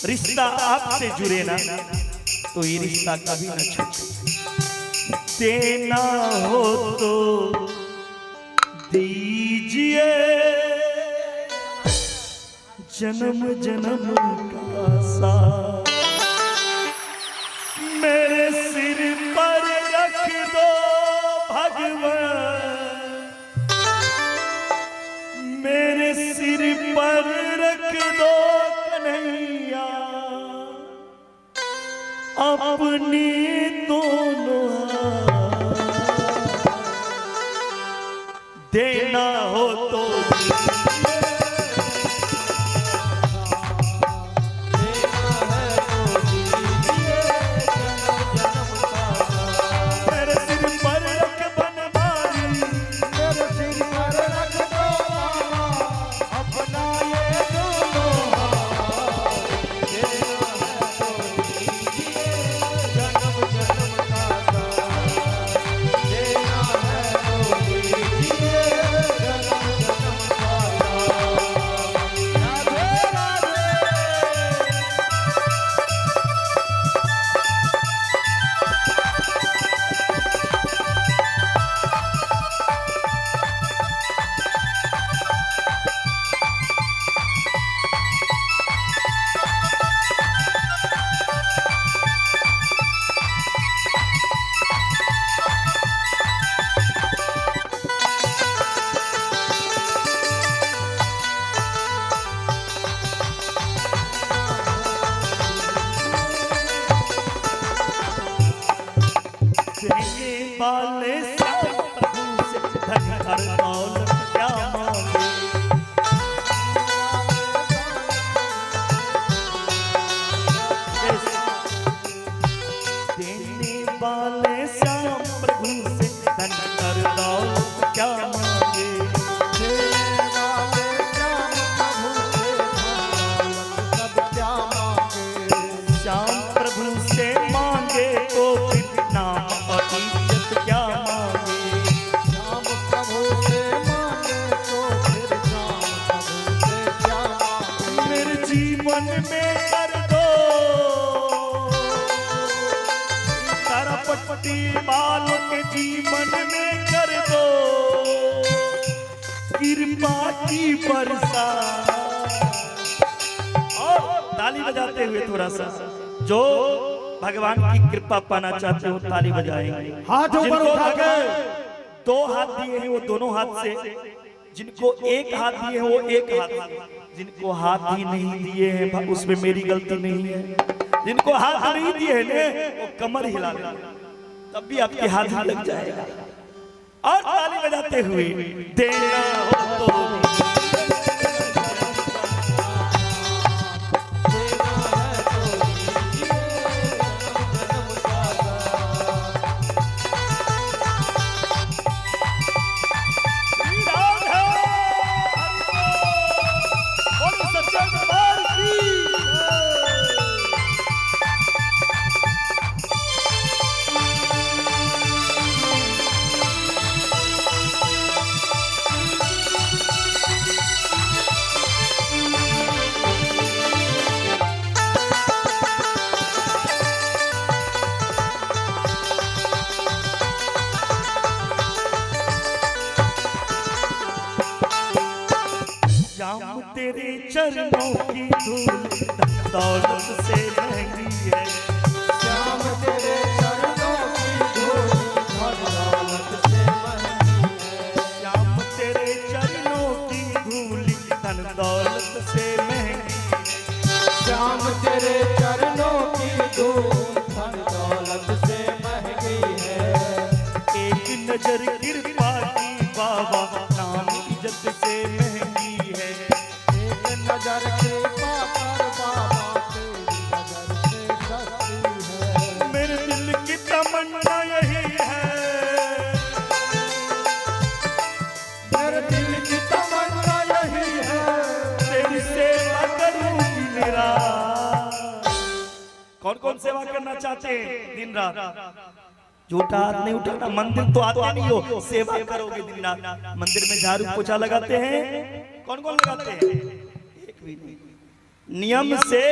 रिश्ता आपसे जुड़े ना, तो ये रिश्ता कभी ना छूटे। देना हो तो दीजिए, जन्म जन्म का साथ मेरे सिर पर रख दो भगवान, मेरे सिर पर रख दो कन्हैया, अपनी दोनों हाथ। देना हो तो देना है तो दीजिए जन्म जन्म का साथ। मेरे सिर पर रख बनवारी, मेरे सिर पर रख दो बाबा अपना ये दोनों हाथ। देना है तो दीजिए जन्म जन्म का साथ। देना है तो दीजिए जन्म जन्म का साथ। राधे राधे। देने वाले श्याम प्रभु से धन और दौलत क्या मांगे। देने वाले श्याम प्रभु से धन और दौलत क्या मांगे। देने वाले श्याम प्रभु से धन दौलत सब क्या मांगे। श्याम क्या मांगे। श्याम प्रभु से मांगे तो फिर श्याम प्रभु से क्या मांगे। मेरे जीवन में कर दो तारा पट्टी बाल के जीवन में कर दो कृपा की बरसात। और ताली बजाते हुए थोड़ा सा, जो भगवान की कृपा पाना चाहते हो ताली बजाएंगे। हाथ ऊपर उठा के। दो हाथ दिए हैं वो दोनों हाथ से, जिनको एक हाथ दिए हैं वो एक हाथ से, जिनको हाथ ही नहीं दिए हैं उसमें मेरी गलती नहीं है। जिनको हाथ नहीं दिए हैं ने वो कमर हिला दे, तब भी आपके हाथ ही लग जाएगा। और ताली बजाते हुए देना हो तो श्याम तेरे चरणों की धूल दौलत से महंगी है। श्याम तेरे चरणों की धूल दौलत से महंगी है। श्याम तेरे चरणों की धूल धन दौलत से महंगी है। श्याम तेरे चरणों की धूल धन दौलत से महंगी है। एक नजर कृपा की बाबा नाम इज्जत से महंगी है। एक नजर कृपा कर बाबा तेरी नजर से सस्ती है। मेरे दिल की तमन्ना यही है, मेरे दिल की तमन्ना यही है, तेरी सेवा करूंगी मेरा। कौन कौन सेवा करना चाहते हैं दिन रात? झूठा हाथ नहीं उठाना। मंदिर तो आते नहीं हो, सेवा करोगे दिन रात। मंदिर में झाड़ू पोछा लगाते हैं, कौन कौन लगाते हैं? एक भी नहीं। नियम से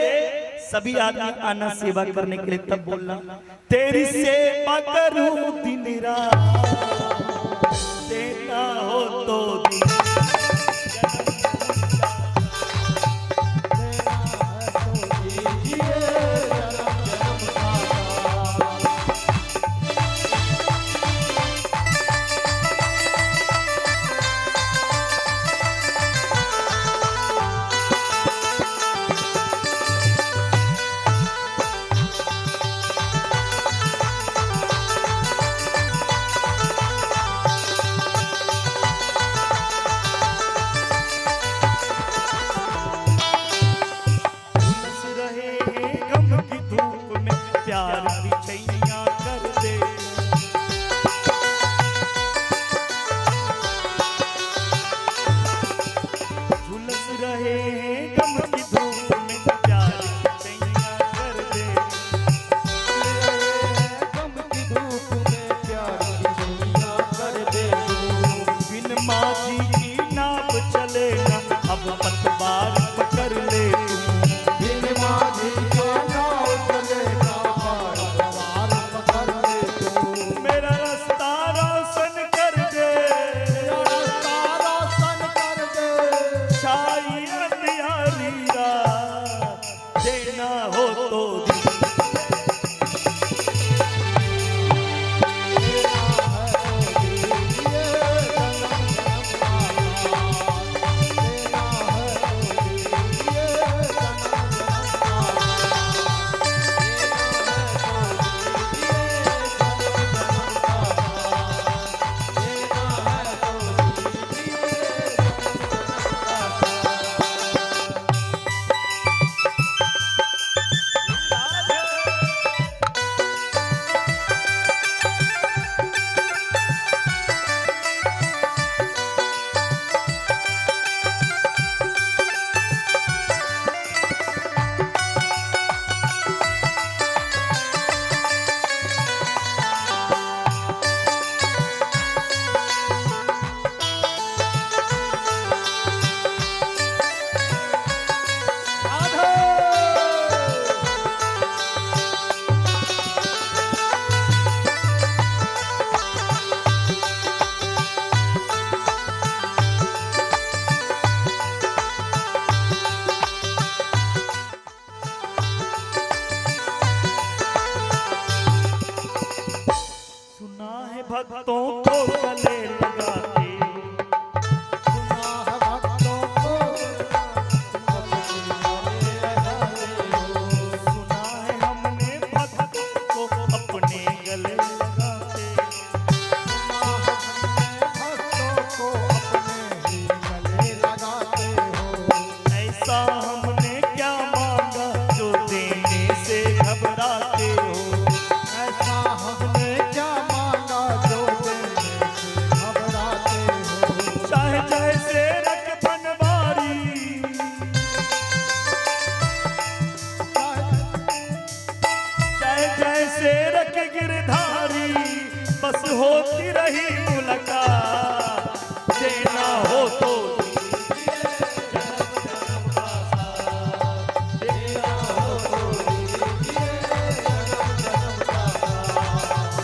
सभी आदमी आना सेवा करने के लिए, तब बोलना तेरी सेवा करूं दिन रात, देना हो तो दिन। देना है तो दीजिए जन्म जन्म का दान। है भक्तों को गले लगाते हो। सुना है भक्तों को अपने गले लगाते हो। सुना है हमने भक्तों को अपने गले लगाते हो। सुना है हमने भक्तों को अपने ही गले लगाते हो। ऐसा हमने क्या मांगा जो देने से घबराते हो। ऐसा हमने क्या मांगा जो देने से घबराते हो। चाहे जैसे रख बनवारी, चाहे जैसे रख गिरधारी, बस होती रही मुलाकात। देना हो तो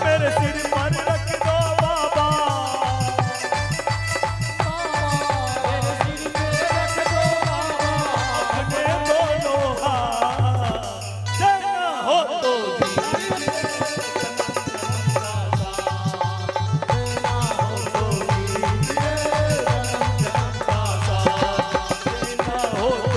मेरे सिर पर रख दो बाबा, मेरे सिर पे रख दो बाबा। अपने दोनों हाथ। देना हो तो देना हो तो देना हो तो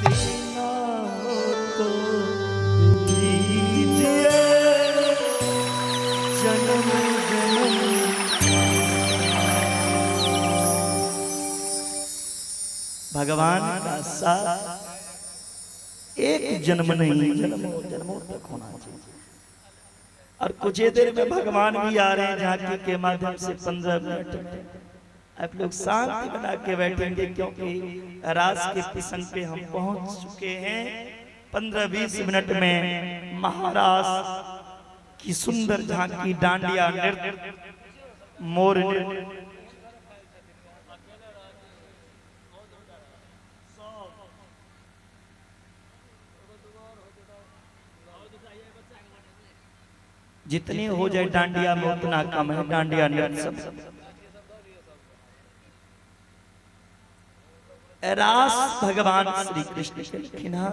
देना हो तो दीजिए जन्म जन्म। भगवान का साथ एक जन्म नहीं, जन्मों जन्मों तक होना चाहिए। और कुछ ही देर में भगवान भी आ रहे हैं झांकी के माध्यम से। 15 मिनट आप लोग शांति बना के बैठेंगे, क्योंकि रास के प्रसंग पे हम पहुंच चुके हैं। 15-20 मिनट में महारास की सुंदर झांकी, डांडिया नृत्य, मोर नृत्य, जितने हो जाए डांडिया में उतना कम है। डांडिया नृत्य सब रास भगवान श्री कृष्ण के लिखना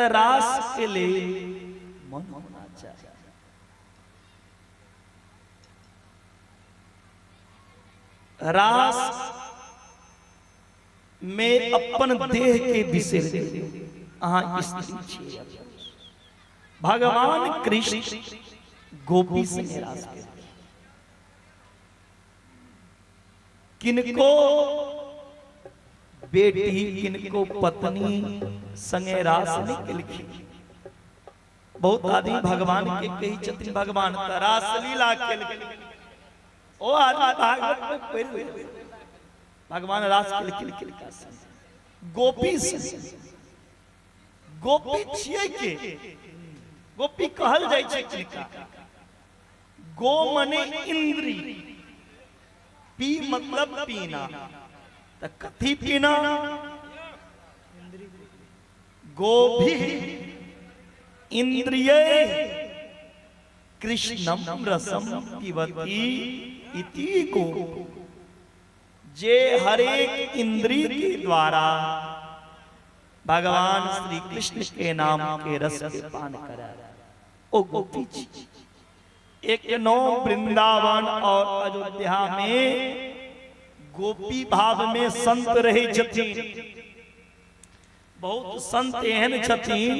रास के लिए मन होना चाहिए। रास में अपन देह के विषय अहाँ स्त्री छियै। भगवान कृष्ण गोपी से रास के किनको बेटी किनको पत्नी संगे रास नहीं केलखिन। बहुत आदमी भगवान के कहै छथिन भगवान त रास लीला केलखिन। ओ आदमी भागवत में पढ़ि लेलकै भगवान रास केलखिन किनका संग, गोपी से। गोपी छियै के? गोपी कहल जाइ छै किनका? गो मने इंद्री, पी मतलब पीना, त कथी पीना? गोभी इंद्रिय कृष्णम रसम पिबती इति गो। जे हरेक इंद्रिय के द्वारा भगवान श्री कृष्ण के नाम के रस के पान करे ओ गोपी छी। एक नौ वृंदावन और अयोध्या में गोपी भाव में संत रहे छथिन। बहुत संत एहन छथिन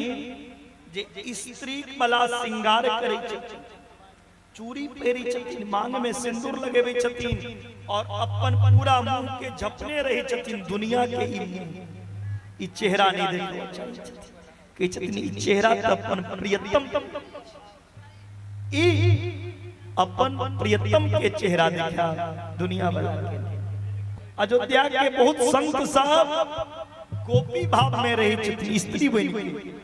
जे स्त्री वाला श्रृंगार करै छथिन, चूड़ी पहिरै छथिन, मांग में सिंदूर लगेबै छथिन और अपन पूरा मुंह के झपने रहै छथिन। दुनिया के ई मुंह, ई चेहरा नहीं देखै चाहै छथिन। कहै छथिन ई चेहरा त अपन प्रियतम, ई अपन प्रियतम के चेहरा देखा दुनिया वाला के। अयोध्या के बहुत संत साहब गोपी भाव में रहे छथिन, स्त्री बनि के।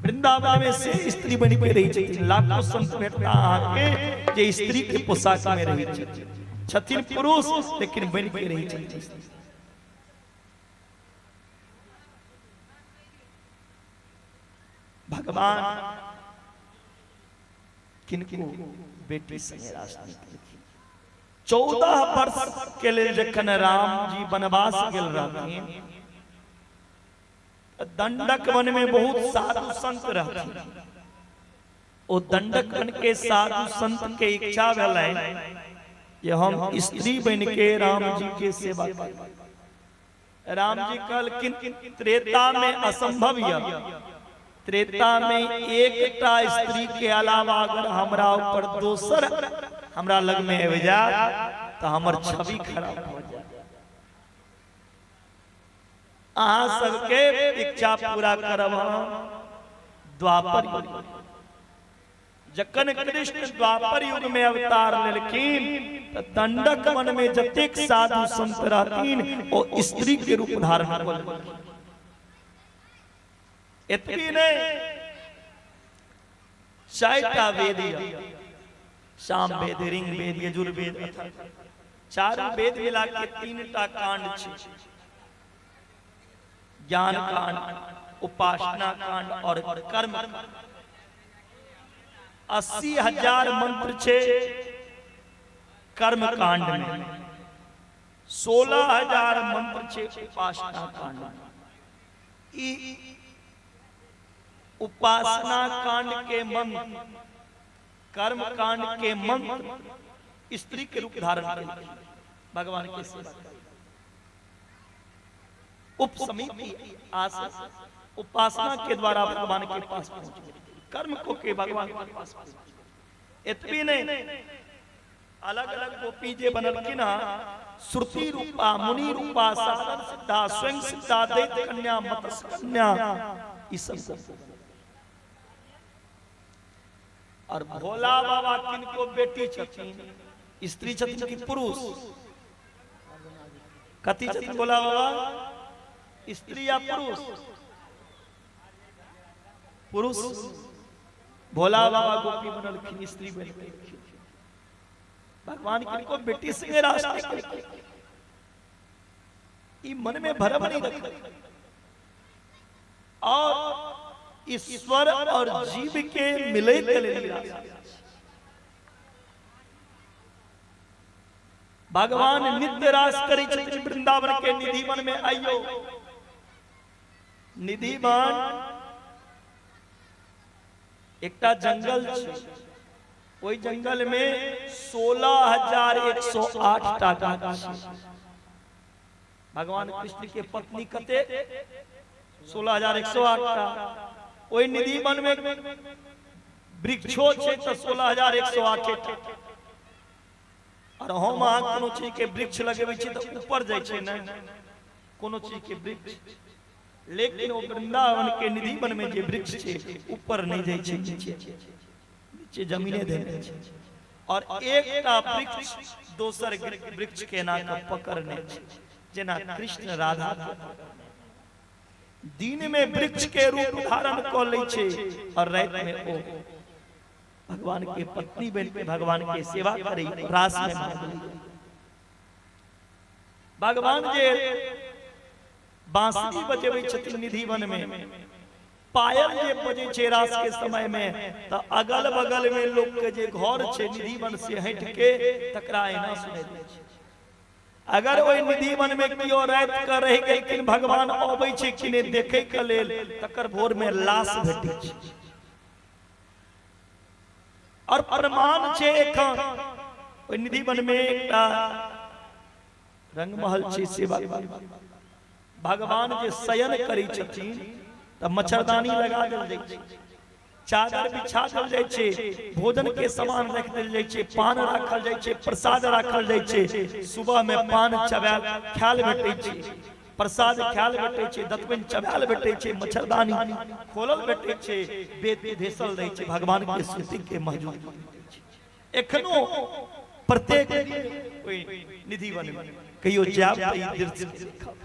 वृंदावन में से स्त्री बनि के रहे छथिन। लाखों संत भेटता अहाँके जे स्त्री के पोशाक में रहे छथिन, छथिन पुरुष लेकिन बनि के रहे छथिन। भगवान किनको बेटी संगे रास नहीं केलखिन। 14 वर्ष के लेल जखन राम जी वनवास गेल रहथिन, दंडक वन में बहुत साधु संत रहथिन। ओ दंडक वन के साधु संत के इच्छा भेलनि जे हम स्त्री बन के राम जी के सेवा करी। राम जी कहलखिन त्रेता में असंभव यऽ, त्रेता में एकटा स्त्री के अलावा अगर हमरा ऊपर दोसर हमरा लग में आबि जाय तऽ हमर छवि खराब भऽ जायत। अहाँ सबके इच्छा पूरा करब हम द्वापर युग। जखन कृष्ण द्वापर युग में अवतार लेलखिन तऽ दंडक वन में जतेक साधु संत रहथिन ओ स्त्री के रूप धारण कऽ लेलखिन। एतबी नहि, चारिटा वेद यऽ, साम वेद, ऋग वेद, यजुर्वेद, चारू वेद मिला के 3टा कांड छै, ज्ञान कांड, उपासना कांड और कर्म कांड। 80,000 मंत्र छै कर्म कांड में, 16,000 मंत्र छै उपासना कांड में। ई उपासना कांड के मंत्र, कर्म कांड के मंत्र स्त्री के रूप धारण केलखिन भगवान के सेवा। उपसमिति आस उपासना के द्वारा भगवान के पास पहुंच गए, कर्म को के भगवान के पास पहुंच गए। एतबी नहीं, अलग अलग गोपी जे बनलखिन हँ, श्रुति रूपा, मुनि रूपा, साधन सिद्धा, स्वयं सिद्धा, दैत्य कन्या, मत्स्य कन्या, ई सब। और भोला बाबा किनको बेटी छथिन, स्त्री छथिन कि पुरुष? कथी छथिन भोला बाबा, स्त्री या पुरुष? पुरुष। भोला बाबा गोपी बनलखिन, स्त्री बनलखिन। भगवान किनको बेटी संगे रास नहि केलखिन, ई मन में भरम नहीं रखल। और ईश्वर और जीव के मिले के लेल भगवान नित्य रास करै छथिन वृंदावन के निधिवन में। आइयो निधिवन एकटा जंगल छै, ओहि जंगल में 16,108 टा गाछ छै। भगवान कृष्ण के पत्नी कते? 16,108 टा। ओहि निधिवन में वृक्षो छै तऽ 16,108 टा। और हम अहाँ कोनो चीज के वृक्ष लगेबै छी तऽ ऊपर जाइ छै ने कोनो चीज के वृक्ष, लेकिन ओ वृंदावन के निधिवन में जे वृक्ष छै ऊपर नहीं जाइ छै, नीचे नीचे जमीने धेने छै। और एकटा वृक्ष दोसर वृक्ष के एना के पकड़ने छै, जेना कृष्ण राधा के दिन में वृक्ष के रूप धारण कऽ लै छै और राति में ओ भगवान के पत्नी बन के भगवान के सेवा करे, रास में भाग लै। भगवान जे बांसुरी बजेबै छथिन निधिवन में, पायल जे बजै छै रास के समय में, तऽ अगल बगल में लोक के जे घर छै निधिवन से हटि के तकरा एना सुनाइ दै छै। अगर ओहि निधिवन में केओ राति के रहि गेलखिन, भगवान अबै छै कि नहि देखै के लेल, तकर भोर में लाश भेटै छै। और प्रमाण छै एखन ओहि निधिवन में एकटा रंगमहल छै सेवा। भगवान जे शयन करै छथिन तऽ मच्छरदानी लगा देल जाइ छै, चादर बिछा देल जाइ छै, भोजन के सामान रख देल जाइ छै, पान राखल जाइ छै, प्रसाद राखल जाइ छै। सुबह में पान चबायल खायल भेटै छै, प्रसाद खायल भेटै छै, दतमनि चबायल भेटै छै, मच्छरदानी खोलल भेटै छै, बेद भेसल रहै छै, भगवान के स्तुति के मौजूद एखनो प्रत्येक ओहि निधिवन में कहियो जायब तऽ ई दृश्य देखब।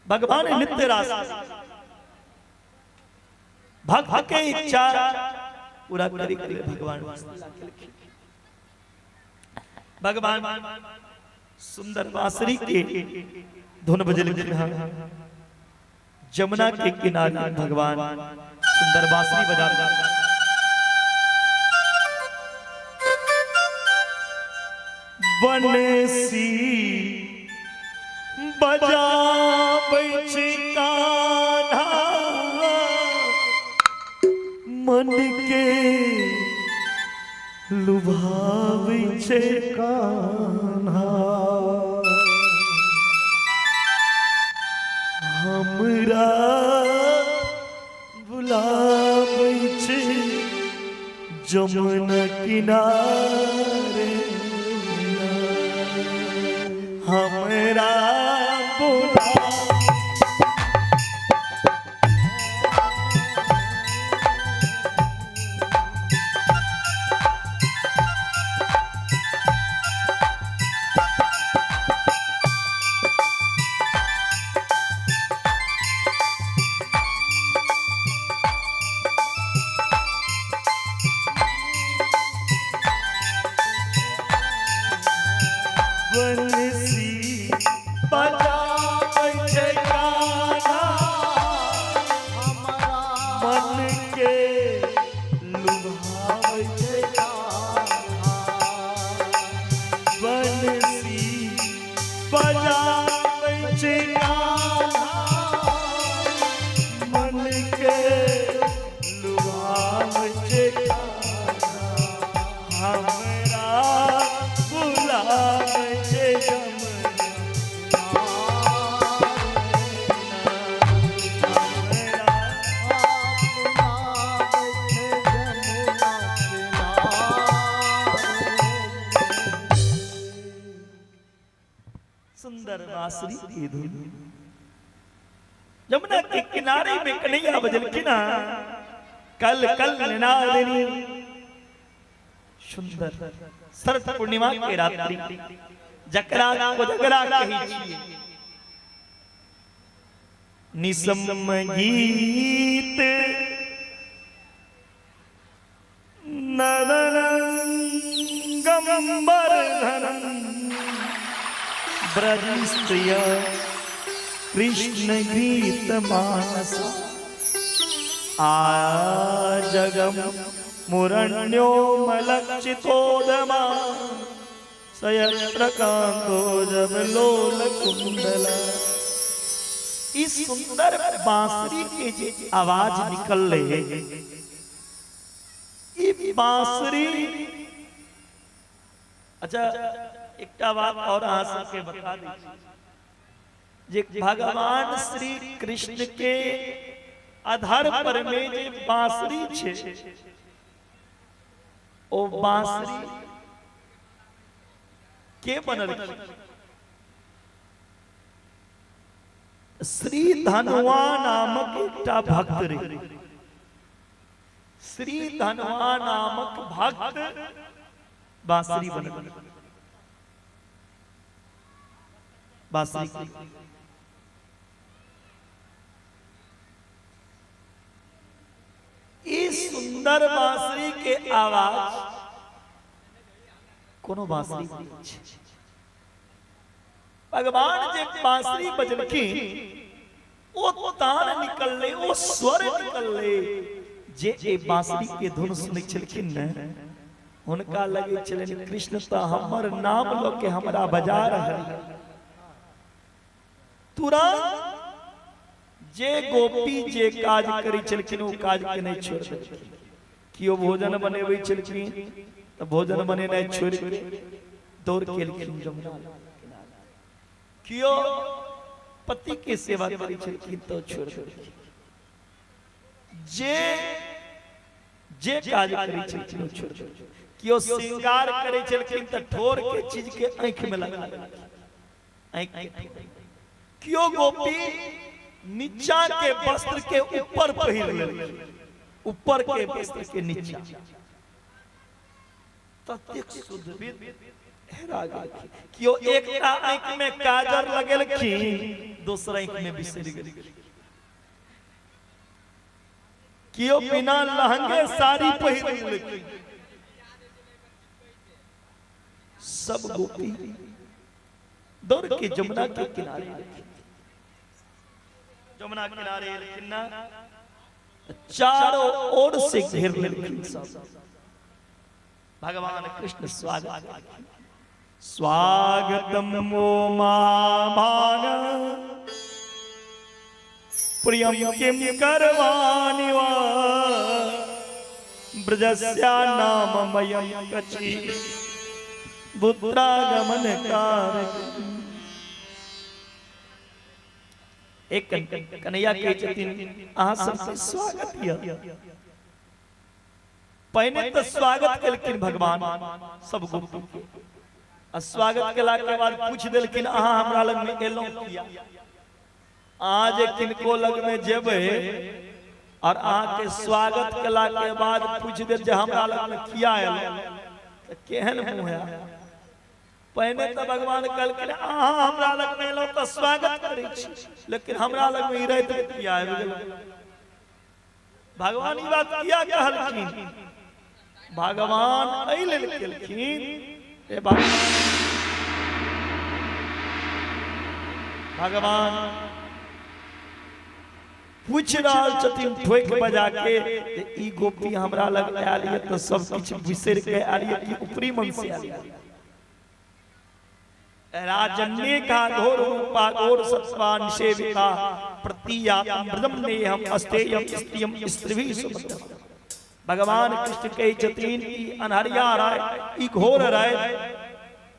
भगवान नित्य रास भक्त के इच्छा पूरा करे के लिए भगवान भगवान सुंदर बांसुरी के धुन बजलखिन हँ। जमुना के किनारे भगवान सुंदर बांसुरी बजा रहे। बनसी बजाबै छै कान्हा मन के लुभाबै छै कान्हा हमरा बुलाबै छै जमुना किनारे हमरा बुला। बंसी बजाबै छै कान्हा हमरा मन के लुभाबै छै कान्हा बंसी बजाबै छै कान्हा मन के लुभाबै छै कान्हा हमरा बुलाबै छै जमुना हमरा सुंदर बांसुरी की धुन जमुना के किनारे में कन्हैया बजलखिन कल कल निनादिनी। सुंदर शरद पूर्णिमा के रात्रि जकरा कोजगरा कहै छियै निसम गीत नरंगंबर ब्रज स्त्रिय कृष्ण गीत मानस आ जगम मुरण्यो मलक्षितोदमा सयत्र कांतो जबलोल कुंडला। इस सुंदर बांसुरी के जे आवाज निकल रहे ई बांसुरी। अच्छा एकटा बात और अहाँ सबके बता दै छी जे भगवान श्री कृष्ण के आधार पर में जे बांसुरी छै ओ बांसुरी के बनलखिन? श्री धनवा नामक एकटा भक्त रहे। श्री धनवा नामक भक्त बांसुरी बनल बांसुरी। इस सुंदर बांसुरी के आवाज कोनो बांसुरी नहीं छै। भगवान जे बांसुरी बजलखिन ओ तान निकलले ओ स्वर निकलले जे ए बांसुरी के धुन सुनै छलखिन ने हुनका लगे छलनि कृष्ण त हमर नाम ल के हमरा बजा रहल। तुरंत जे गोपी जे काज करै छलखिन ओ काज के नहीं छोड़ देलखिन। केओ भोजन बनेबै छलखिन त भोजन बनेनाइ छोड़ि के दौड़ के एलखिन जमुना किनारे। केओ पति के सेवा करै छलखिन त छोड़ देलखिन। जे जे काज करै छलखिन ओ छोड़ देलखिन। केओ श्रृंगार करै छलखिन त ठोर के चीज के आँखि में लगा देलखिन। आँखि के केओ गोपी नीचा के वस्त्र के ऊपर पहिर लेलखिन, ऊपर के वस्त्र के नीचा। ततेक शुद्ध हेरा गेलखिन। केओ एकटा आँखि में काजर लगेलखिन दोसर आँखि में बिसरि गेलखिन। केओ बिना लहंगे साड़ी पहिर लेलखिन। सब गोपी दौड़ के जमुना के किनारे एलखिन। जमुना किनारे एलखिन ना चारों ओर से घेर लेलखिन सब। भगवान कृष्ण स्वागत केलखिन। स्वागतम ओ महाभाग प्रियम किम करवाणि वा ब्रजस्या नाममयं कचि पुत्रागमन कारक। एक कन्हैया कहै छथिन अहाँ सबके स्वागत यऽ। पहिने तऽ स्वागत केलखिन भगवान सब गोपी के, आ स्वागत केला के बाद पूछि देलखिन अहाँ हमरा लग में एलहुँ किया? अहाँ जे किनको लग में जेबै और अहाँ के स्वागत केला के बाद पूछि देत जे हमरा लग में किया एलहुँ, तऽ केहन मुँह है? पहिने तऽ भगवान कहलखिन अहाँ हमरा लग में एलहुँ तऽ स्वागत करै छी, लेकिन हमरा लग में ई राति में किया आबि गेलहुँ? भगवान ई बात किया कहलखिन? भगवान एहि लेल केलखिन जे भगवान पूछि रहल छथिन ठोकि बजा के जे ई गोपी हमरा लग आयल यऽ तऽ सब किछु बिसरि के आयल यऽ कि ऊपरी मन से आयल यऽ? राजन्ये का घोर रूपा घोर सत्वा निषेविता प्रतीयामृतम नेहम अस्तेयम स्त्रियम स्त्रीभि सुभद्रम। भगवान कृष्ण कहै छथिन ई अन्हरिया राय, ई घोर राय,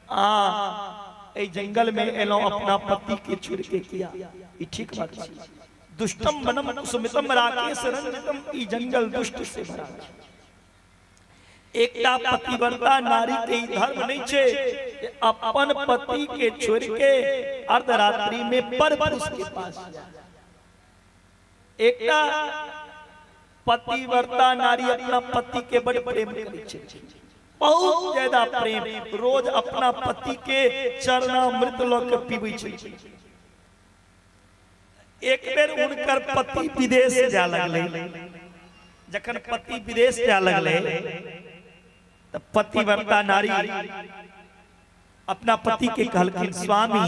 आ एहि जंगल में एलहुं अपना पति के छोड़ के किया? ई ठीक बात छै। दुष्टम वनम कुसुमितम राकेश रंजितम, ई जंगल दुष्ट से भरा छै। एकटा पतिव्रता नारी के ई धर्म नहीं छै जे अपन पति के छोड़ के अर्धरात्रि में पर पुरुष के पास जाए। एकटा पतिव्रता नारी अपना पति के बड़ प्रेम करै छै, बहुत ज्यादा प्रेम, रोज अपना पति के चरणामृत लऽ के पीबै छै। एक बेर हुनकर पति विदेश जाय लगलै। जखन पति विदेश जाय लगलै तऽ पतिव्रता नारी अपना पति के कहलखिन स्वामी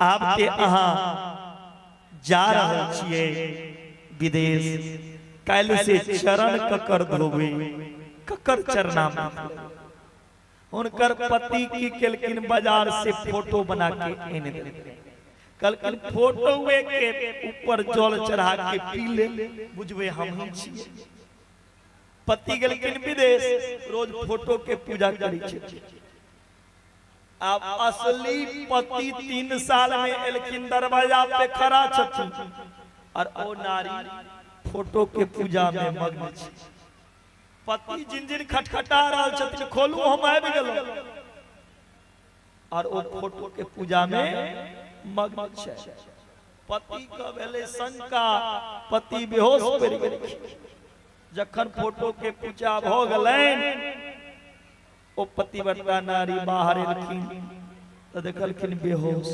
आब ते अहाँ जा रहल छियै विदेश, काल्हि से चरण ककर धोबै, ककर चरणामृत? हुनकर पति की केलखिन, बाजार से फोटो बना के आनि देलखिन। कहलखिन फोटोए के ऊपर जल चढ़ा के पी ले, बुझबै हम ही छियै। पति गेलखिन विदेश, रोज फोटो के पूजा करै छै। आब असली पति 3 साल में एलखिन, दरवाजा पे खड़ा छथिन और ओ नारी फोटो के पूजा में मग्न छै। पति जिन जिन खटखटा रहल छथिन, खोलू हम आबि गेलहुँ, और ओ फोटो के पूजा में मग्न छै। पति के भेलै शंका, पति बेहोश पड़ि गेलखिन। जखन फोटो के पूजा भऽ गेलनि, ओ पतिव्रता नारी बाहर एलखिन तऽ देखलखिन बेहोश।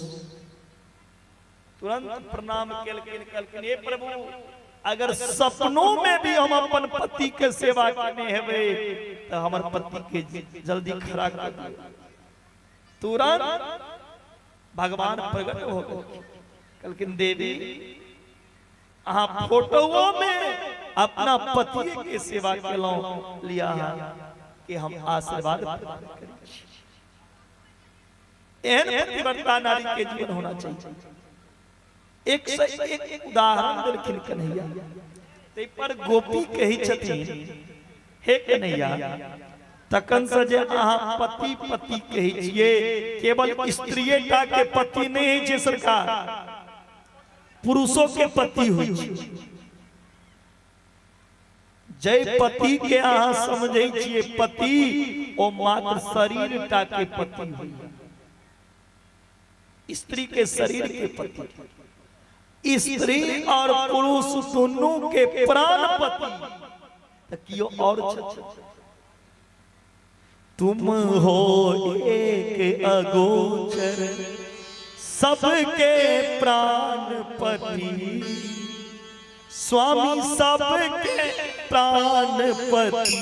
तुरंत प्रणाम केलखिन, कहलखिन हे प्रभु, अगर सपनों में भी हम अपन पति के सेवा केने हेबै तऽ हमर पति के जल्दी खड़ा कर दियौ। तुरंत भगवान प्रकट हो गेलखिन, कहलखिन देवी अहाँ फोटोओ में अपना पति के सेवा केलहुँ, लिया कि हम आशीर्वाद प्रदान करै छी। एहन पतिव्रता नारी के जीवन होना चाहिए। एक से एक उदाहरण देलखिन कन्हैया। ताहि पर गोपी कहै छथिन हे कन्हैया, तखन से जे अहाँ पति पति कहै छियै, केवल स्त्रीये टा के पति नहि होइ छै सरकार, पुरुषो के पति होइ छै। जै पति के अहाँ समझै छियै पति, ओ मात्र शरीर टा के पति होइए, स्त्री के शरीर के पति। स्त्री और पुरुष दोनों के प्राण पति तऽ कियो और छथिन। तुम हो एक अगोचर सबके प्राण पति, स्वामी सबके प्राण पति,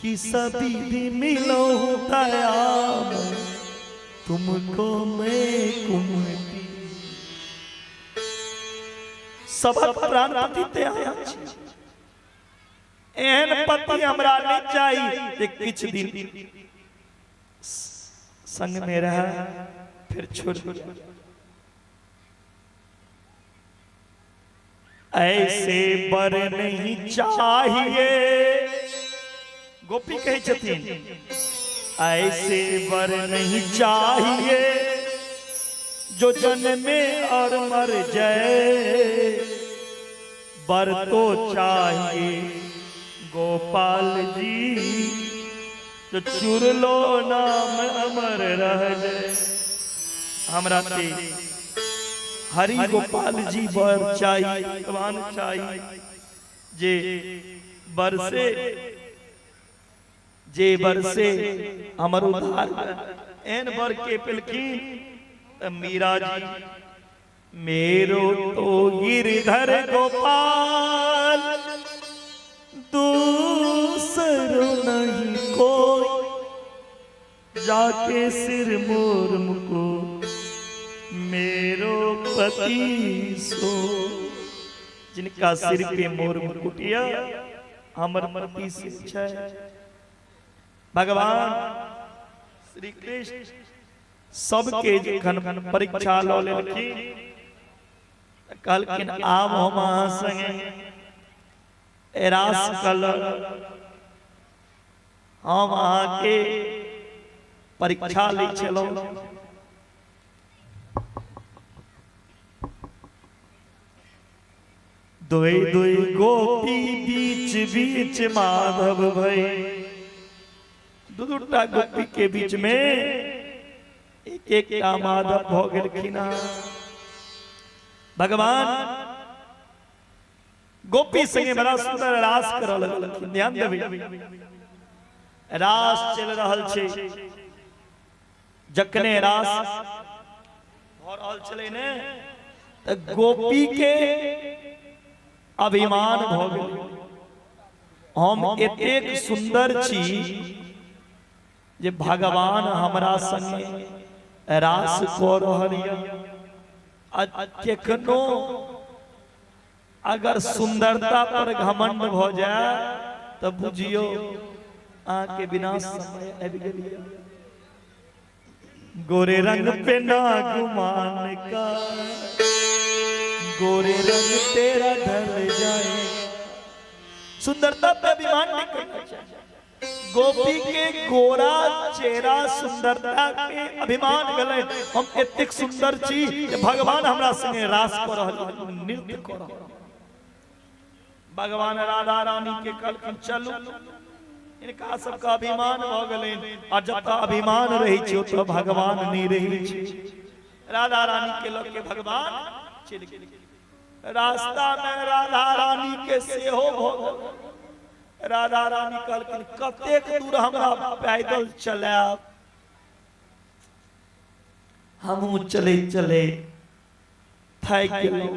कि सभी भी मिलो दया तुमको मैं कुमती। सबक प्राण पति ते अहाँ छी। एहन पति हमरा नहीं चाही जे किछु दिन संग में रहा, फिर छोड़ दिया। ऐसे बर नहीं चाहिए, गोपी कहै छथिन, ऐसे बर नहीं चाहिए जो जन्मे और मर जाए, बर तो चाहिए गोपाल जी जो चुरलो नाम अमर रह जाए। हमरा ते हरि गोपाल जी बर चाहिए, भगवान चाहिए जे बरसे, जे बरसे हमर उद्धार। एहन बर के पेलखिन त मीरा जी, मेरो तो गिरधर गोपाल दूसरो नहीं कोई, जाके सिर मोर मुको मेरो पति सो। जिनका सिर पे मोर मुकुटिया हमर पति से छै। भगवान श्री कृष्ण सबके जखन परीक्षा लऽ लेलखिन कहलखिन आब हम अहाँ संगे रास कल, हम अहाँके परीक्षा लै छलहुँ। दुई दुई गोपी बीच बीच माधव भई, दू दूटा गोपी के बीच में एक एक टा माधव भऽ गेलखिन। भगवान गोपी संगे बड़ा सुंदर रास करऽ लगलखिन। ध्यान देबै, रास चलि रहल छै, जखने रास भऽ रहल छलै ने तऽ गोपी के अभिमान भऽ गेलै, हम एतेक सुंदर छी जे भगवान हमरा संगे रास कऽ रहल यऽ। आ केखनो अगर सुंदरता पर घमंड भऽ जाय तऽ बुझियौ अहाँके विनाश समय आबि गेल यऽ। गोरे रंग पे ना गुमान का, गोरे रंग तेरा ढल जाए। सुंदरता पे अभिमान नहीं करना चाहिए। गोपी के गोरा चेहरा सुंदरता के अभिमान गले, हम एतेक सुंदर छी जे भगवान हमरा संगे रास कऽ रहल, नृत्य कऽ रहल। भगवान राधा रानी के कहलखिन चलू, इनका सबके अभिमान भऽ गेलनि। आ जतऽ अभिमान रहै छै ओतऽ भगवान नहि रहै छै। राधा रानी के लऽ के भगवान चलि गेल। रास्ता में राधा रानी के सेहो भऽ गेल। राधा रानी कहलखिन कतेक दूर हमरा पैदल चलायब, हमहूँ चले चले थाकि गेलहुँ।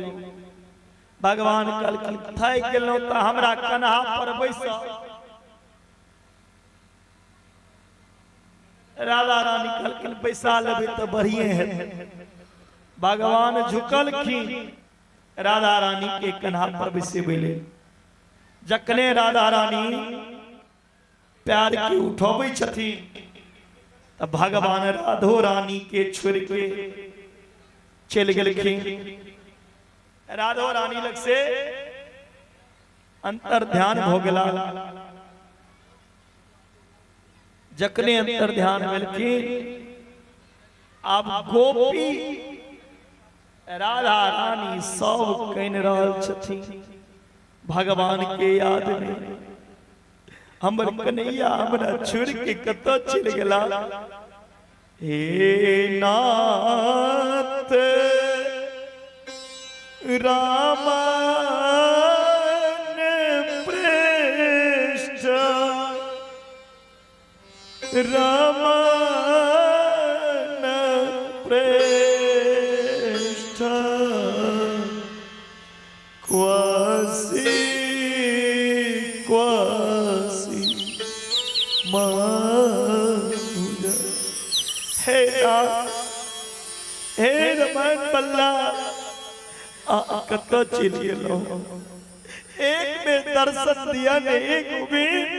भगवान कहलखिन थाकि गेलहुँ तऽ हमरा कन्हा पर बैसब। राधा रानी कहलखिन बैसा लेबै तऽ बढ़िए हेतै। भगवान झुकलखिन राधा रानी के कन्हा पर बैसेबै लेल। जखने राधा रानी प्यार के उठबै छथिन तऽ भगवान राधो रानी के छोड़ि के चलि गेलखिन। राधो रानी लग से अंतर ध्यान भऽ गेला। जखने अंतर ध्यान भेलखिन आब गोपी राधा रानी सब कनि रहल छथिन भगवान के याद में। हमर कन्हैया हमरा छोड़ के कतऽ चलि गेला। हे नाथ रामान पृष्ठ, रामान पृष्ठ, क्वासी क्वासी माधुर। हे नाथ, हे रमन बल्ला, कतऽ चलि गेलहुँ? एक में दर्शन दिया ने गोविंद।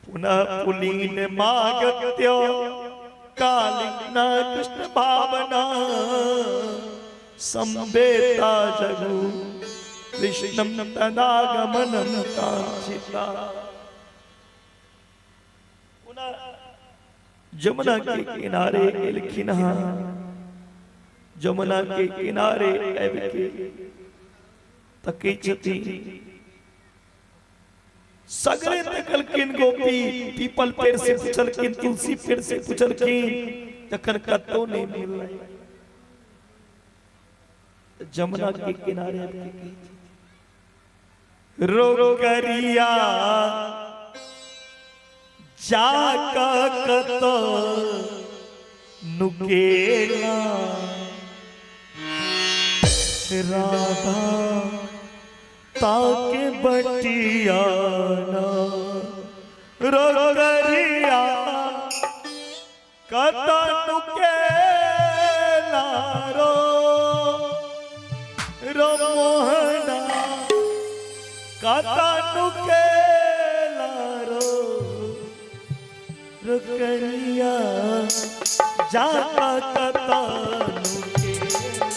पुनः पुलीन मागत्य कालिना कृष्ण भावना संवेता जगु कृष्णम तदागमनम कांक्षिता। जमुना के किनारे एलखिन हँ, जमुना के किनारे आबि के तकै छथिन, सगरे तकलखिन गोपी, पीपल पेड़ से पुछलखिन, तुलसी पेड़ से पुछलखिन, तखन कतौ नहि मिललै। जमुना के किनारे आबि के कहै छथिन, रोकरिया जाका कत नुकेला, राधा ताके बटियाना, रोकरिया कत नुकेला, रो रो मोहना कत नुकेला, रो रोकरिया जाका कत नुकेला।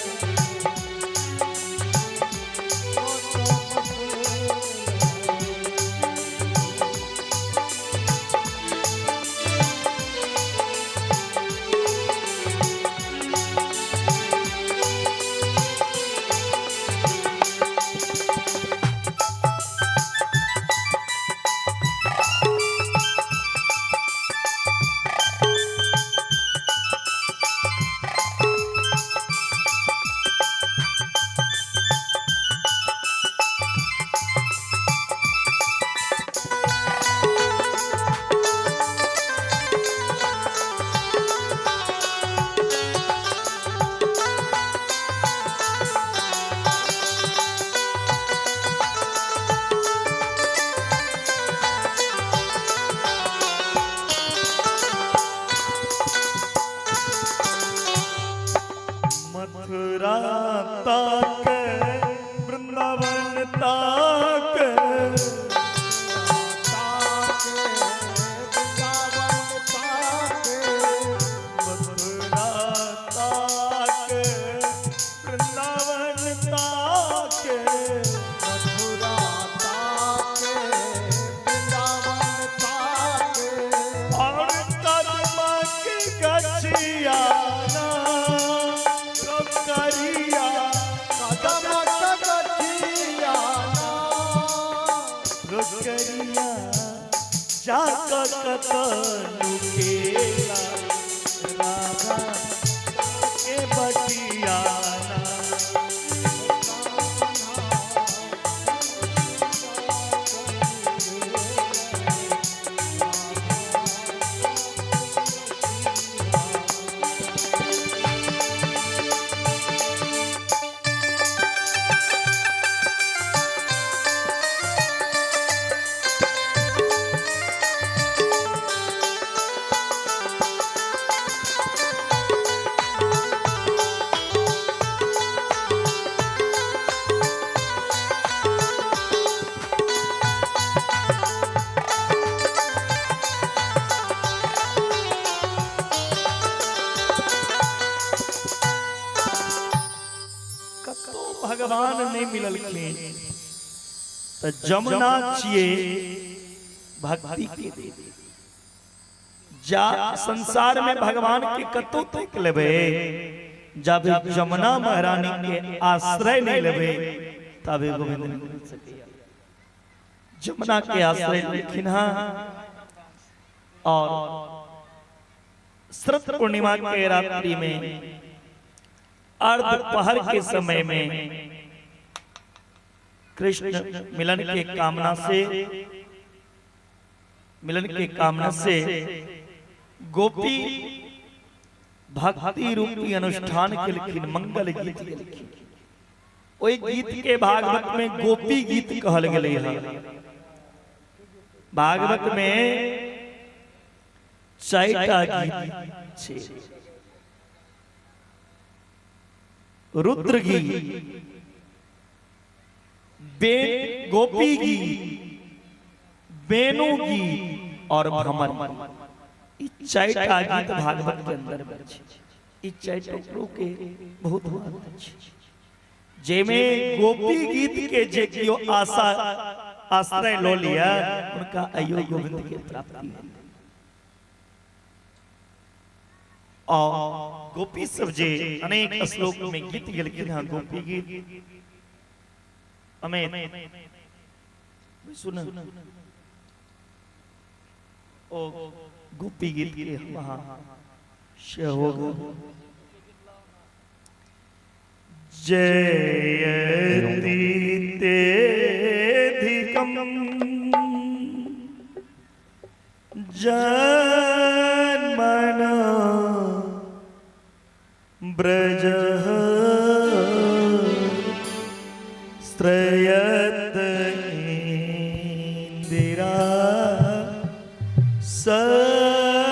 मथुरा ताक वृंदावन ताक, मथुरा ताक वृंदावन ताक, मथुरा ताक वृंदावन ताक, और कदमा के गछिया करिया, कदम गछिया रोकरिया जाका कत नुकेला, राधा के बटियाना। भगवान नहीं मिललखिन त जमुना छिए भक्ति के देवी। जा संसार में भगवान के कतौ तक लेबे, जब जमुना महारानी के आश्रय नहीं लेबे तबे गोविंद नहीं मिल सकैया। जमुना के आश्रय लेलखिन हँ और शरद पूर्णिमा के रात्रि में अर्ध पहर के समय में कृष्ण मिलन के कामना से, मिलन के कामना से गोपी भक्ति रूपी अनुष्ठान के लिखिन, मंगल गीत के लिखिन। ओहि गीत के भागवत में गोपी गीत कहल गेलै है। भागवत में चारिटा गीत छै, रुद्र गीत, गोपी गीत, वेणु गीत और भ्रमर। ई चारिटा गीत भागवत के अंदर में छै। ई चारिटो के बहुत महत्व छै। जेमे गोपी गीत के जे कियो आशा आश्रय लो लिया उनका अयो गोविंद के प्राप्ति है। और गोपी सब जे अनेक श्लोक में गीत गेलखिन हँ, गोपी गीत अमेत सुन ओ गोपी गीत के वहाँ से होगा। जयति तेधिकम जन्मन ब्रज श्रेयत इंदिरा सस्वदत्रयी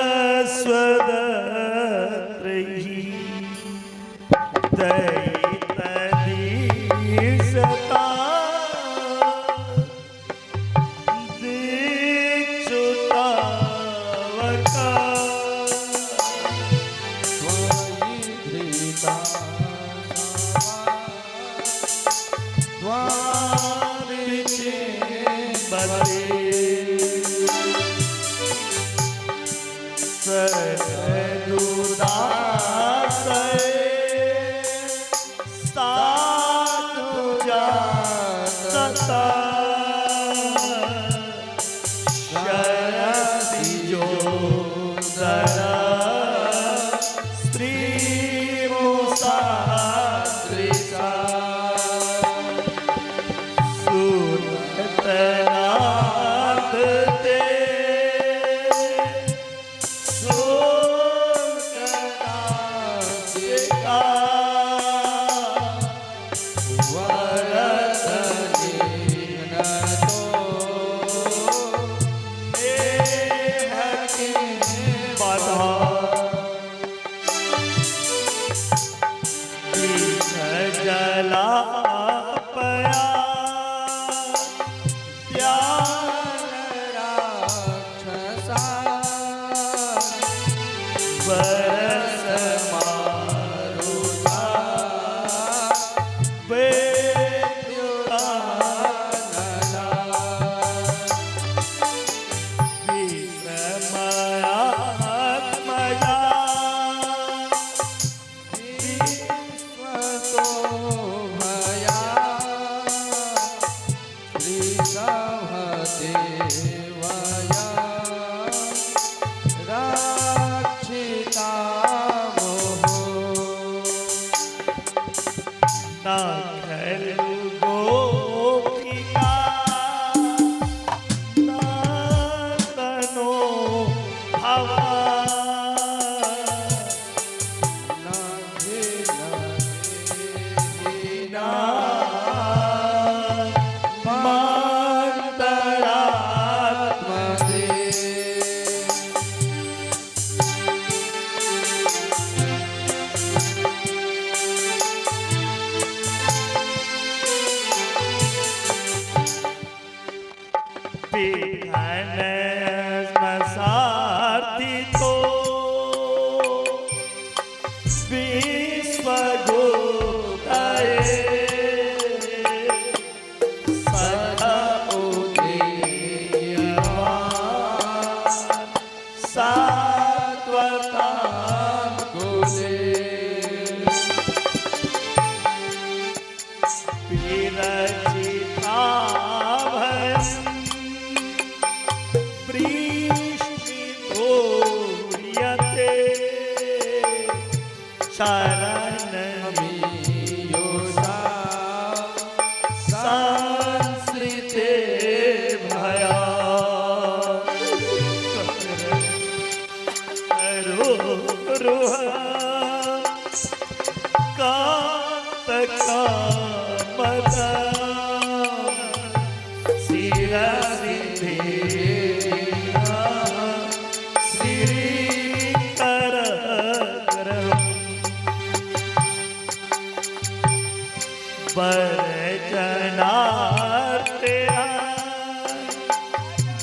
दैतदीसता दीक्षुतावका त्वयि धृता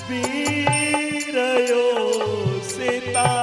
वीरयो सीता।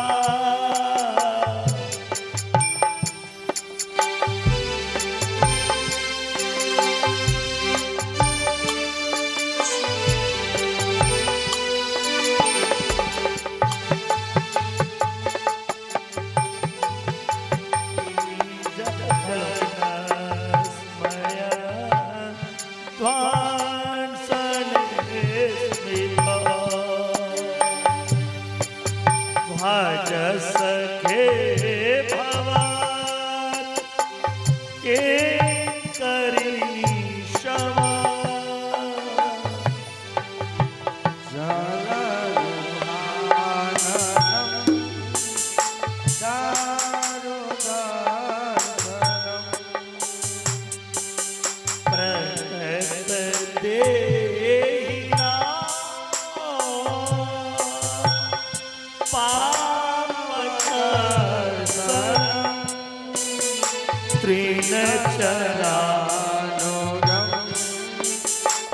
तृण चरानुगम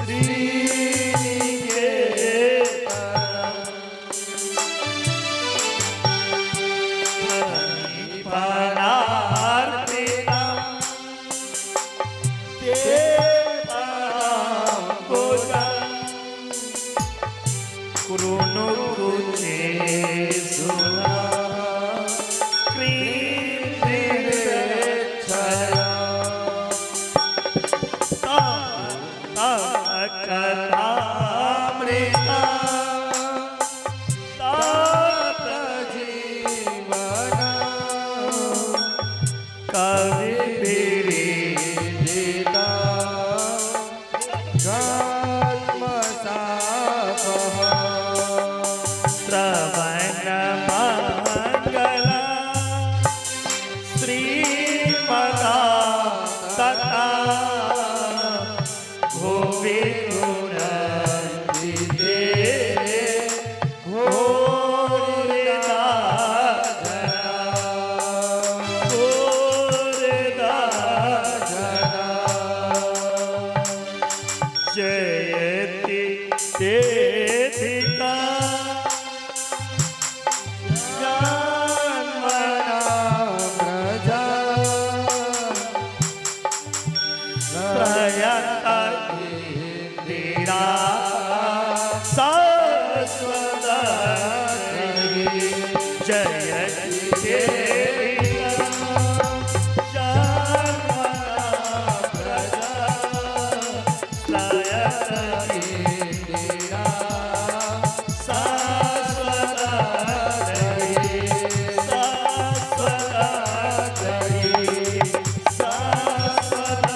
श्रीनिकेतनम् फलार्पितम् ते पदाम्बुजम् कुरुनुकुचे सुरा कथामृता तात जीवन कविभिरीडिता कल्मषापह श्रवण मंगल श्रीमदा तथा भुवि गुणन्ति भूरिदा जना भूरिदा जना जयति तेधिका जन्मना व्रज प्रयत इंदिरा शाश्वत जयति तेधिका जन्मना व्रज प्रयत इंदिरा शाश्वत शाश्वत शाश्वत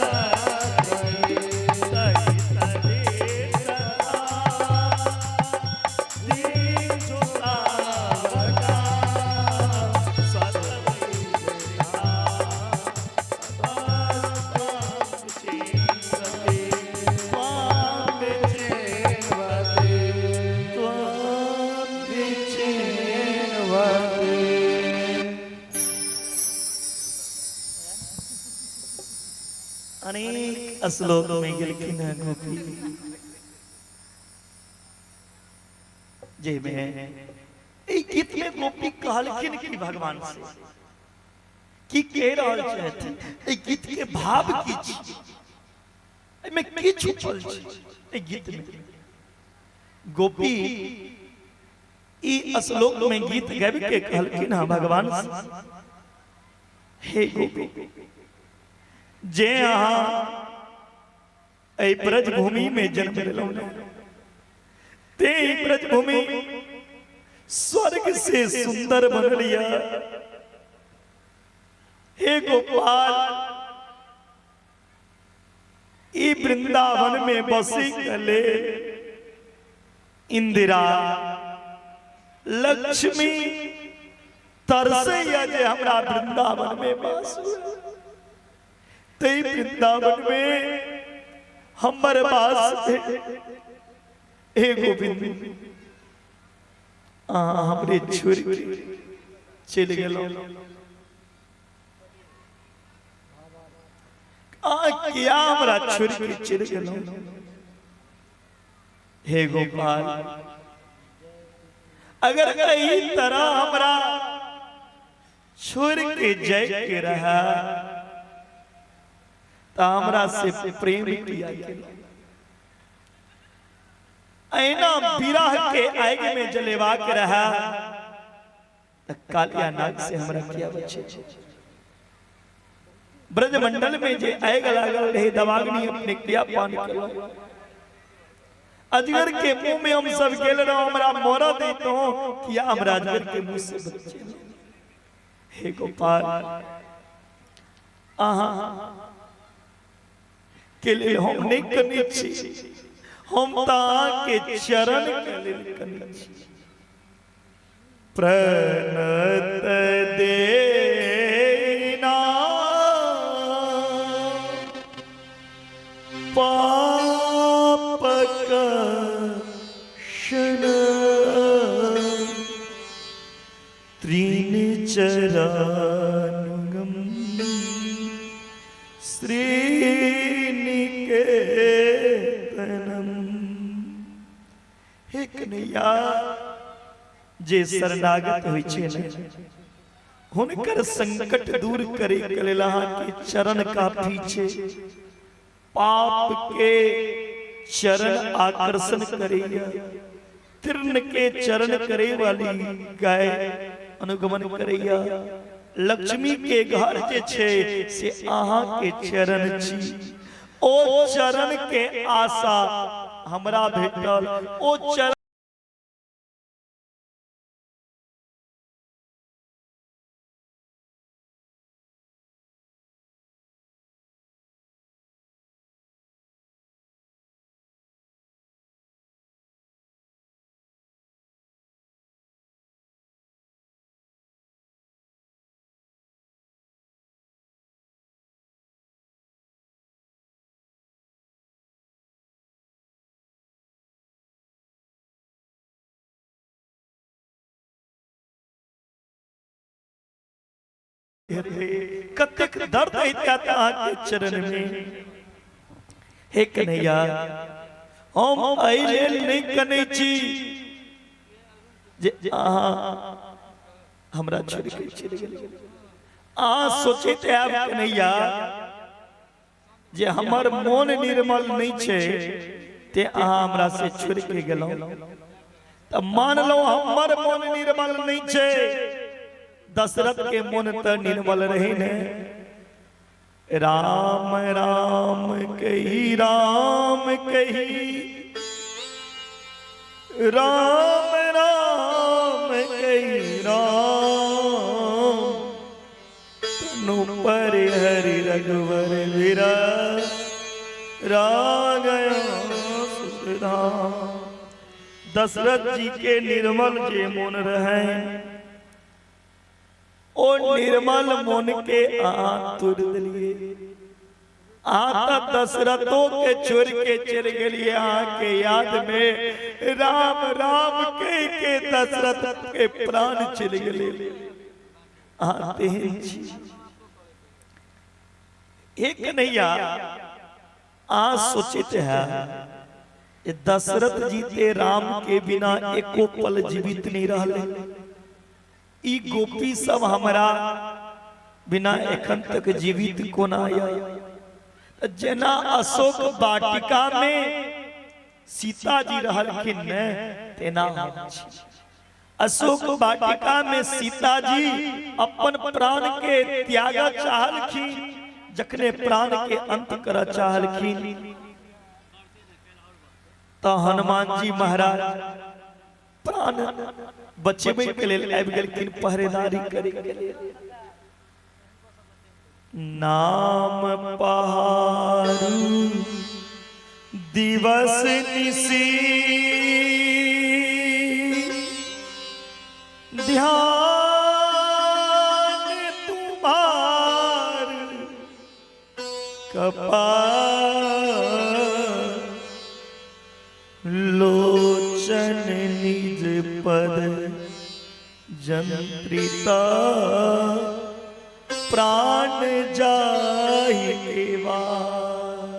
अनेक श्लोक में गेलखिन हैं गोपी जाहिमे एहि गीत में गोपी कहलखिन कि भगवान से की कहि रहल छथि, एहि गीत के भाव की छी, एहिमे की छुपल छै। एहि गीत में गोपी ई श्लोक में गीत गाबि के कहलखिन हँ भगवान से, हे गोपी जे अहाँ एहि ब्रजभूमि में जन्म लेलहुँ ते ब्रजभूमि स्वर्ग से सुंदर बनल या। हे गोपाल ई वृंदावन में बसी कले इंदिरा लक्ष्मी तरसे या जे हमरा वृंदावन में वास ते वृंदावन में हमर वास है। हे गोविंद अहाँ हमरे छोड़ के चलि गेलहुँ, अहाँ किया हमरा छोड़ के चलि गेलहुँ। हे गोपाल अगर एहि तरह हमरा छोड़ के जाय के रहा तो हमरा से प्रेम किया गेल, ऐना विरह के आग में जलेवा के रहा त कालिया नाग से हमरा किया बचे। ब्रजमंडल में जे आग लागल रहे दवाग्नि अपने क्रिया पान केलहुँ, अजगर के मुंह में हम सब गेल रहो, हमरा मरऽ दैतहुँ किया हमरा अजगर के मुंह से बचे। हे गोपाल अहाँ के लेल हम नहीं कनै छी, हम त अहाँके चरण के लेल कनै छी। प्रणत देना पाप क्षण त्रीन चरानुगम श्रीनिकेतनम। हे कन्हैया, जे शरणागत होइ छै ने, हुनकर संकट दूर करे के लेल अहाँके चरण काफी छै। पाप के चरण आकर्षण करैया, तीर्ण के चरण करे वाली गाय अनुगमन करैया, लक्ष्मी के घर जे छै से अहाँ के चरण छी। ओ चरण के आशा हमरा भेटल, ओ चरण कतेक दर्द होइत अहाँके चरण में। हे कन्हैया, हम एहि लेल नहि कनै छी जे अहाँ हमरा छोड़ि के चलि गेलियै। अहाँ सोचैत आयब कन्हैया जे हमर मोन निर्मल नहि छै ते अहाँ हमरा से छोड़ि के गेलहुँ। तऽ मानलहुँ हमर मोन निर्मल नहि छै, दशरथ के मोन तऽ निर्मल रहे ने। राम राम कही राम कही राम राम कही राम, तनु पर हरि रघुवर विरा राम। दशरथ जी के निर्मल जे मोन रहे, ओ निर्मल मोन के अहाँ तोड़ि देलियै। अहाँ तऽ दशरथो के छोड़ के चलि गेलियै। अहाँ के याद में राम राम कह के दशरथ के प्राण चलि गेलै। अहाँ तेहन छी। हे कन्हैया, अहाँ सोचैत है दशरथ जी ते राम के बिना एको पल जीवित नहीं रहले, ई गोपी सब हमरा बिना एखन तक जीवित कोना आया। जेना अशोक वाटिका में सीता जी रहलखिन ने, तेना हम छी। अशोक वाटिका में सीता जी अपन प्राण के त्याग चाहलखिन, जखने प्राण के अंत कर चाहलखिन तो हनुमान जी महाराज प्राण बचेबै के लेल आबि गेलखिन पहरेदारी करे के लेल। नाम पहारू दिवस निशी ध्यान तुम्हार कपाल लोचन निज पद जंत्रिता प्राण जाहि के बाद।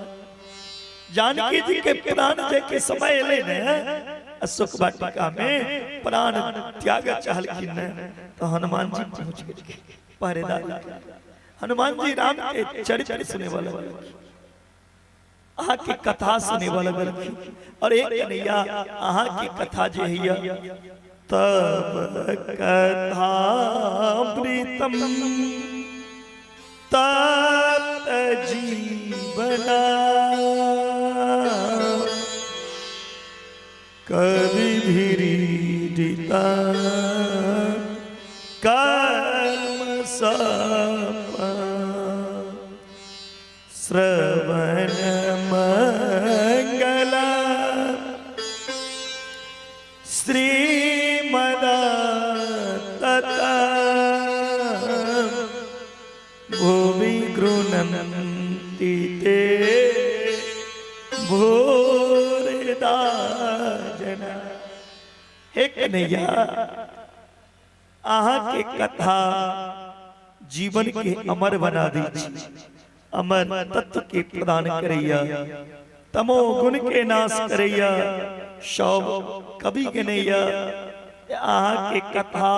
जानकी जी के प्राण जाय के समय एलै ने, अशोक वाटिका में प्राण त्याग चाहलखिन ने, तो हनुमान जी पहुंच गेलखिन पहरेदार। हनुमान जी राम के चरित्र सुने वाला, अहाँ के कथा सुने वाला गेलखिन। और एक कन्हैया, अहाँ के कथा जे हैया तब कथामृतम तप्त जीवना कवि भीरिता कर्म सप श्रवण मंगल श्रीमद भुवि गृह्णन्ति ते भूरिदा जना। हे कन्हैया, अहाँ के कथा जीवन के अमर बना दी छी। अमर तत्व के प्रदान करैया, तमो गुण के नाश करैया, सब कवि गनैया, अहाँ के कथा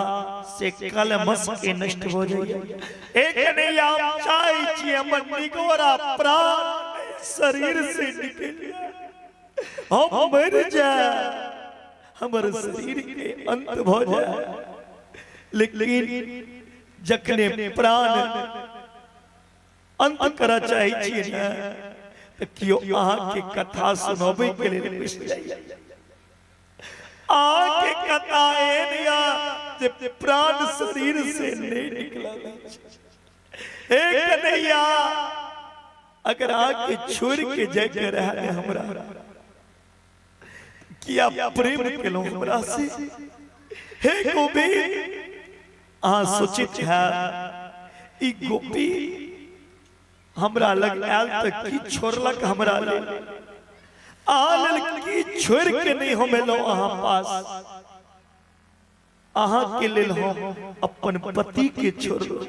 से कलमस के नष्ट हो जाइए। एक कन्हैया हम चाहे छी हमर निगोरा प्राण शरीर से निकल जाए, हम मर जाए, हमर शरीर के अंत भ जाए, लेकिन जखने प्राण अंत करऽ चाहे छी ने त कियो अहाँ के कथा सुनाबै के लेल बैस जाइए। अहाँ के कथा एहन या जे प्राण शरीर से नहीं निकल। हे कन्हैया अगर अहाँ के छोड़ के जाय के रहे हमरा, किया प्रेम केलहुँ हमरा से? हे गोविंद अहाँ सोचित है ई गोपी हमरा लग आयल त की छोड़लक हमरा लेल, अहाँ लेल की छोड़ के नहीं हम एलहुँ अहाँ पास, अहाँ के लेल हम अपन पति के छोड़लहुँ,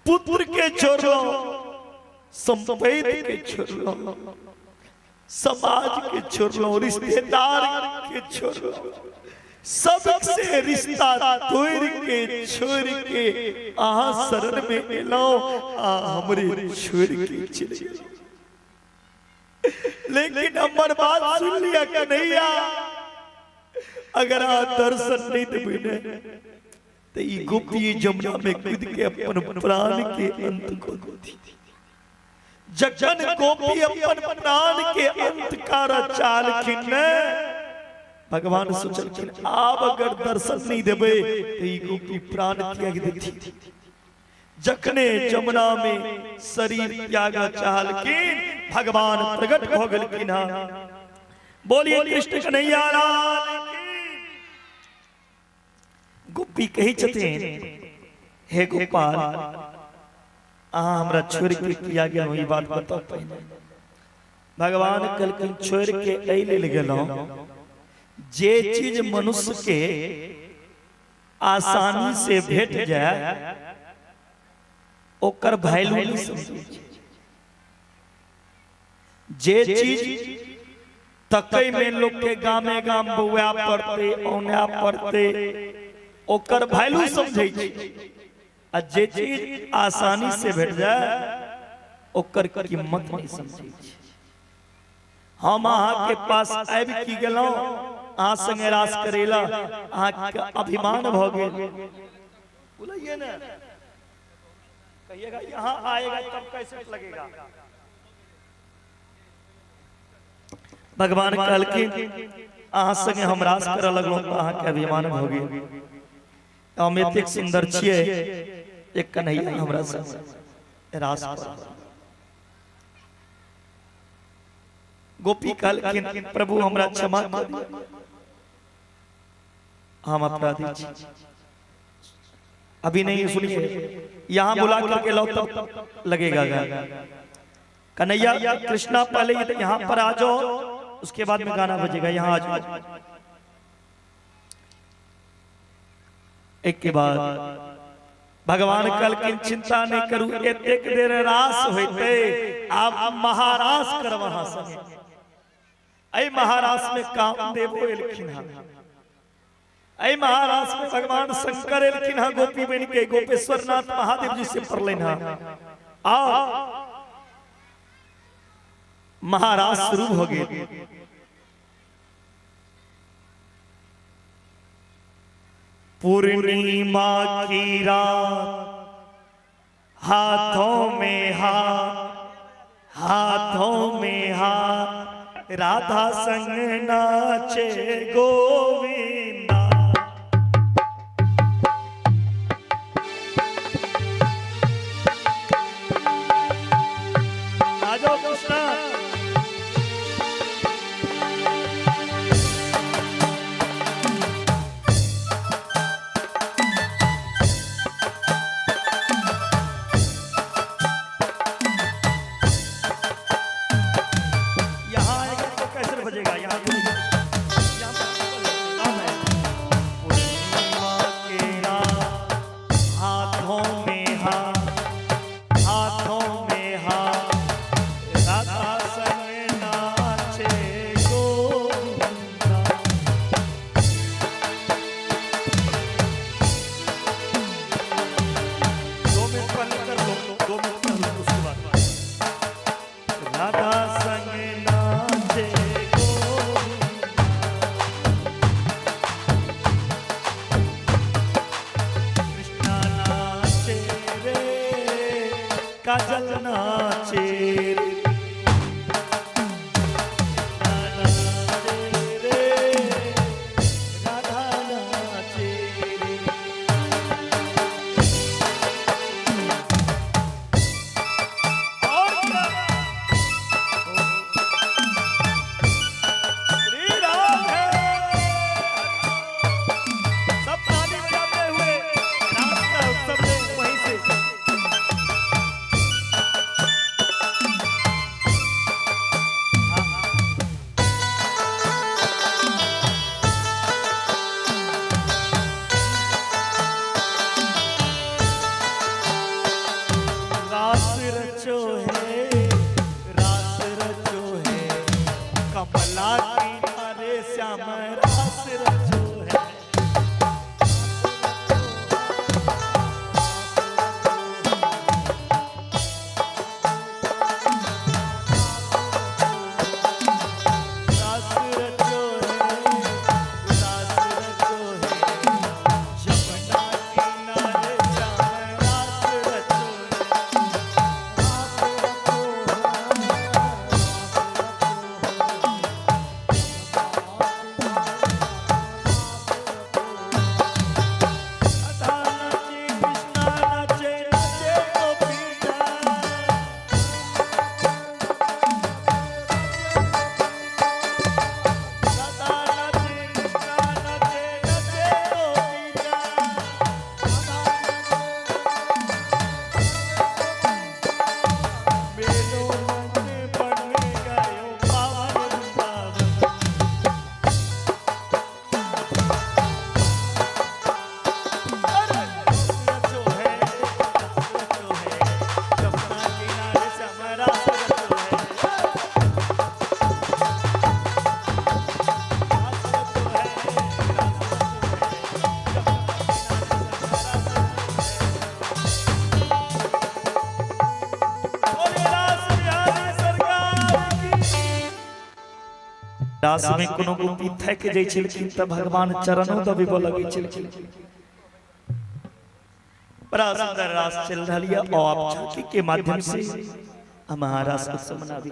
पुत्र के छोड़लहुँ, संपत्ति के छोड़लहुँ, समाज के छोड़लहुँ, रिश्तेदार के छोड़लहुँ, सबसे रिश्ता तोड़ के छोड़ के अहाँ शरण में एलहुँ, अहाँ हमरे छोड़ के चलि गेलहुँ। लेकिन हमर बात सुन लिया कन्हैया, अगर अहाँ दर्शन नहीं देबै ने त ई गोपी जमुना में कूद के अपन प्राण के अंत कऽ देती। जखन गोपी अपन प्राण के अंत कर चालखिन ने, भगवान सोचलखिन आब अगर दर्शन नहीं देबै त ई गोपी प्राण त्याग देती। जखने जमुना में शरीर त्याग चाहलखिन भगवान प्रकट भ गेलखिन। बोलिए कृष्ण कन्हैया लाल की। गोपी कहै छथिन हे गोपाल अहाँ हमरा छोड़ के किया गेलहुँ, ई बात बताउ पहिने। भगवान कहलखिन छोड़ के एहि लेल गेलहुँ, जे चीज मनुष्य के आसानी से भेट जाए ओकर वैल्यू नहीं समझै छै। जे चीज तकै में लोक के गामे गाम बौआ पड़ते औना पड़ते ओकर वैल्यू समझै छै, आ जे चीज आसानी से भेट जाए ओकर कीमत नहीं समझै छै। हम अहाँ के पास आबि की गेलहुँ, अहाँ संगे रास करेला अहाँ के अभिमान भ गेल। बोलिए ने, कहिएगा यहाँ आएगा तब कैसे लगेगा। भगवान कहलखिन अहाँ संगे हम रास करऽ लगलहुँ तऽ अहाँ के अभिमान भ गेल। हम एतेक सुंदर छियै, एक कन्हैया हमरा संग रास कर। गोपी कहलखिन प्रभु हमरा क्षमा कर दिअ, हम अपराधी छी। अभी नहीं सुनिए, यहाँ बुला करके लाओ तब लगेगा गाना। कन्हैया कृष्णा पहले यहाँ पर आ जाओ, उसके बाद में गाना बजेगा। यहाँ आ जाओ। एक के बाद भगवान कहलखिन चिंता नहीं करू, एतेक देर रास होते आब महारास करब अहाँ संगे। एहि महारास में कामदेवो एलखिन हँ, एहि महारास में भगवान शंकर एलखिन हँ, गोपी बन के गोपेश्वर नाथ महादेव जी से पड़लनि हँ। आ महारास शुरू हो गेल। पूर्णिमा की रात हाथों में हाथ, हाथों में हाथ, राधा संग नाचे गोविंदा। आ जाओ कृष्णा। हाथों में हाथ, हाथों में हाथ, नाचे रे, नाचे रे, राधा नाचे रे। और क्या? श्री राधे। सब ताली बजाते हुए रास का उत्सव में वहीं से। रास रचो है, रास रचो है, कमला किनारे श्याम रास रचो है। रास रचो है, रास रचो है, यमुना किनारे श्याम रास रचो है। राधा नाचे कृष्णा नाचे नाचे गोपीना। राधा नाचे कृष्णा नाचे नाचे गोपीना। मेरो मन बन गयो पावन वृंदावन। अरे रस रचो है, रस रचो है, यमुना किनारे श्याम रास रचो है। रास रचो है, रास रचो है, यमुना किनारे श्याम रास रचो है। बोले रास बिहारी सरकार की। रास में कोनो गोपी थकि जाइ छलखिन तऽ भगवान चरणो दबेबऽ लगै छलखिन। बड़ा सुंदर रास चल रहल यऽ और आप झांकी के माध्यम से हम अहाँ रास उत्सव मनाबी।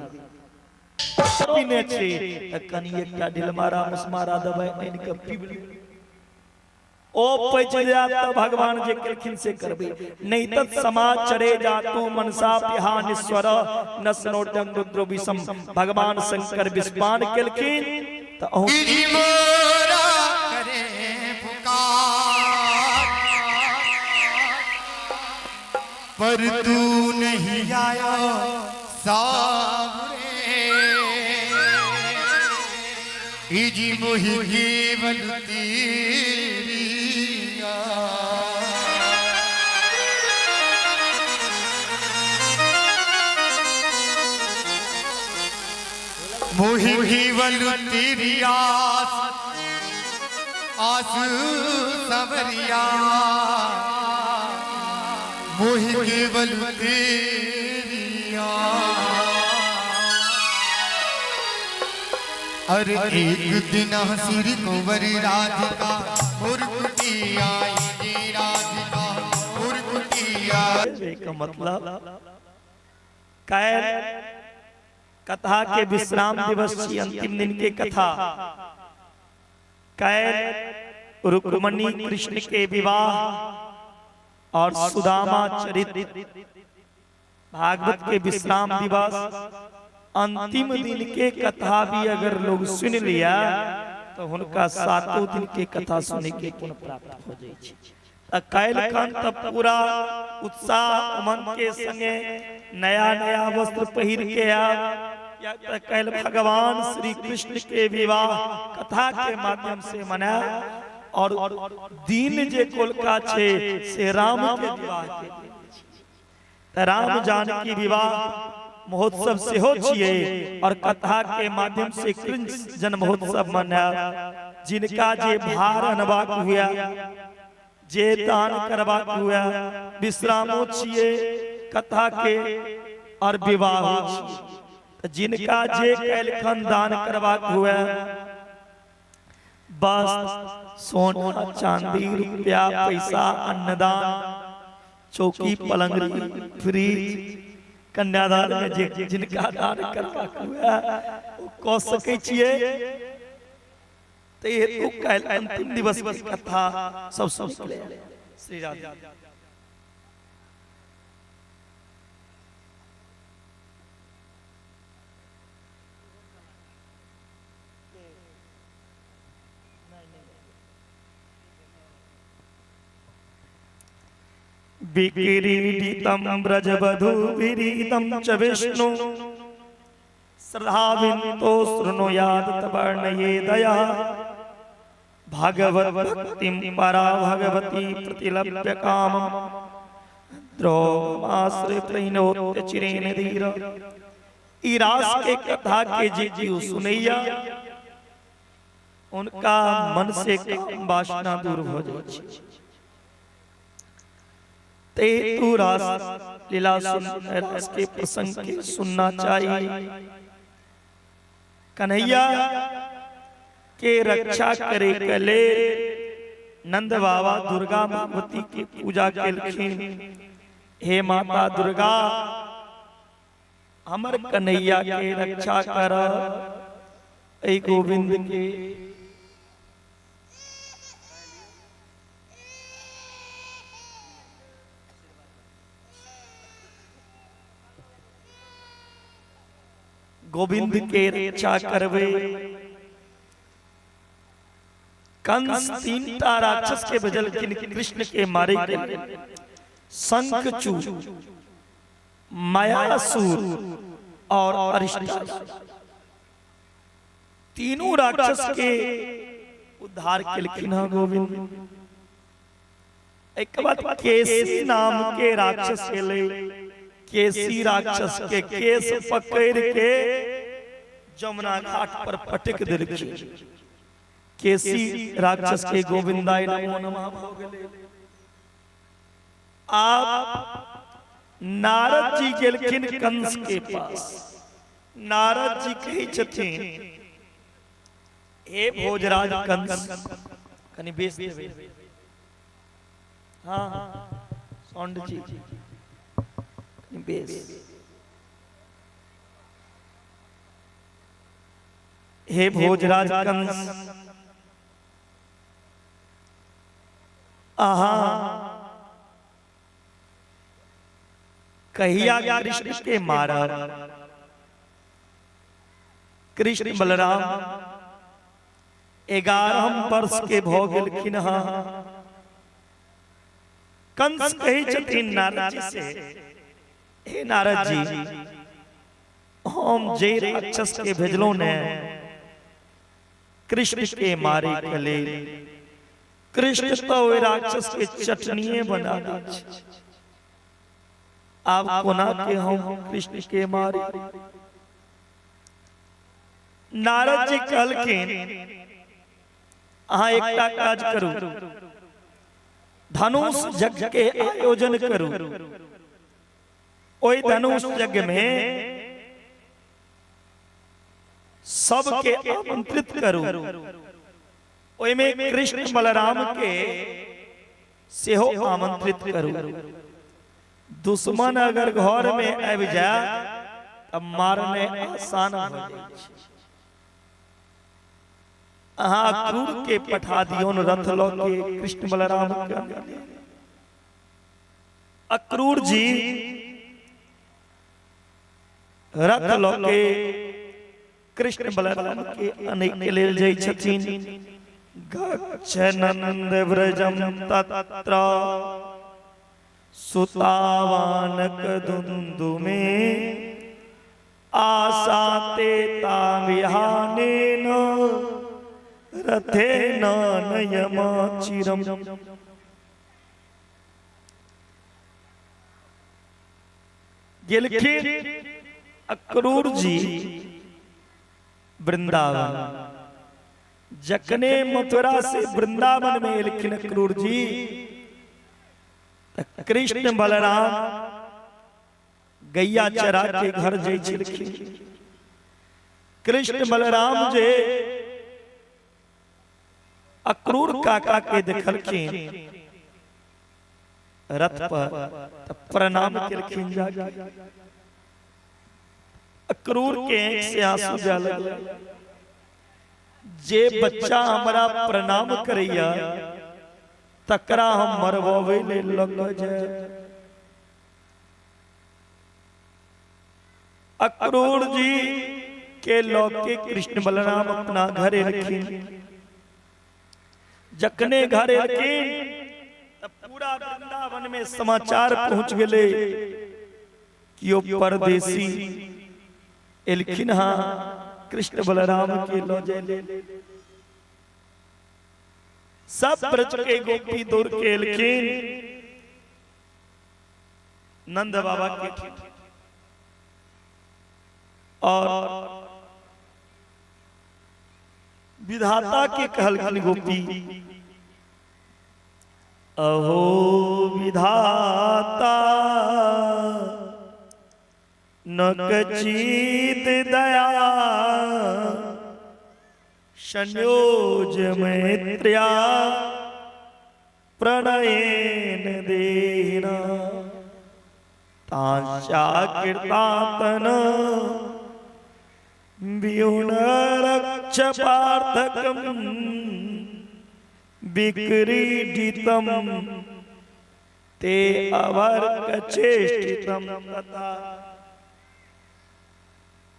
पीने छी तऽ कनि एकटा ढिलमारा मुसमारा दवाई आनि कऽ पीब लिअ, ओ पचि जायत तऽ भगवान जे केलखिन से करबै। नहि तत् समाचरे जातु मनसा पिहानिस्वर नस्नोटम रुद्रो विषम। भगवान शंकर विषपान केलखिन तऽ अहूँ गिरी मोरा करे पुकार, पर तू नहीं आया सावरे। इजी मोहि केवल तेरी आस। मोहि केवल तेरी आस, आस सवरिया। मोहि केवल तेरी आस। अरे एक दिन श्री कुंवर राधिका मुरकुटी आई जी, राधिका मुरकुटी आई। के मतलब काल्हि कथा के विश्राम दिवस छी, अंतिम दिन के कथा। काल्हि रुक्मणी कृष्ण के विवाह और सुदामा चरित्र भागवत के विश्राम दिवस अंतिम दिन के कथा भी अगर लोग सुन लिया तो हुनका सातों दिन के कथा सुने के पुण्य प्राप्त हो जाइ छै। तऽ काल्हि खन तऽ पूरा उत्साह उमंग के संगे नया नया वस्त्र पहिर के आब, या तऽ काल्हि भगवान श्री कृष्ण के विवाह कथा के माध्यम से मनायब और दिन जे कोलका छै से राम के विवाह के दिन छै। तऽ राम जानकी विवाह महोत्सव सेहो छियै और कथा के माध्यम से कृष्ण जन्म महोत्सव मनायब। जिनका जे भार अनबाक हुए, जे दान करबाक हुए, विश्रामो छियै कथा के और विवाहो छियै। तऽ जिनका जे काल्हिखन दान करबाक हुए, वस्त्र, सोना, चांदी, रुपया, पैसा, अन्नदान, चौकी, पलंगरी, फ्रिज, कन्यादान में जे जिनका दान करबाक हुए ओ कऽ सकै छियै। तऽ हेतु काल्हि अंतिम दिवस के कथा सब सुनले। श्री राधे। विक्रीडितं व्रजवधूविरीतं च विष्णु श्रद्धाविन्तो शृणुयात् तवर्णये दया भागवत भक्तिं परा भगवती प्रतिलभ्य कामं द्रोमाश्रय प्रणोत्य चिरेण धीर। ई रास के कथा के जे जीव सुनैया उनका मन से काम वासना दूर हो जाइ छै। ते तू रास लीला सुन, रास के प्रसंग के सुनना चाहिए। कन्हैया के रक्षा करे के लेल नंद बाबा दुर्गा भगवती के पूजा केलखिन। हे माता दुर्गा, हमर कन्हैया के रक्षा कर, ऐ गोविंद के। गोविंद के रक्षा करवे। कंस तीनटा राक्षस के भेजलखिन कृष्ण के मारे के लिए, शंखचूड़, मायासुर और अरिष्टासुर। तीनों राक्षस के उद्धार केलखिन हँ गोविंद। एक बाद केसी नाम के राक्षस एलै, केसी राक्षस के केस पकड़ के जमुना घाट पर पटक देलखिन। केसी राक्षस के गोविंदाय नमो नमः भ गेलै। आप नारद जी गेलखिन कंस के पास। नारद जी कहै छथिन, हे भोजराज कंस, कनि बेस देबै। हाँ हाँ साउंड जी बेस। हे भोजराज कंस, आहा कहिया कृष्ण के मारब। कृष्ण बलराम 11 वर्ष के भ गेलखिन हँ। कंस कहै छथिन नारद जी से, हे नारद जी, हम जे राक्षस के भेजलहुँ ने कृष्ण के मारे के लेल, कृष्ण तो ओहि राक्षस के चटनिए बना दै छै। आब कोना के हम कृष्ण के मारे। नारद जी कहलखिन, अहाँ एकटा काज करू, धनुष यज्ञ के आयोजन करू। ओहि धनुष यज्ञ में सबके आमंत्रित करू, ओहिमे कृष्ण बलराम के सेहो आमंत्रित करू। दुश्मन अगर घर में आबि जाए तब मारने आसान हो जाइ छै। अहाँ क्रूर के पठा दियौन रथ लऽ के कृष्ण बलराम के। अक्रूर जी रथ लऽ के कृष्ण बलराम के अनै के लेल जाइ छथिन। गच्छ नंद व्रजम तत्र सुतावानक दुंदुमे आसाते ताविहानेन रथेन नयमाचिरम। गेलखिन अक्रूर जी वृंदावन। जखने मथुरा से वृंदावन में एलखिन अक्रूर जी, कृष्ण बलराम गैया चरा के घर जाइ छलखिन। कृष्ण बलराम जे अक्रूर काका के देखलखिन रथ पर, तब प्रणाम केलखिन जाके। अक्रूर के आंख से आंसू जा लगल। जे बच्चा हमरा प्रणाम करैया तकरा हम मरवावे ले लग जाए। अक्रूर जी के लौके कृष्ण बलराम अपना घर एलखिन। जखने घर एलखिन तब पूरा वृंदावन में समाचार पहुंच गेले कि ओ परदेसी एलखिन हाँ कृष्ण बलराम के लो जाए। सब ब्रज के गोपी दौड़ के एलखिन नंद बाबा के और विधाता के कहलखिन गोपी, अहो विधाता न कचित दया संयोज मैत्र्या प्रणयेन देना ताशा कृतातन विहुन रक्ष पार्थकम विक्रीडितम ते अवर्कचेष्टितम तथा।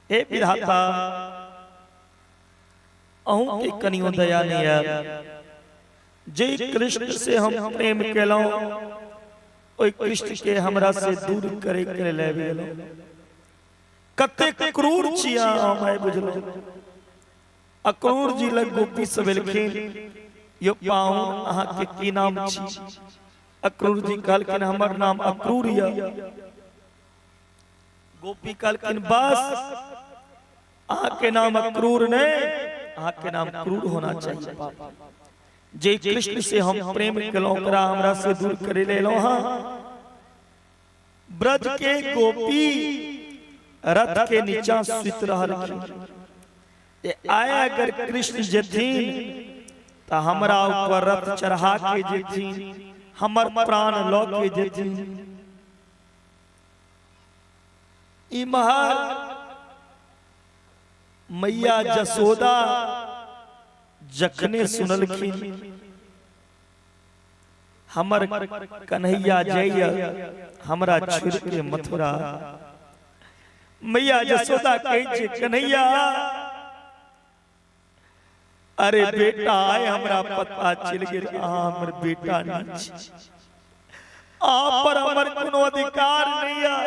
हे विधाता, अहूं के कनियो दया नहीं आयल। जे कृष्ण से हम प्रेम केलहुं ओहि कृष्ण के हमरा से दूर करे के लेल आबि गेलहुं। कतेक क्रूर छिया हम आइ बुझलहुं। अक्रूर जी लग गोपी सब एलखिन, यो पाहुन अहाँ के की नाम छी? अक्रूर जी कहलखिन हमर नाम अक्रूर य। गोपी कहलखिन बस अहाँ के नाम अक्रूर नहीं, अहाँ के नाम क्रूर होना चाहिए। जे कृष्ण से हम प्रेम केलहुं ओकरा हमरा से दूर करे लेलहुं। हाँ, ब्रज के गोपी रथ के नीचा सुत रहलखिन। आए अगर कृष्ण जेथिन तो हमरा ऊपर रथ चढ़ा के जेथिन, हमर प्राण ल के जेथिन। इमहर मैया जसोदा जखने सुनलखिन हमर कन्हैया जइया हमरा छोड़ के मथुरा, मैया जसोदा कहै छै कन्हैया अरे बेटा आए हमरा पता चलि गेल अहाँ हमर बेटा नहीं छी, अहाँ पर हमर कोनो अधिकार नहीं है,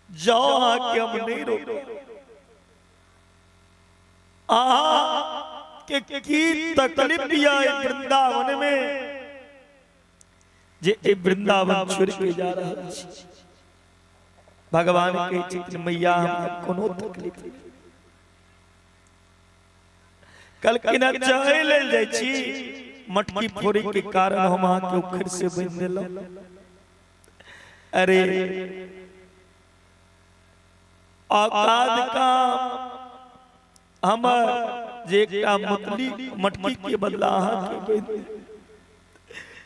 जाओ अहाँ के हम नहीं रोकब। अहाँ के की तकलीफ या वृंदावन में जे ए वृंदावन छोड़ के जा रहल छी। भगवान कहै छथिन मैया हमरा कोनो तकलीफ नहीं। कलकिन चाहे लेल जाइ छी, मटकी फोड़े के कारण हम अहाँ के उखड़ से बांधि देलहुँ। अरे औकात का हमर जे एकटा मतली मटकी के बदला अहाँ के बांधि देलहुँ।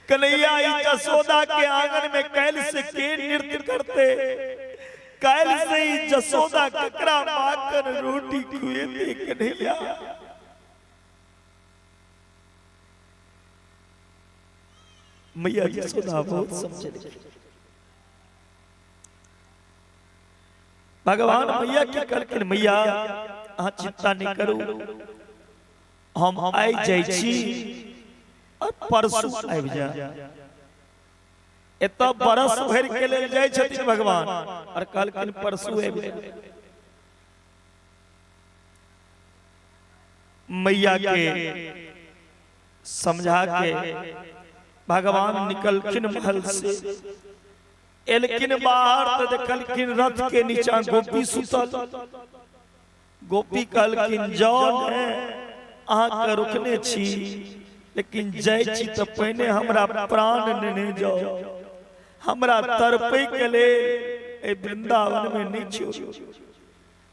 कन्हैया ई जसोदा के आंगन में कैल से के नृत्य करते, कैल से ई जसोदा ककरा माखन रोटी खुएते। कन्हैया मैया जसोदा बहुत समझे। भगवान मैया के कहलखिन मैया अहाँ चिंता नहीं करू, हम आइ जाइ छी और परसू आबि जायब। एतऽ बरस भरि के लेल जाइ छथिन भगवान और कहलखिन परसू आबि जायब। मैया के समझा के भगवान निकलखिन महल से, एलखिन बाहर तो देखलखिन रथ के नीचा गोपी सुतल। गोपी कहलखिन जाओ ने अहाँ के रुकने छी, लेकिन जाइ छी तो पहिने हमरा प्राण नेने जाओ, हमरा तड़पै के लेल एहि वृंदावन में नहीं छोड़ू,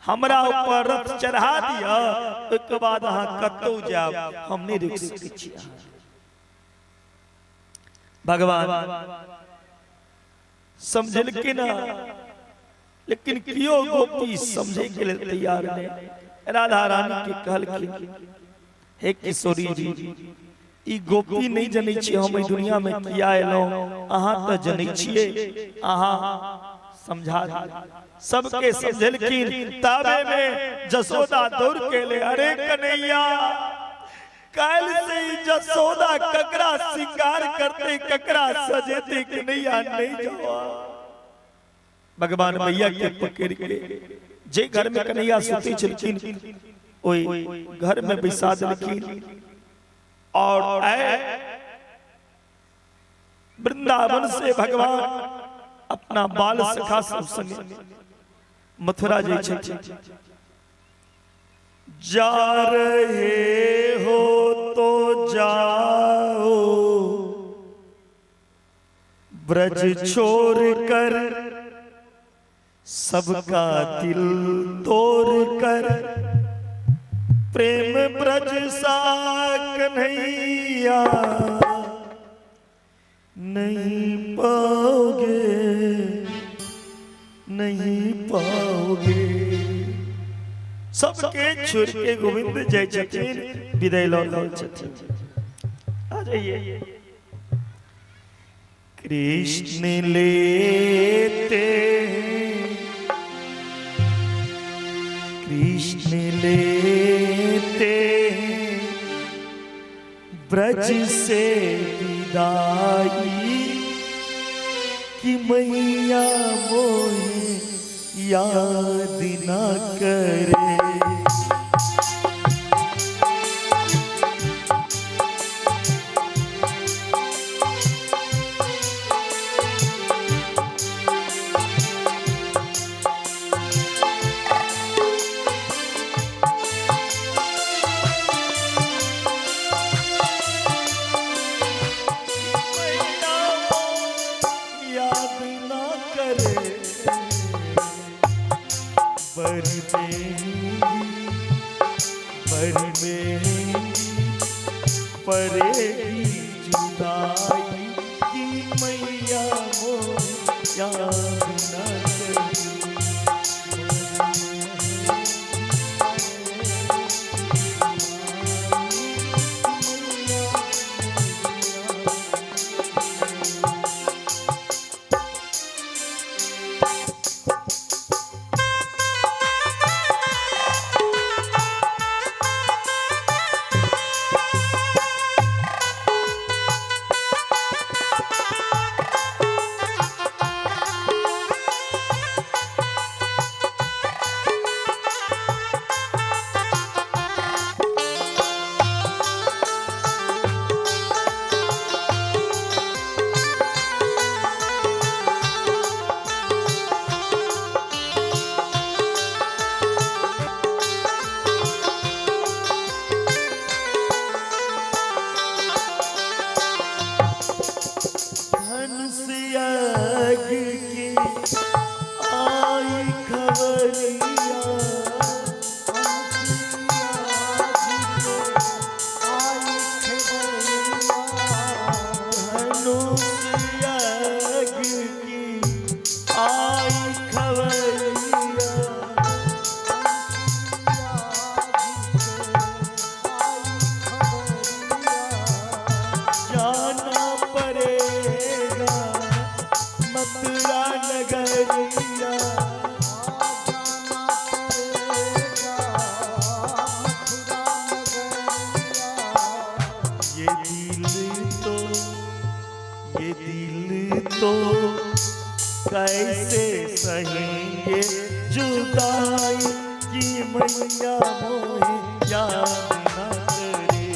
हमरा ऊपर रथ चढ़ा दिअ, ओहिके बाद अहाँ कतौ जायब, हम नहीं रुकि सकै छी। भगवान समझलखिन लेकिन कियो गोपी समझे के लिए तैयार नहीं। राधा रानी के कहलखिन, हे किशोरी जी, ई गोपी नहीं जनै छी हम एहि दुनिया में किया एलहुं, अहाँ तऽ जनै छियै, अहाँ समझा दियौ। सबके समझेलखिन। ताबे में जसोदा दौड़ के ले, अरे कन्हैया, काल्हि से ई जसोदा ककरा श्रृंगार करते, ककरा सजेते, कन्हैया नहीं जाओ। भगवान मैया के पकड़ के जे घर में कन्हैया सुते छलखिन ओहि घर में बैसा देलखिन और आए वृंदावन से भगवान अपना बाल सखा सब संगे मथुरा जाइ छथिन। जा रहे हो तो जाओ, ब्रज छोड़ कर, सबका दिल तोड़ कर, प्रेम ब्रज सा कन्हैया नहीं पाओगे, नहीं पाओगे। सबके छोड़ के गोविंद जय छथिन, विदाई लऽ रहल छथिन। आ जाइए। कृष्ण लेते हैं, कृष्ण लेते हैं ब्रज से विदाई कि मैया मोहे याद ना करे। मैया मोहे याद ना करे, बड़ी महंगी, बड़ी महंगी पड़ेगी जुदाई की मैया मोहे याद ना करे। धनुष यज्ञ की आई खबरिया, धनुष यज्ञ की आई खबरिया, जाना पड़ेगा मथुरा नगरिया, ये दिल तो, ये दिल तो कैसे सहेंगे जुदाई की मैया मोहे याद ना करे।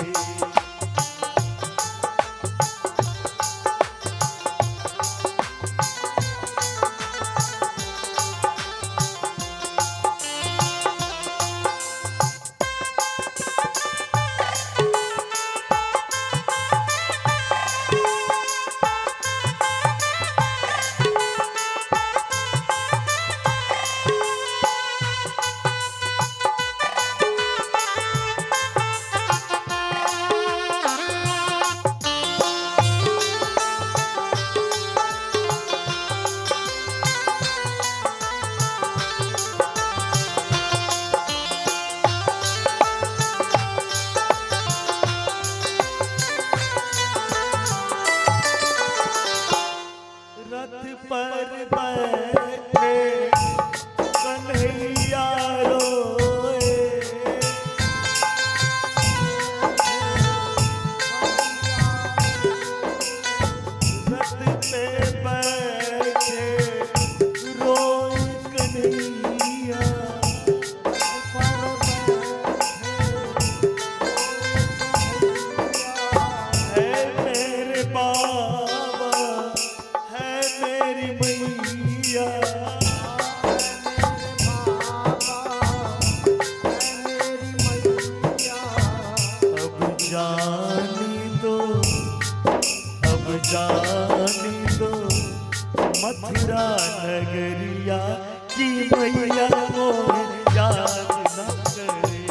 कि मैया मोहे याद न करे।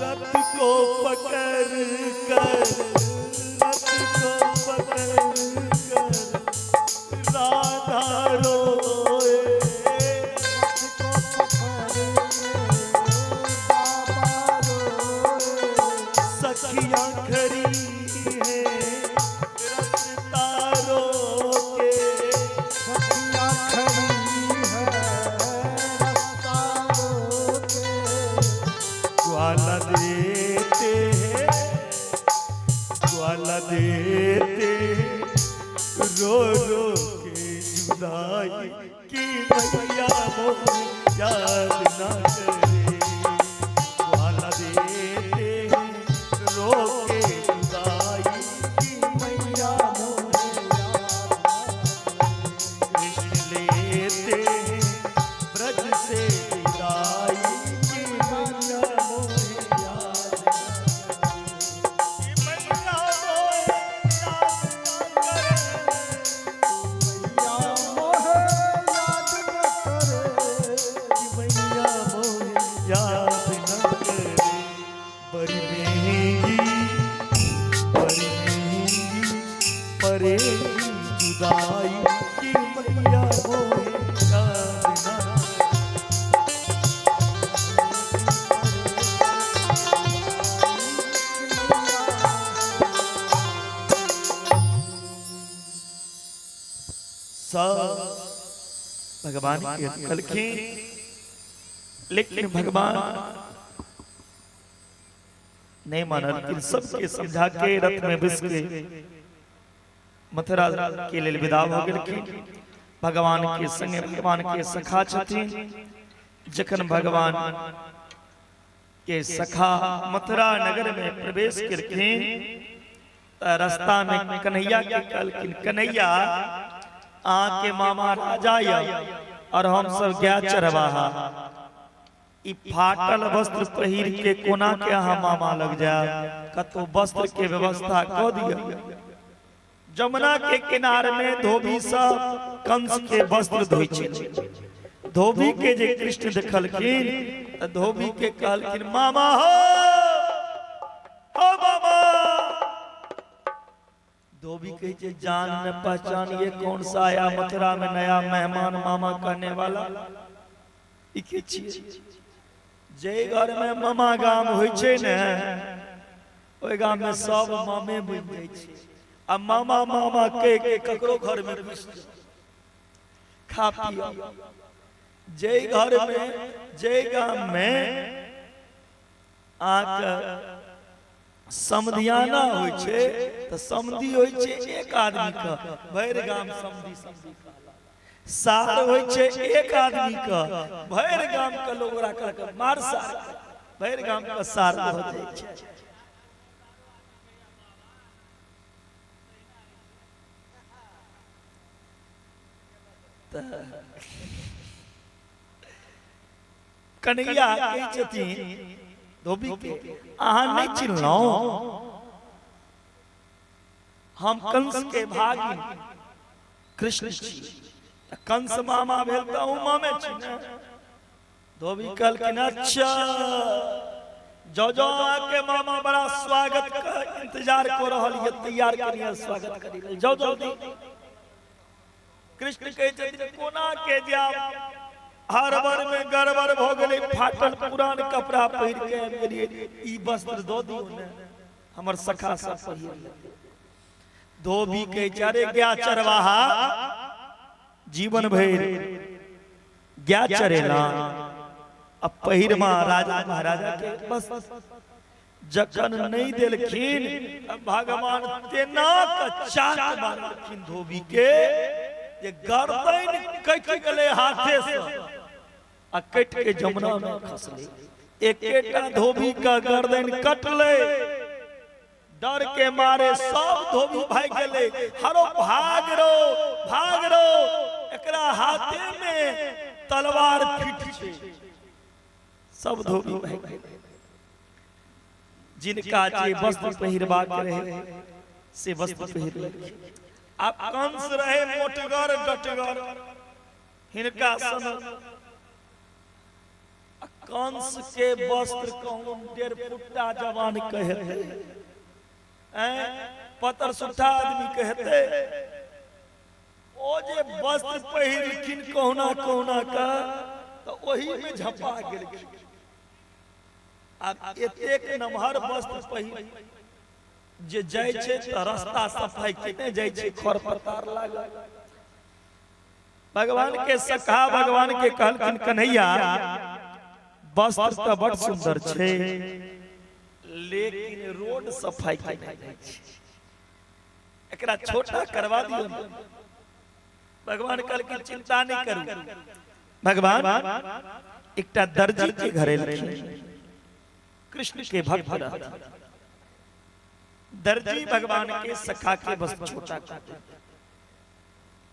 रथ को पकड़ कर, रथ को पकड़ कर राधा रोए। रथ को पकड़ के बाबा रोए। सखियां खड़ी हैं रस्ता रोके। सखियाँ खड़ी है रास्ता रोके। ग्वाला देते हैं, ग्वाला देते हैं रो रो के जुदाई की मैया मोहे याद न करे। ग्वाला देते हैं रो के जुदाई की मैया मोहे याद न करे। कृष्ण लेते हैं ब्रज से विदाई की मैया मोहे याद न करे। कि मैया मोहे याद न करे। मैया मोहे याद न करे। कि मैया मोहे याद न करे। बड़ी महंगी, बड़ी महंगी परेगी जुदाई की मैया मोहे याद न करे। सब भगवान के कहलखिन, लेकिन भगवान नहीं मानलखिन। सबके समझा के रथ में बैस के मथुरा के लेल विदा भऽ गेलखिन। भगवान के संगे भगवान के सखा छथिन। जखन भगवान के सखा मथुरा नगर में प्रवेश केलखिन तऽ रास्ता में कन्हैया के कहलखिन, कन्हैया अहाँ के मामा राजा यऽ और हम सब गाय चरवाहा, ई फाटल वस्त्र पहिर के कोना के अहाँ मामा लग जायब, कतौ वस्त्र के व्यवस्था कऽ दिअ। जमुना के किनार में धोबी सब कंस के वस्त्र धोइ छै। धोबी के जे कृष्ण देखलखिन तऽ धोबी के कहलखिन, मामा हो, हो मामा। धोबी कहै छै, जान न पहचान ये कौन सा आया मथुरा में नया मेहमान मामा कहने वाला, ई के छियै? जे घर में मामा गाम होइ छै ने, ओहि गाम में सब मामे बनि जाइ छै। आ मामा मामा कहि के ककरो घर में घुसि जाउ, खा पियो। जे घर में, जे गाम में अहाँके समधियाना होइ छै तऽ समधि होइ छै एक आदमी के, भरि गाम समधि समधि कहलक। सार होइ छै एक आदमी के, भरि गाम के लोग ओकरा कहलक मार सार, भरि गाम के सार भऽ जाइ छै। तऽ कन्हैया कहै छथिन धोबी के, अहाँ नहि चिन्हलहुँ, हम कंस के भागिन कृष्ण छी। कंस मामा भेल तऽ अहूँ मामे छी ने। धोबी कहलखिन, अच्छा जो जो अहाँके मामा बड़ा स्वागत के इंतजार कऽ रहल यऽ, तैयार करियै स्वागत करी लेल, जाउ जल्दी। कृष्ण कहै छथिन, कोना के जायब, हड़बड़ में गड़बड़ भऽ गेलै, फाटल पुरान कपड़ा पहिर के आबि गेलियै, ई वस्त्र दऽ दियौ ने, हमर सखा सब पहिर लेतै। धोबी कहै छै, अरे गाय चरवाहा, जीवन भरि गाय चरेला, आ पहिरमा राजा महाराजा के बस जखन नहीं देलखिन भगवान तेना के चाट मारलखिन धोबी के जे गर्दन कटि गेलै हाथे से आ कटि के जमुना में खसलै। एकेटा धोबी का गर्दन कटलै, डर के मारे सब धोबी भाग गेलै। हरो भाग रो भाग रो, एकरा हाथे में तलवार फिट छै। सब धोबी भाग गेलै। जिनका जे वस्त्र पहिरबाक रहे से वस्त्र पहिर लेलखिन। आब कंस रहे मोटगर डटगर, हिनका सन कंस के वस्त्र कहूं 1.5 फुट्टा जवान कहते, पतर सुट्टा आदमी कहते। ओ जे वस्त्र पहिरलखिन कहुना कहुना का तो ओही में झपा गेलखिन। आब एतेक नमहर वस्त्र पहिर जे जाइ छै तऽ रास्ता सफाई केने जाइ छै, खर पतार लागल। भगवान के सखा भगवान के कहलखिन कन्हैया वस्त्र तऽ बड़ सुंदर छै लेकिन रोड सफाई केने जाइ छै, एकरा छोटा करवा दियौ। भगवान कहलखिन चिंता नहीं करू। भगवान एकटा दर्जी के घर एलखिन, कृष्ण के भक्त रहथिन। दर्जी भगवान के सखा के वस्त्र छोटा कर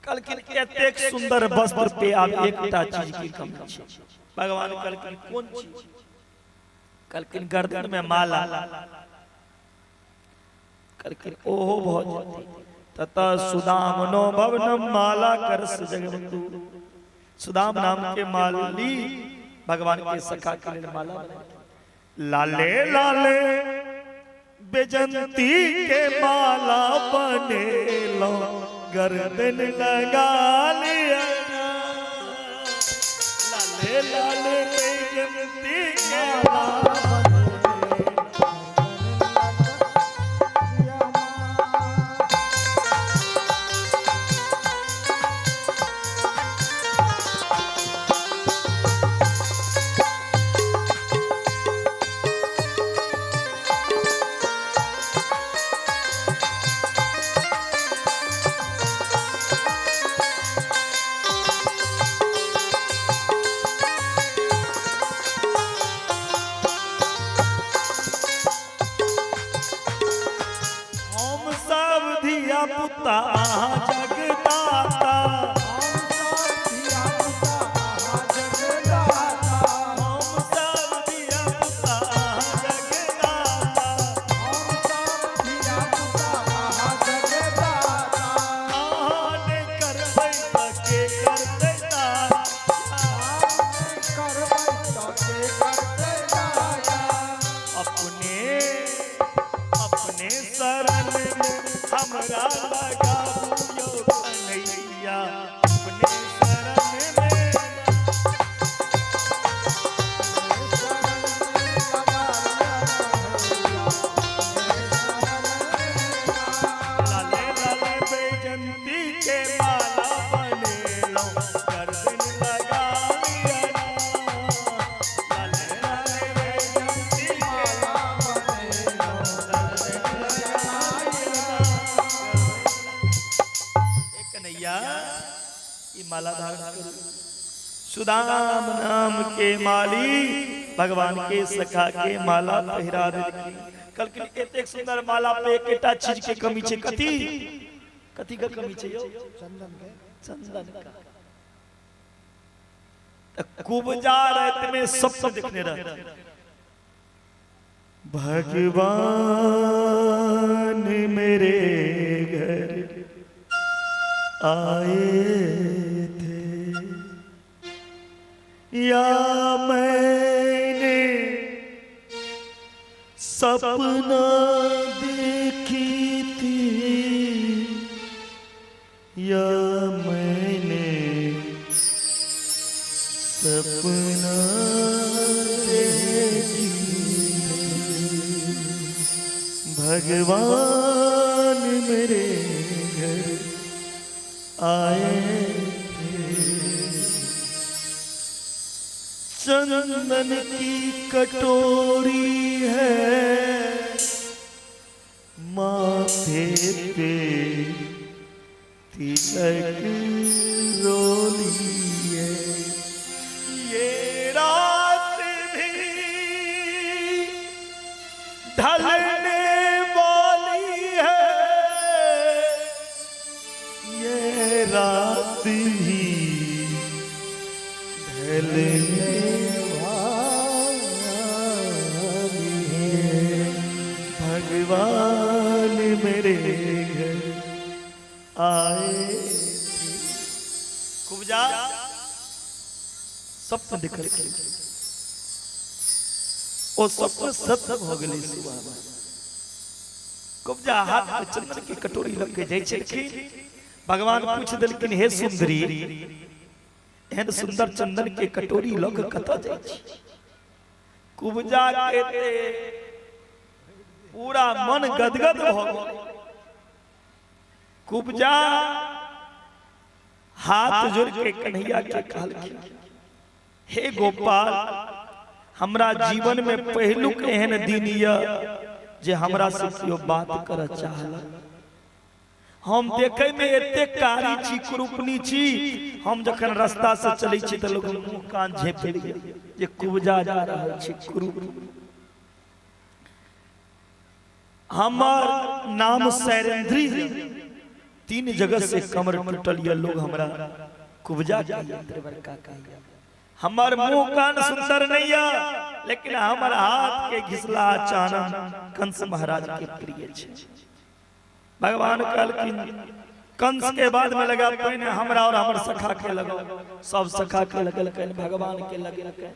कहलखिन एतेक सुंदर वस्त्र पे आब एकटा चीज की कमी छै। भगवान कहलखिन कोन चीज? कहलखिन गर्दन में माला। कहलखिन ओहो भऽ जेतै। ततः सुदामनो भवनम माला करस जगबंधु। सुदाम नाम के माली भगवान के सखा के लिए माला बनाए। लाले लाले बेजंती के माला बने लो गर्दन लगा लिया। लाले लाले बेजंती के माला बने। जगदाता हम सब धिया पुता जगदाता, अहाँ नहि करबै तऽ के करतै दाता? अपने अपने शरण में हमरा लगाबू यौ कन्हैया, अपने शरण में। लाले लाले बैजंती के माला बनेलो गर्दन लगा लिया। लाले लाले बैजंती के माला गर्दन लगा लिया। ए कन्हैया ई माला धारण करू। सुदाम नाम के माली भगवान के सखा के माला पहिरा देलखिन। कहलखिन एतेक सुंदर माला पे एकटा चीज के कमी छै। कथी कथी के कमी छै यौ? चंदन के। चंदन का। कुबजा रात में सपना देखने रहते, भगवान मेरे घर आए थे या मैंने सपना देखी थी या मैंने सपना देखी थी, भगवान मेरे घर आए थे। चंद चंदन की कटोरी है, माथे पे तिलक रोली है। ये रात भी ढलने वाली है, ये रात भी ढलने वाली है। भगवान मेरे घर आए थे। कुब्जा स्वप्न देखलखिन, ओ स्वप्न सत्य भऽ गेलै। सुबह कुब्जा हाथ में चंदन के कटोरी लऽ के जाइ छलखिन। भगवान पूछ देलखिन, हे सुंदरी, एहन सुंदर चंदन के कटोरी लऽ के कतऽ जाइ छी? कुब्जा के ते पूरा मन गदगद भऽ गेल। कुब्जा हाथ जोड़ के कन्हैया के कहलखिन, हे गोपाल, हमरा जीवन में पहिलुक एहन दिन यऽ जे हमरा से केओ बात करऽ चाहलक। हम देखे में एते कारी छी, कुरूपनी छी, हम जखन रास्ता से चलै छी तऽ लोग मुंह कान झेपे जे कुब्जा जा रहल छी कुरूप। हमर नाम सैरेंद्री, 3 जगह से कमर टूटल यऽ, लोग हमरा कुब्जा कहैया, त्रिवर्का कहैया। हमर मुंह कान सुंदर नहीं है, लेकिन हमर हाथ के घिसला चानन कंस महाराज के प्रिय छे। भगवान कहलखिन, कंस के बाद में लगा पहिने हमरा और हमर सखा के लगाओ। सब सखा के लगलखिन, भगवान के लगलखिन।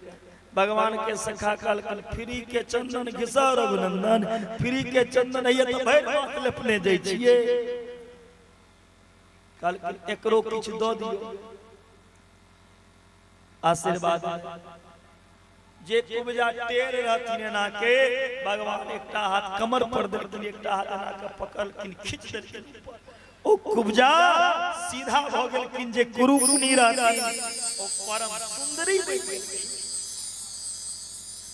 भगवान के सखा कहलखिन, फ्री के चंदन घिसा रघुनंदन, फ्री के चंदन है तऽ भरि माथ लेपने जाइ छियै। कहलखिन एकरो किछु दऽ दियौ आशीर्वाद। जे कुब्जा टेर रहथिन एना के, भगवान एकटा हाथ कमर पर देलखिन, एकटा हाथ एना के पकड़लखिन, खींच देलखिन। ओ कुब्जा सीधा भऽ गेलखिन, जे कुरूपनी रहथिन ओ परम सुंदरी बनि गेलखिन।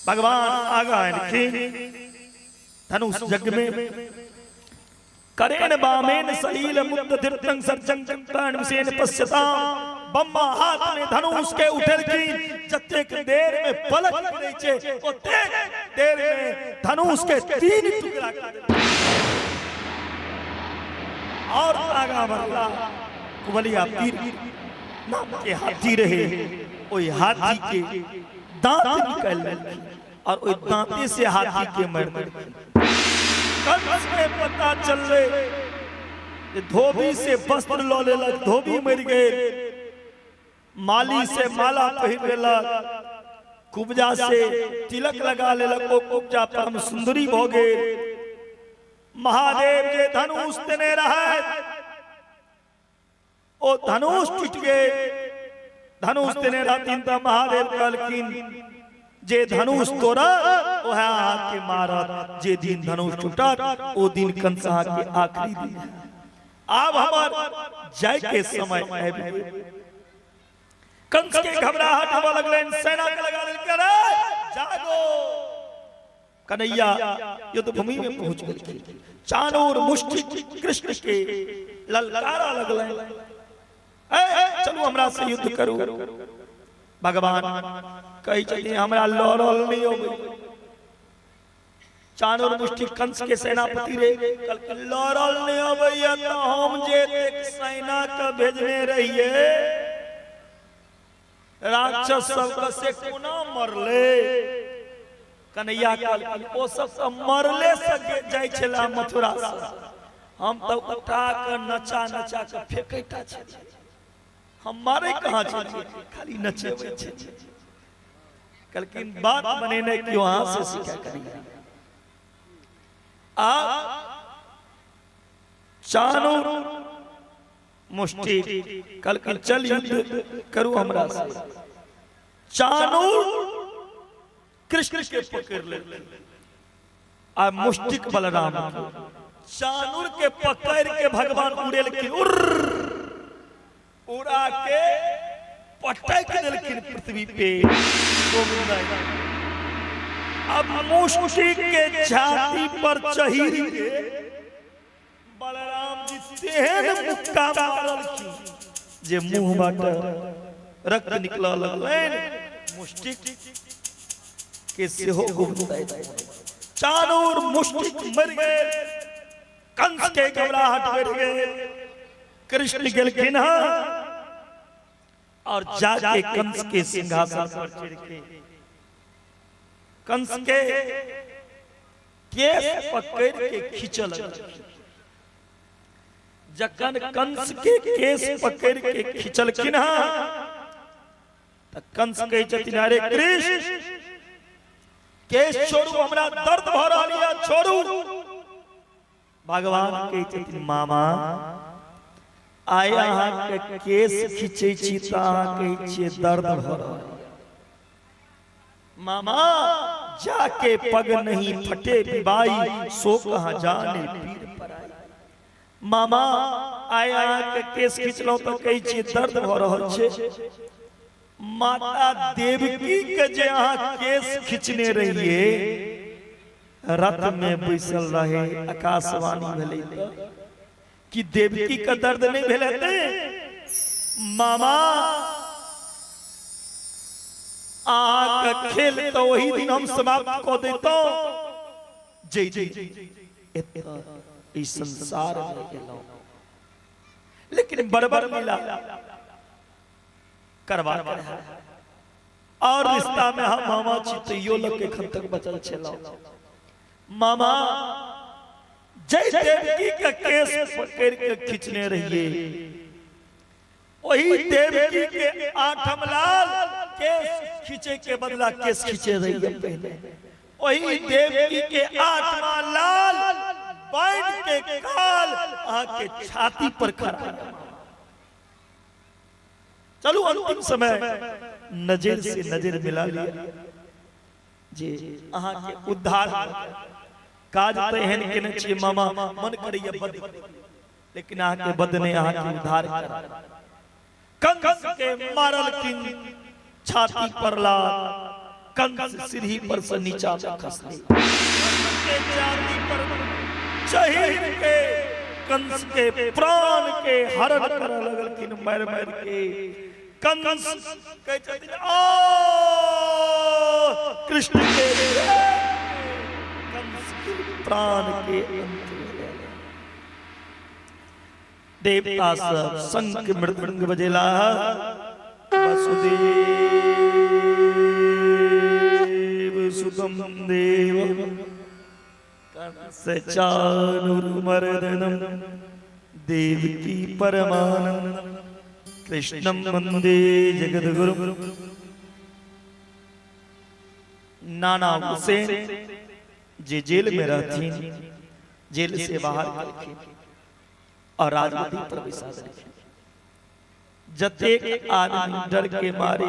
भगवान आगा एलखिन, धनुष यज्ञ में करेन बामेन सलील मुक्त धृतं सर्जं जंतान पश्यताम। बम्मा हाथ में धनुष के उठेलखिन, जतेक देर में पलक गिरै छै ओतेक देर में धनुष के 3 टुकड़ा कर देलखिन। और आगा बढ़ला, कुबलिया पीर नाम के हाथी रहे, ओहि हाथी के दांत निकालि लेलखिन और ओहि दांते से हाथी के मारि देलखिन। कंस के पता चललै धोबी से वस्त्र लऽ लेलक, धोबी मरि गेल, माली से माला पहिर लेलक, कुब्जा से तिलक लगा लेलक, ओ कुब्जा परम सुंदरी भऽ गेल। महादेव जे धनुष देने रहै ओ धनुष टूटि गेल। धनुष देने रहथिन तऽ महादेव कहलखिन, जे धनुष तोड़त ओहे अहाँके मारत, जे दिन धनुष टूटत ओ दिन कंस अहाँके आखिरी दिन है। आब हमर जाय के समय आबि गेल। कंस के घबराहट होबऽ लगलनि, सेना के लगा देलकै, अरे जागो। कन्हैया युद्ध भूमि में पहुंच गेलखिन। चाणूर मुष्टि कृष्ण के ललकारा लगलनि, ए चलू हमरा से युद्ध करू। भगवान कहै छथिन, हमरा लड़ल नहि अबै। चाणूर मुष्टि कंस के सेनापति रे, कहलखिन लड़ल नहि अबैया तऽ हम जे एतेक सेना के भेजने रहियै राक्षस सबके से कोना मरले? कन्हैया कहलखिन, ओ सब तऽ मरले से जाइ छला मथुरा से, हम तऽ उठा के नचा नचा के फेकैता छलियै, हम मारे कहाँ छलियै, खाली नचेबै छलियै। कहलखिन बात बनेने क्यों अहाँ से सीखा करिए। आ चाणूर मुष्टि कहलखिन चल युद्ध करू हमरा से। चाणूर कृष्ण के पकड़ लेलखिन आ मुष्टिक बलराम के। चाणूर के पकड़ के भगवान उड़ेलखिन, उड़ उड़ा के पटक देलखिन पृथ्वी पे गोविंद। अब मुष्टि के छाती पर चढ़ी के बलराम जी तेहन मुक्का मारलखिन जे मुंह बाट रक्त निकलऽ लगलनि। मुष्टि के सेहो गोविंद चानूर मुष्टि मरि गेल। कंस के घबराहट बढ़ गेल। कृष्ण गेलखिन हँ और जाके कंस के सिंहासन पर चढ़ के कंस के केस पकड़ के खींचऽ लगलखिन। जखन कंस के केस पकड़ के खींचलखिन हँ त कंस कहै छथिन, अरे कृष्ण केस छोड़ू, हमरा दर्द भऽ रहल यऽ, छोड़ू। भगवान कहै छथिन, मामा आइ अहाँके केस खींचै छी तऽ अहाँ कहै छियै दर्द भऽ रहल यऽ। मामा जाके पग नहीं फटे बिबाई, सो कहाँ जाने पीर पराई। मामा आइ अहाँके केस खींचलहुँ तऽ कहै छियै दर्द भऽ रहल छै। माता देवकी के जे अहाँ केस खींचने रहिए, रथ में बैसल रहे, आकाशवाणी भेलै तऽ कि देवकी के दर्द नहीं भेल हेतै? मामा अहाँके खेल तऽ ओही दिन हम समाप्त कऽ दैतहुँ जे एतऽ ई संसार में एलहुँ, लेकिन बड़बड़ लीला करवा के रहै। और रिश्ता में हम मामा छी तैयो लग के एखन तक बचल छलहुँ। मामा जय देवकी के केस पकड़ के खींचने रहिए, वही देवकी के आठम लाल केस खींचे के बदला केस खींचे रहिए पहले। वही देवकी के आठमा लाल बांध के काल आके छाती पर खड़ा। चलू अंतिम समय नजर से नजर मिला लिया जे अहाँ के उद्धार काज तऽ एहन केने छियै मामा, मन करैया बद, लेकिन अहाँ के बद नहि, अहाँ के उद्धार करा। कंस के मारलखिन छाती पर लात, कंस सीढ़ी पर से नीचा में खसलै। के छाती पर चढ़ि के कंस के प्राण के हरण करऽ लगलखिन मारि मारि के। कंस कहै छथिन, आ कृष्ण के कंस के प्राण के अंत भेलै। देवता सब शंख मृदंग बजेला, वासुदेव सुतम देव कंस चाणूरमर्दनम देवकी परमानंदम कृष्णम वंदे जगद्गुरु। नाना हुसैन जे जेल में रहथिन, जेल से बाहर गेलखिन और राजगद्दी पर बैसा देलखिन। जतेक आदमी डर के मारे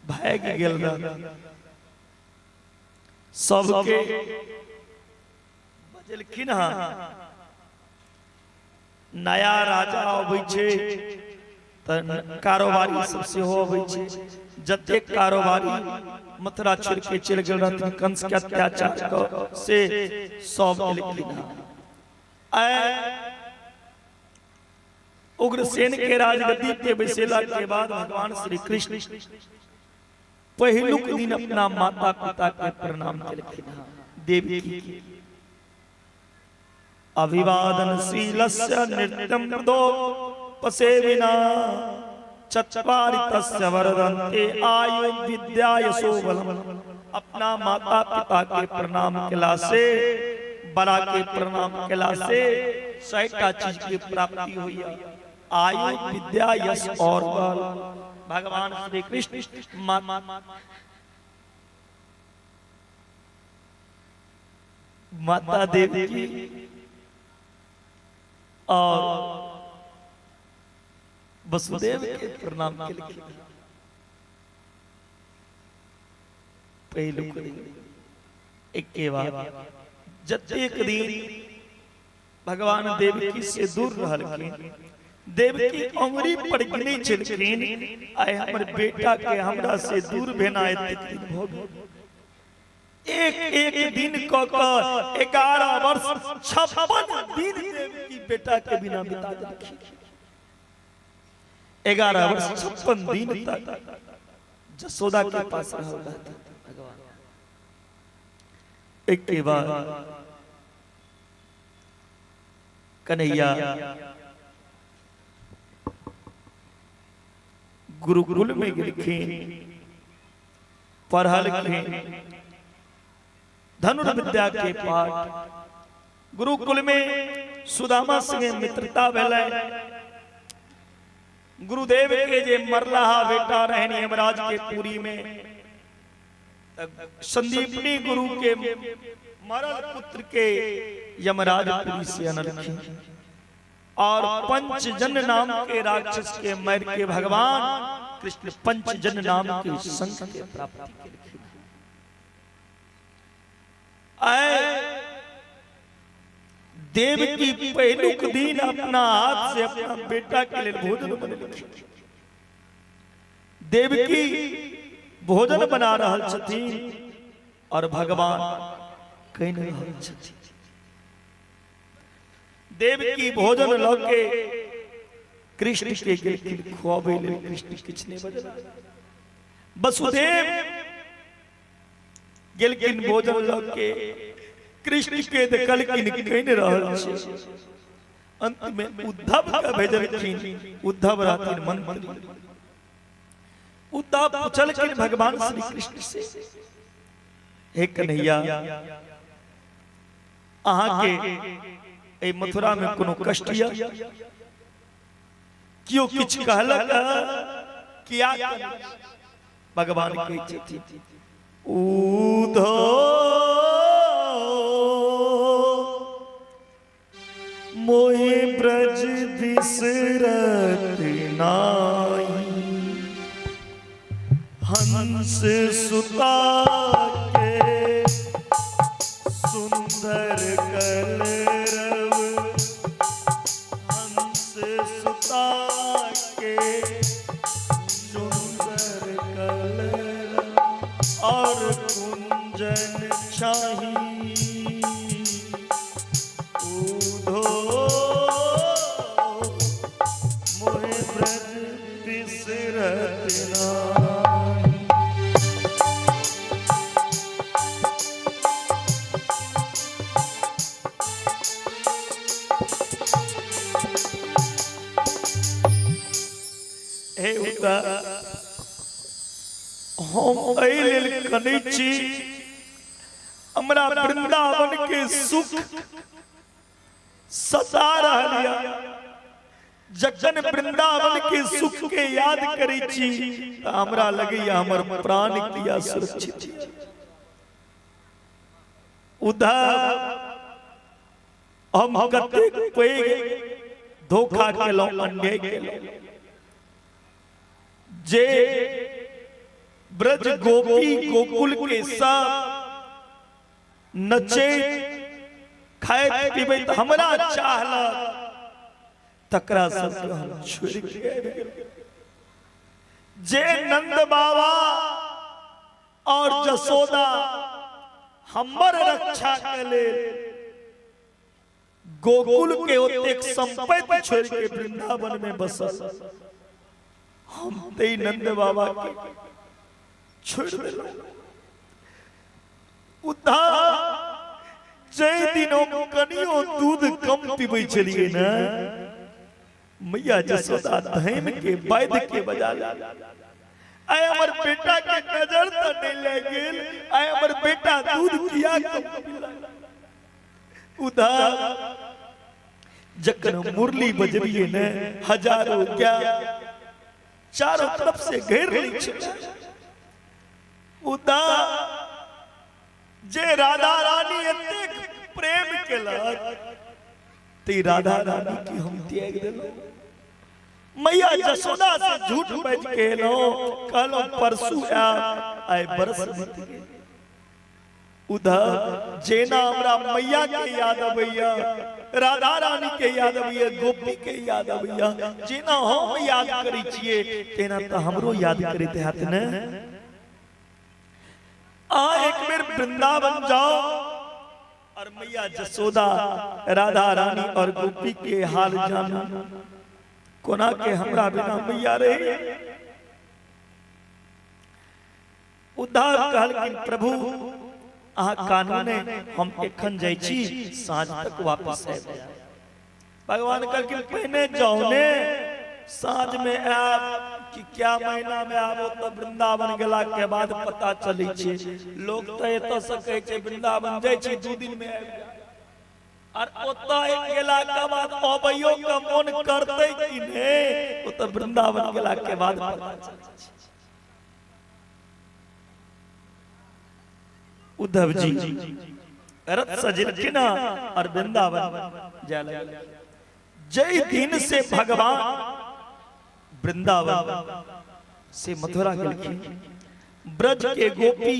भागि गेल रह, सबके बजलखिन हँ। नया राजा अबै छै तऽ कारोबारी सब सेहो अबै छै। जतेक कारोबारी मथुरा छोड़ि के चलि गेल रहथिन कंस के अत्याचार से, सब एलखिन हँ। आइ उग्रसेन के राजगद्दी पे बैसेला के बाद भगवान श्री कृष्ण पहिलुक दिन अपना माता पिता के प्रणाम केलखिन हँ। देवकी के अभिवादनशीलस्य नृत्यं पदोपसेविना चत्वारि तस्य वरदन्ते आयु विद्या यशो बलम। अपना माता पिता के प्रणाम केला से, बड़ा के प्रणाम केला से 100टा चीज के प्राप्ति हुई, आयु विद्या यश और बल। भगवान श्री कृष्ण माता देवी और वसुदेव के प्रणाम केलखिन। पहिलुक दिन एक बार जतेक दिन भगवान देवकी से दूर रहलखिन, देवकी अंगुरी पर गिनै छलखिन, आइ हमर बेटा के हमरा से दूर भेना एतेक दिन भऽ गेल। एक एक दिन क 11 वर्ष 56 दिन देवकी बेटा के बिना बिता देलखिन। 11 वर्ष 56 दिन तक जसोदा के पास रहल रहथिन भगवान। एक के बाद कन्हैया गुरुकुल में गेलखिन, पढ़लखिन धनुर्विद्या के पाठ। गुरुकुल में सुदामा संगे मित्रता भेलै। गुरुदेव के जे मरलाहा बेटा रहनि यमराज के पुरी में, संदीपनी गुरु के मरल पुत्र के यमराज पुरी से अनलखिन और पंचजन नाम के राक्षस के मर के भगवान कृष्ण पंचजन नाम के संग के प्राप्ति केलखिन। आए देव की पहलुक दिन अपना हाथ से अपना बेटा के लिए भोजन बनेलखिन। देवकी भोजन बना रहल छथिन और भगवान कहि नहि रहल छथिन। देवकी भोजन लऽ के कृष्ण के गेलखिन खुआबै लेल, कृष्ण किछु नहि बजला। वसुदेव गेलखिन भोजन लऽ के, कृष्ण के देखलखिन कहि नहि रहल छै। अंत में उद्धव के भेजलखिन, उद्धव रहथिन मंत्री। उद्धव पूछलखिन भगवान श्री कृष्ण से, हे कन्हैया, अहाँ के एहि मथुरा में कोनो कष्ट यऽ? कियो किछु कहलक किया? भगवान कहै छथिन, उद्धव मोहि ब्रज बिसरत नाई, हंस सुता के सुंदर कलरव, हंस सुता के सुंदर कलरव और कुंजन छाही। उधो मोहि ब्रज बिसरत नाई। हे उद्धव, हम एहि लेल कनै छी, हमरा वृंदावन के सुख सता रहल यऽ। जखन वृंदावन के सुख के याद करै छी तऽ हमरा लगैया हमर प्राण किया सुरक्षित। उद्धव, हम कतेक पैघ धोखा केलहुँ, अन्याय केलहुँ जे ब्रज गोपी गोकुल के सब नचे खाइत पीबैत हमरा चाहलक, तकरा सबके हम छोड़ि के आबि गेलहुँ। जे नंद बाबा और जसोदा हमर रक्षा के लेल गोकुल के ओतेक संपत्ति छोड़ि के वृंदावन में बसल, हम ते नंद बाबा के छोड़ देलहुँ। उद्धव, जे दिन हम कनियो दूध कम पीबै छलियै ने, मैया जसोदा धैम के बाधि के बजा ले, आइ हमर बेटा के नजर तऽ नहि लागि गेल, आइ हमर बेटा दूध किया कम पीलक। उद्धव, जखन हम मुरली बजबियै ने, हजारों क्या चारों तरफ से घेर लै छै। उद्धव, जे राधा रानी एतेक प्रेम केलक, ते राधा रानी के हम त्याग देलहुँ। मैया जसोदा से झूठ बाजि के एलहुँ, कहलहुँ परसू आयब, आइ बरस बीत गेल। उधर जेना हमरा मैया के याद अबैया, राधा रानी के याद अबैया, गोपी के याद अबैया, जेना हम याद करै छियै तेना तऽ हमरो याद करैत हैत ने। आ एक बेर वृंदावन जाओ और मैया जसोदा, राधा रानी और गोपी के हाल जानू, कोना के हमरा बिना मैया रही। उद्धव कहलखिन प्रभु अहाँ कानूने, हम एखन जाइ छी, साँझ तक वापस आबि जायब। भगवान कहलखिन पहिने जाउ ने, साँझ में आयब कि क्या महीना में आबो तऽ वृंदावन गेला के बाद पता चलै छै। लोक तऽ एतऽ से कहै छै वृंदावन जाइ छी 2 दिन में आबि जायब, और ओतऽ गेला के बाद अबैयो के मोन करतै कि नहि, ओतऽ वृंदावन गेला के बाद पता चलै छै। उद्धव जी रथ सजेलखिन और वृंदावन जाय लगल। जय दिन से भगवान वृंदावन से मथुरा गेलखिन, ब्रज के गोपी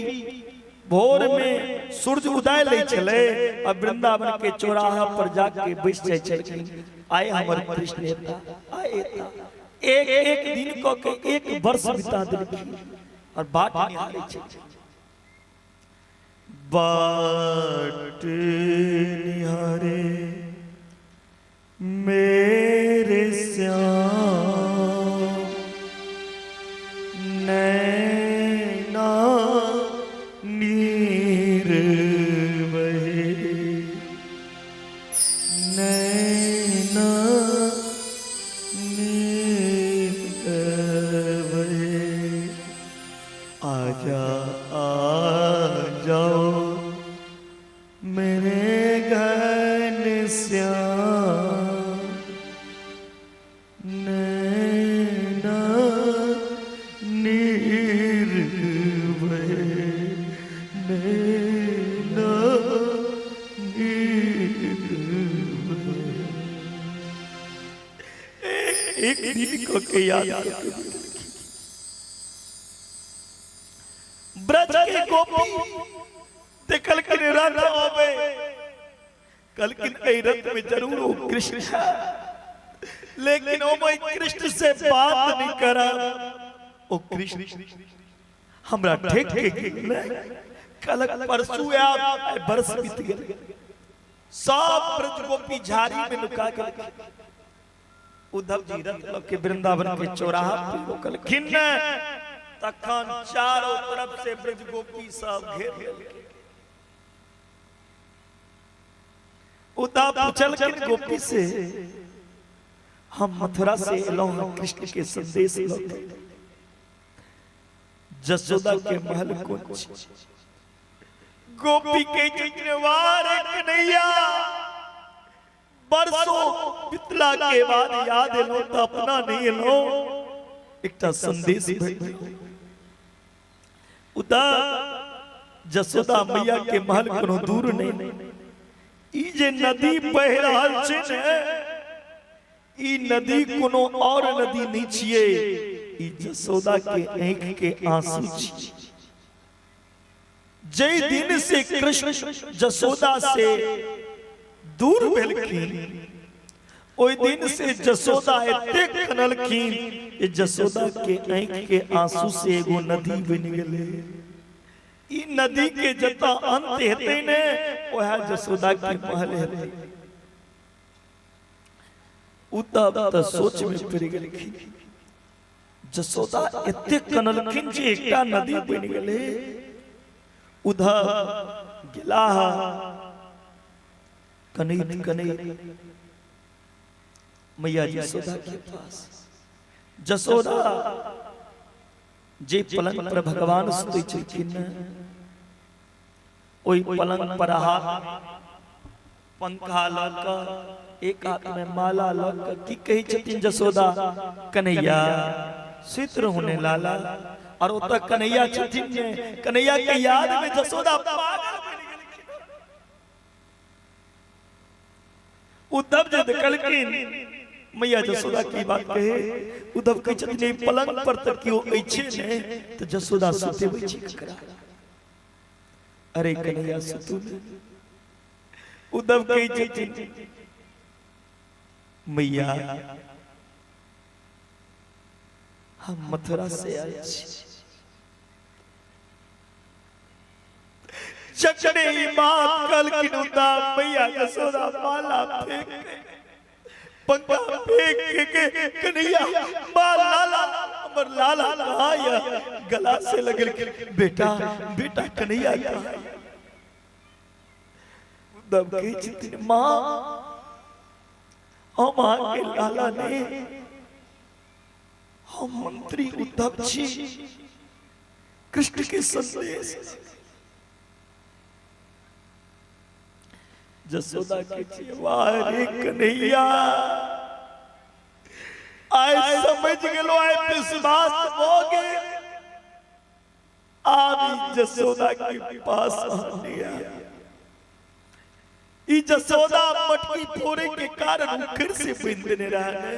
भोर में सूर्य उदय लै छलै और वृंदावन के चौराहा पर जाके बैस जाइ छलखिन, आए हमर कृष्ण एता, आए एता। एक एक दिन क के 1 वर्ष बिता देलखिन और बाट निहारै छलखिन। बाट निहारे मेरे श्याम नैना नीर बहे, नैना नीर बहे, आजा आ जाओ मेरे घन श्याम नैना नीर बहे, नैना नीर बहे। एक दिन को के याद ब्रज के गोपी देखलखिन रथ आवे, कहलखिन एहि रथ में जरूर ओ कृष्ण है, लेकिन ओ मैं कृष्ण से बात नहीं करा, ओ कृष्ण हमरा ठेक के गेलै। कलक परसू आयब, बरस बीत गेल, सब ब्रज गोपी झाड़ी में नुका गेल। उद्धव जी रथ लऽ के वृंदावन के चौराहा पर रोकलखिन, तखन चारों तरफ से ब्रज गोपी सब घेर लेलखिन। उद्धव पूछलखिन गोपी से, हम मथुरा से एलहुं हँ कृष्ण के संदेश लऽ के, जसोदा के महल कोन छै? गोपी के छथिन वाह कन्हैया, बरसों बितला के बाद याद एलहुं तऽ अपना नहीं एलहुं, एकटा संदेश भेटल। उद्धव जसोदा मैया के महल कोनो दूर नहीं, ई जे नदी बहि रहल छै ने, ई नदी कोनो और नदी नहीं छियै, ई जसोदा के आँखि के आंसू छियै। जै दिन से कृष्ण जसोदा से दूर भेलखिन, ओहि दिन से जसोदा एतेक कनलखिन जे जसोदा के आँखि के आंसू से एगो नदी बनि गेलै। ई नदी के जतऽ अंत हेतै ने, वएह जसोदा के महल हेतै। उद्धव तऽ सोच में पड़ि गेलखिन, जसोदा एतेक कनलखिन जे एकटा नदी बनि गेलै। उद्धव गेलाह कनैत कनैत मैया जसोदा के पास। जसोदा जे पलंग पर भगवान सुतै छलखिन, ओहि पलंग पर हाथ पंखा लऽ कऽ, एक हाथ में माला लऽ कऽ की कहै छथिन जसोदा, कन्हैया सुति रहू ने लाला। और ओतऽ कन्हैया छथिन ने, कन्हैया के याद में जसोदा पागल बनि गेलखिन। उद्धव जे देखलखिन मैया जसोदा की बात कहे, उद्धव कहै छथिन एहि पलंग पर तऽ केओ अछि ने, तऽ जसोदा सुतेबै छै ककरा? अरे कन्हैया सुतू ने। उद्धव कहै छथिन मैया हम मथुरा से आयल छी। जखने ई बात कहलखिन उद्धव, मैया जसोदा माला फेंक के, पंखा फेंक के, कन्हैया माँ लाला हमर लाला कहाँ या, गला से लगल बेटा बेटा कन्हैया कहाँ। उद्धव कहै छथिन माँ हम अहाँके लाला नहि, हम मंत्री उद्धव छी, कृष्ण के संदेश। जसोदा के वाह रे कन्हैया, आइ समझ गेलो, आइ विश्वास भ गेल, आब जसोदा के पास आनिया। ई जसोदा मटकी फोड़े के कारण उखड़ से बांधि देने रहे,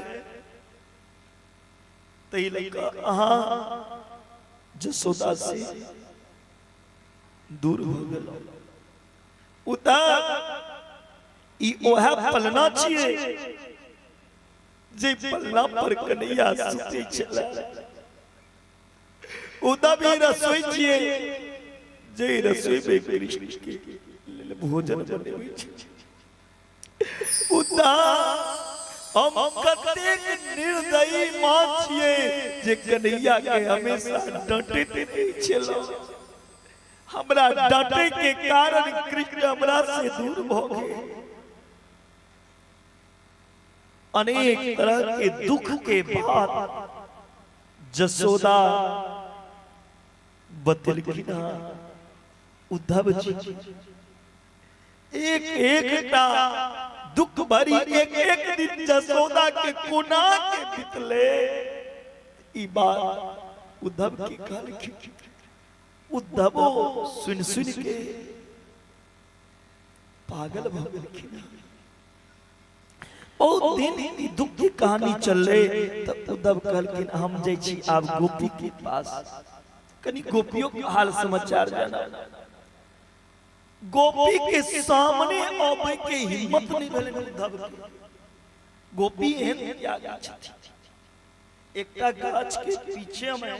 तै लऽ कऽ अहाँ जसोदा से दूर हो गेलो। उधर ई ओहे पलना छियै जे पलना पर कन्हैया सुतै छलै। उधर ई रसोई छियै जे रसोई में कृष्ण के लेल भोजन बनबै छै। उधर हम कतेक निर्दयी माँ छियै जे कन्हैया के हमेशा डांटैत रहै छलहुँ। हमरा डांटे के कारण कृष्ण हमरा से दूर भ गेल। अनेक तरह के दुख के बाद जसोदा बतेलखिन उद्धव जी एक एकटा दुख भरी एक एक दिन जसोदा के कोना के बितले। ई बात उद्धव के कहलखिन। उद्धवो सुन सुन के पागल भ गेलखिन। बहुत दिन ई दुख के कहानी चलले। तब उद्धव कहलखिन हम जाइ छी आब गोपी के पास, कनी गोपियों के हाल समाचार जाना। गोपी के सामने आबै के हिम्मत नहीं भेलनि उद्धव के। गोपी एहन त्यागी छथिन, एकटा गाछ के पीछे में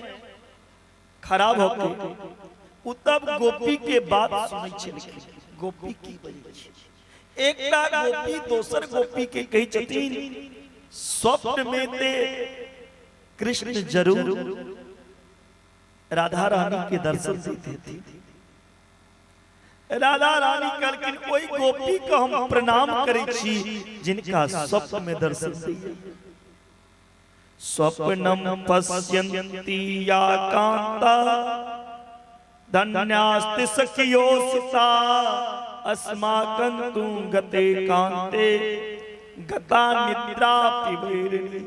खड़ा भ के उद्धव गोपी के बात सुनै छलखिन। गोपी की बजै छै, एकटा गोपी दोसर गोपी के कहै छथिन स्वप्न में ते कृष्ण जरूर राधा रानी के दर्शन देते थे। राधा रानी कहलखिन ओहि गोपी के हम प्रणाम करै छी जिनका स्वप्न में दर्शन दैया। स्वप्नम पश्यन्ति या कांता धन्यास्ति सखियो सीता अस्माकं तु गते कांते गता निद्रा पिबैरिणी।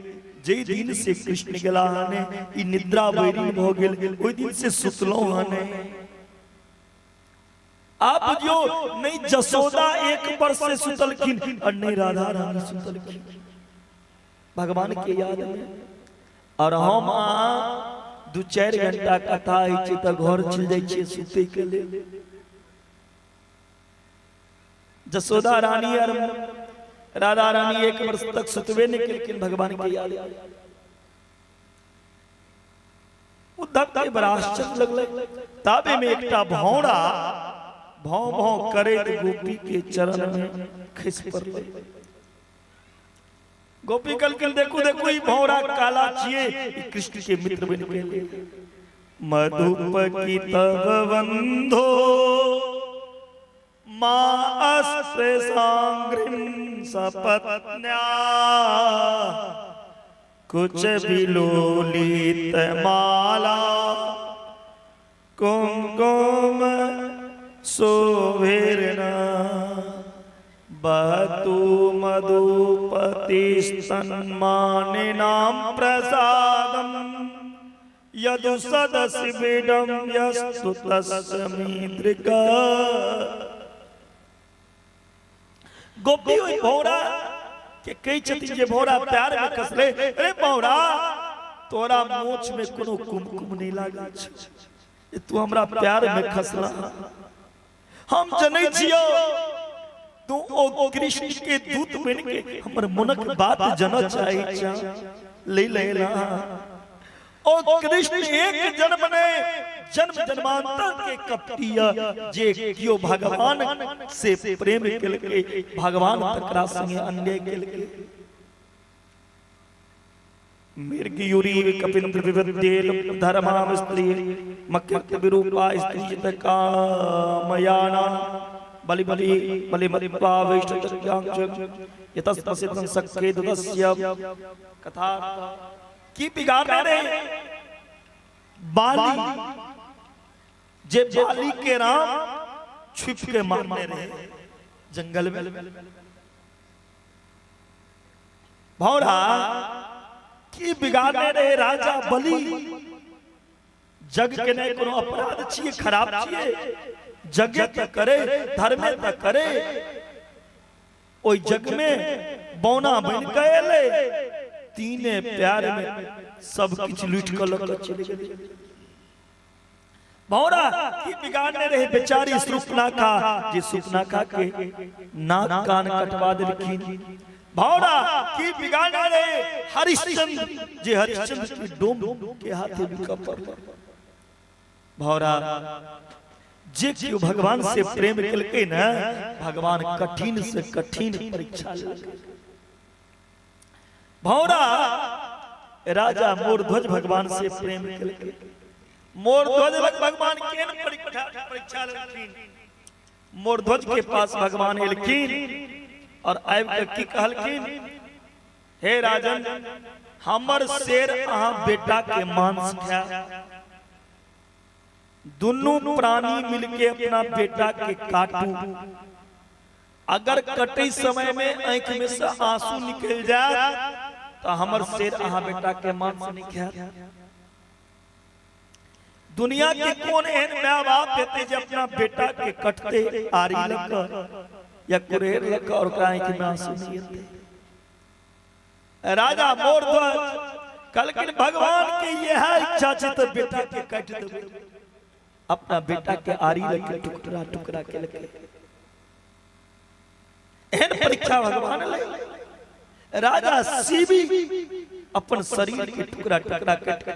जे दिन से कृष्ण गेला हने ई निद्रा बैरी भ गेल, ओहि दिन से सुतलौं हने। आप बुझियो नहीं जसोदा एक वर्ष से सुतलखिन और नहीं राधा रानी सुतलखिन भगवान के याद में। और हम 2-4 घंटा कथा होइ छै तऽ घर चलि जाइ छियै सुतै के लेल। जसोदा रानी और राधा रानी एक वर्ष तक सुतबे नहीं केलखिन भगवान के याद में। उद्धव के बड़ा आश्चर्य लगलै। ताबे में एकटा भौंरा भौं भौं करैत गोपी के चरण में खसि पड़लै। गोपी कहलखिन देखू देखू ई भौंरा काला छियै, ई कृष्ण के मित्र बनि गेलै। मधुप की तब बंधो माँ अस्पृशांघ्रिं सपत्न्या कुछ बिलोलित माला कुमकुम शोभिर्ना बतु मधुपतिस्तन्मानिनां प्रसादं यदु सदसि बिडं यस्तु तस्य मीदृक्। गोपी ओहि भौरा के कहै छथिन जे भौरा प्यार में खसले, अरे भौरा तोरा मोछ में कोनो कुमकुम नहीं लागल छौ, तू हमरा प्यार में खसला। हम जनै छियो तू ओ कृष्ण के दूत बन के हमर मनक बात जन चाहे छा ले लेला। ओ कृष्ण एक जन्म ने जन्म जन्मांतर के कपटिया जे कियो भगवान से प्रेम केलके भगवान तकरा संगे अन्याय केलके। मृगयुरी कपिंद्र विवद्येल धर्माम स्त्री मक्यत विरूपा स्त्री कामयाना बलि बलि बलि मत्वा वैष्णव्यांच यतस्प्रसिद्धं सखे दुदस्य। कथा की बिगाड़ने रे बाली जे बाली के राम छिप के मारने रहे जंगल में। भौरा की बिगाड़ने रहे राजा बलि जग के नहीं कोनो अपराध छिए खराब छिए जगे त करे धर्मे त करे ओई जग में बौना बन के एले तीने प्यार में सब किछ लूट के लक चले गेले। भौरा की बिगाड़ने रहे बेचारी सुपनाखा जे सुपनाखा के नाक कान कटवा देलखिन। भौरा की बिगाड़ने रहे हरिश्चंद्र जे हरिश्चंद्र के डोम के हाथे बिका पर। भौरा जे क्यों भगवान से प्रेम केलकै न भगवान कठिन से कठिन परीक्षा लेलकै। भौरा राजा मोरध्वज भगवान से प्रेम केलकै। मोरध्वज भगवान केन परीक्षा लेलखिन। मोरध्वज के पास भगवान एलखिन और आबि के की कहलखिन, हे राजन हमर शेर अहाँ बेटा के मांस खाय दुनू प्राणी मिलके अपना बेटा के काटू अगर कटे समय में आंख में से आंसू निकल जाए तो हमर शेर अहाँ बेटा के मांस नहीं खाय। दुनिया के कौन एहन my बाप हेतै जे अपना बेटा के कटते आरी लग या कुरेर लग और ओकरा आंखि में आंसू नहीं एतै। राजा मोरध्वज कहलखिन भगवान के यह इच्छा छै तऽ बेटा के काटि देबै। अपना बेटा के आरी लग के टुकड़ा टुकड़ा के लगे। एहन परीक्षा भगवान ले। राजा शिवी अपन शरीर के टुकड़ा टुकड़ा कट के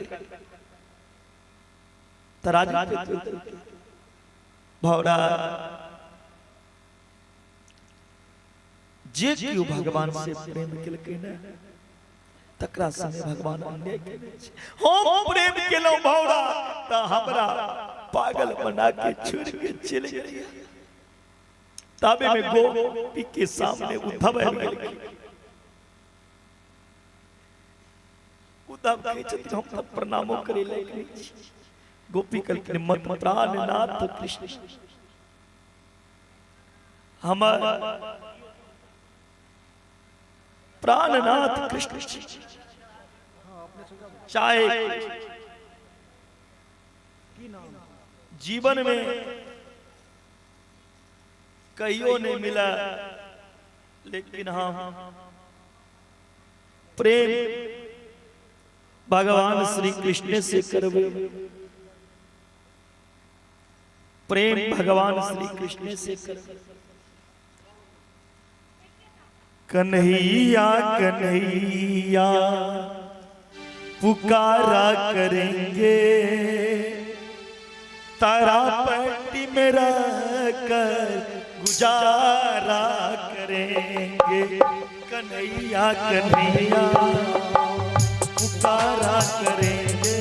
तराजू पे तोल देलकै। भौरा जे केओ भगवान से प्रेम केलकै ने तकरा संगे भगवान अन्याय केने छै। हम प्रेम केलहुँ भौरा तऽ हमरा पागल बना के छोड़ के चलि गेलियै। ताबे में गोपी के सामने उद्धव आबि गेलखिन। उद्धव कहै छथिन हम तऽ प्रणामो करै लायक नहि छी। गोपी कहलखिन मत प्राणनाथ कृष्ण हमर प्राणनाथ कृष्ण चाहे जीवन में कहियो नहीं मिला लेकिन हम प्रेम भगवान श्री कृष्ण से करबे। प्रेम भगवान श्री कृष्ण से करबे। कन्हैया कन्हैया पुकारा करेंगे तारा पट्टी में रह कर गुजारा करेंगे। कन्हैया कन्हैया पुकारा करेंगे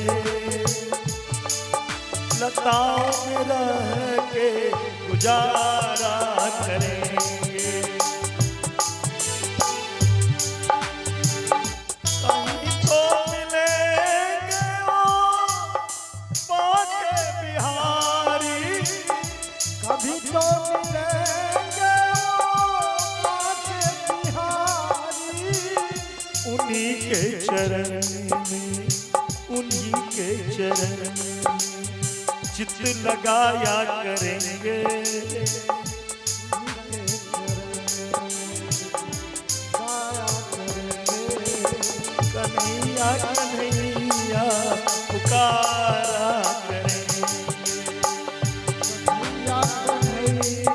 लताओं में रह के गुजारा करेंगे। कहीं तो मिलेंगे वो बांके बिहारी कभी तो मिलेंगे वो बांके बिहारी उन्हीं के चरण में उन्हीं के चरण में चित लगाया करेंगे। कन्हैया कन्हैया पुकारा करेंगे। कन्हैया कन्हैया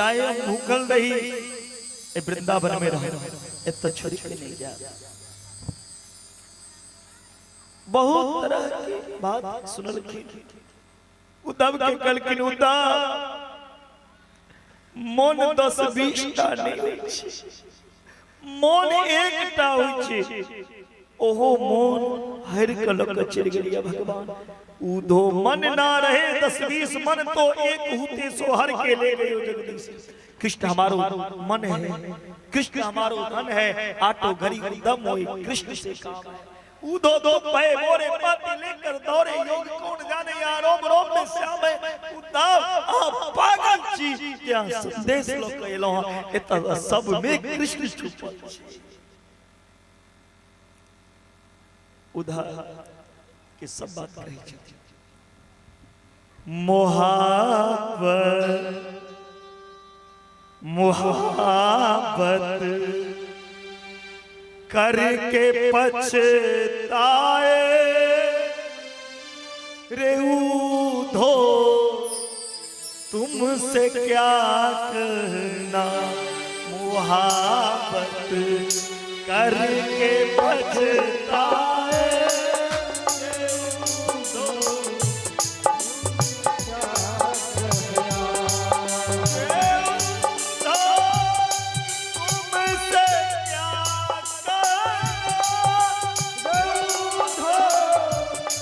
चाहे हम भूखल रही, ए वृंदावन में रह, एतऽ छोड़ के नहीं जाए। बहुत तरह के बात सुनलखिन। उद्धव के कहलखिन, उद्धव मन 10-20 टा नहीं होइ छै, मन एकटा होइ छै, ओहो मन हरि के लऽ के चलि गेलियै भगवान। उधो मन ना रहे 10-20 मन तो एक हुते सो हर के ले गयो जगदीश। कृष्ण हमारो मन है, कृष्ण हमारो धन है, आटो घड़ी दम होई कृष्ण से काम है। उधो दो पे मोरे पाती लेकर दौड़े योग कौन जाने या रोम रोम में श्याम है। उद्धव आप पागल छी क्या संदेश लो कइलो, एत सब में कृष्ण छुपल छी। उधर के सब बात कहै छथिन। मोहब्बत मोहब्बत करके पछताए रे उधो तुमसे क्या कहना, मोहब्बत करके पछताए रे उधो तुमसे क्या कहना,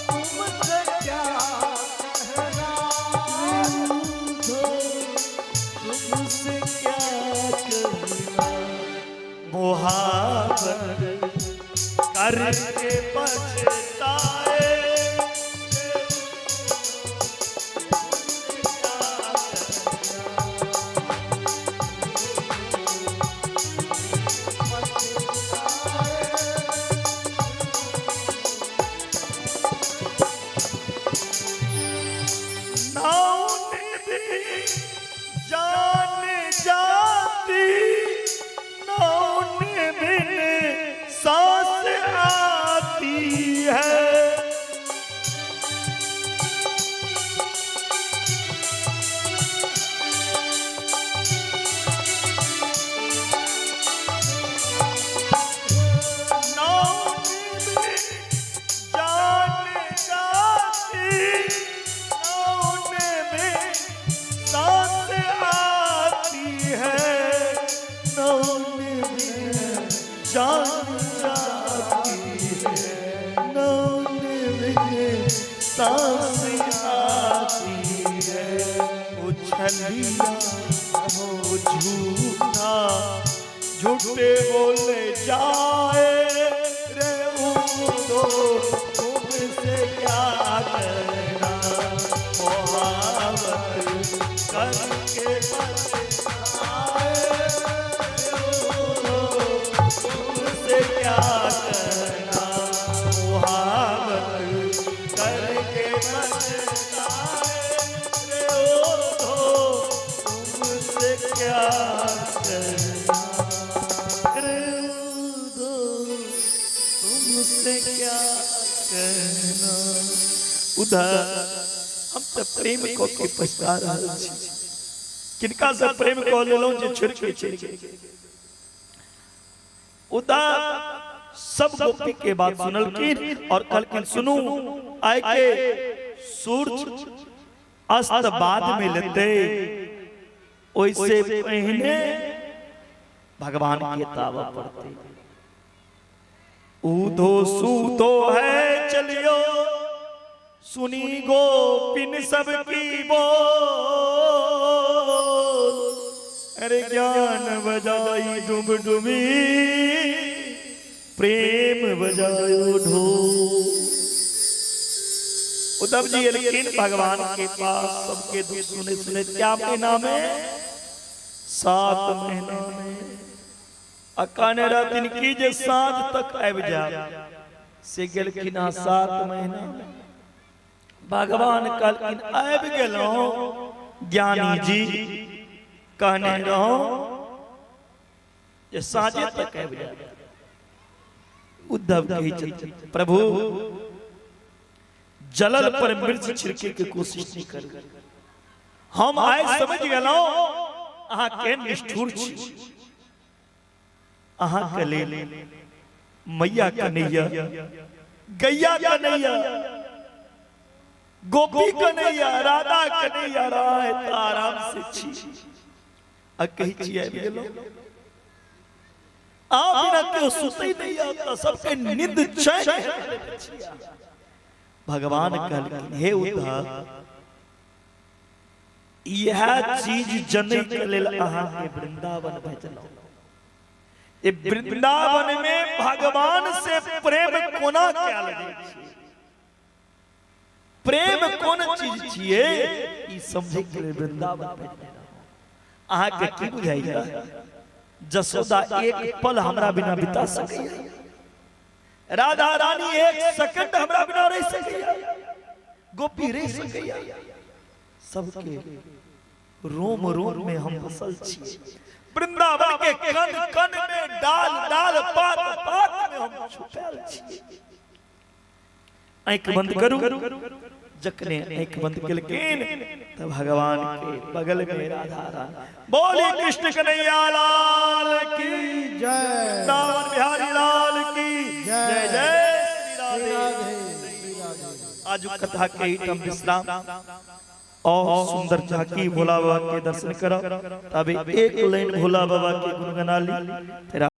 तुमसे क्या कहना, तुमसे क्या कहना, मोहब्बत करके पछताए जान जाती नौन बिन सांस आती है। नौन बिन जान जाती नौन बिन सांस आती है, नौन बिन जान जाती है, नौन बिन सांस आती है। उछलिया हो झूठा झूठे बोले जाए रे उधो तुमसे क्या कहना, मोहब्बत करके पछताए रे उधो तुमसे क्या कहना, मोहब्बत करके पछताए रे उधो तुमसे क्या कहना, रे उधो तुमसे क्या कहना। उधर हम तो प्रेम को के पछता रहल छी, किनका से प्रेम कऽ लेलहुँ जे छोड़ि के चलि गेल। उधर सब गोपी के बात सुनलखिन और कहलखिन सुनू, आइ के सूर्य अस्त बाद में लेते, ओइसे पहिने भगवान के तावा पड़ते। उधो सूतो है चलियो सुनी गोपिन सबकी बोल, अरे ज्ञान बजाई डुब डुबी प्रेम बजायो ढोल। उद्धव जी एलखिन भगवान के पास, सबके दुख सुने सुने क्या महीना में, 7 महीना में अकाने रहथिन की जे साँझ तक आबि जाए, से गेलखिन हाँ 7 महीना में। भगवान कहलखिन आबि गेलहुँ ज्ञानी जी, कहने रहो जे साँझे तक आबि जाए। उद्धव कहै छथिन प्रभु जलल पर मिर्च छिड़के के कोशिश नहीं करू, हम आइ समझ गेलहुँ अहाँ केहन निष्ठुर छी। अहाँ के लेल मैया कन्हैया, गैया कन्हैया, गोपी कन्हैया, राधा कन्हैया राय तऽ आराम से छी। आ कहै छी आबि गेलहुँ, आ बिना केओ सुतै नहि यऽ तऽ सबके नींद चैन। भगवान कहलखिन हे उद्धव, इएह चीज जनै के लेल अहाँके वृंदावन भेजलहुँ। ये वृंदावन में भगवान से प्रेम कोना कयल जाइ छै, प्रेम कोन चीज छियै, ई समझै के लेल वृंदावन भेजने रहौं। अहाँके की बुझाइया जसोदा एक पल हमरा बिना बिता सकैया, राधा रानी एक सेकंड हमरा बिना रह सकैया, गोपी रह सकैया? सबके रोम रोम में हम बसल छी, वृंदावन के कण कण में, डाल डाल पात पात में हम छुपल छी। आंखि बंद करू। जखने आंखि बंद केलखिन तऽ भगवान के बगल में राधा रानी। बोली कृष्ण कन्हैया लाल की जय, वृंदावन बिहारी लाल की जय। जय श्री राधे। आज कथा के एहिठाम विश्राम और सुंदर झांकी भोला बाबा के दर्शन करो। तब एक लाइन भोला बाबा के गुनगुना ली।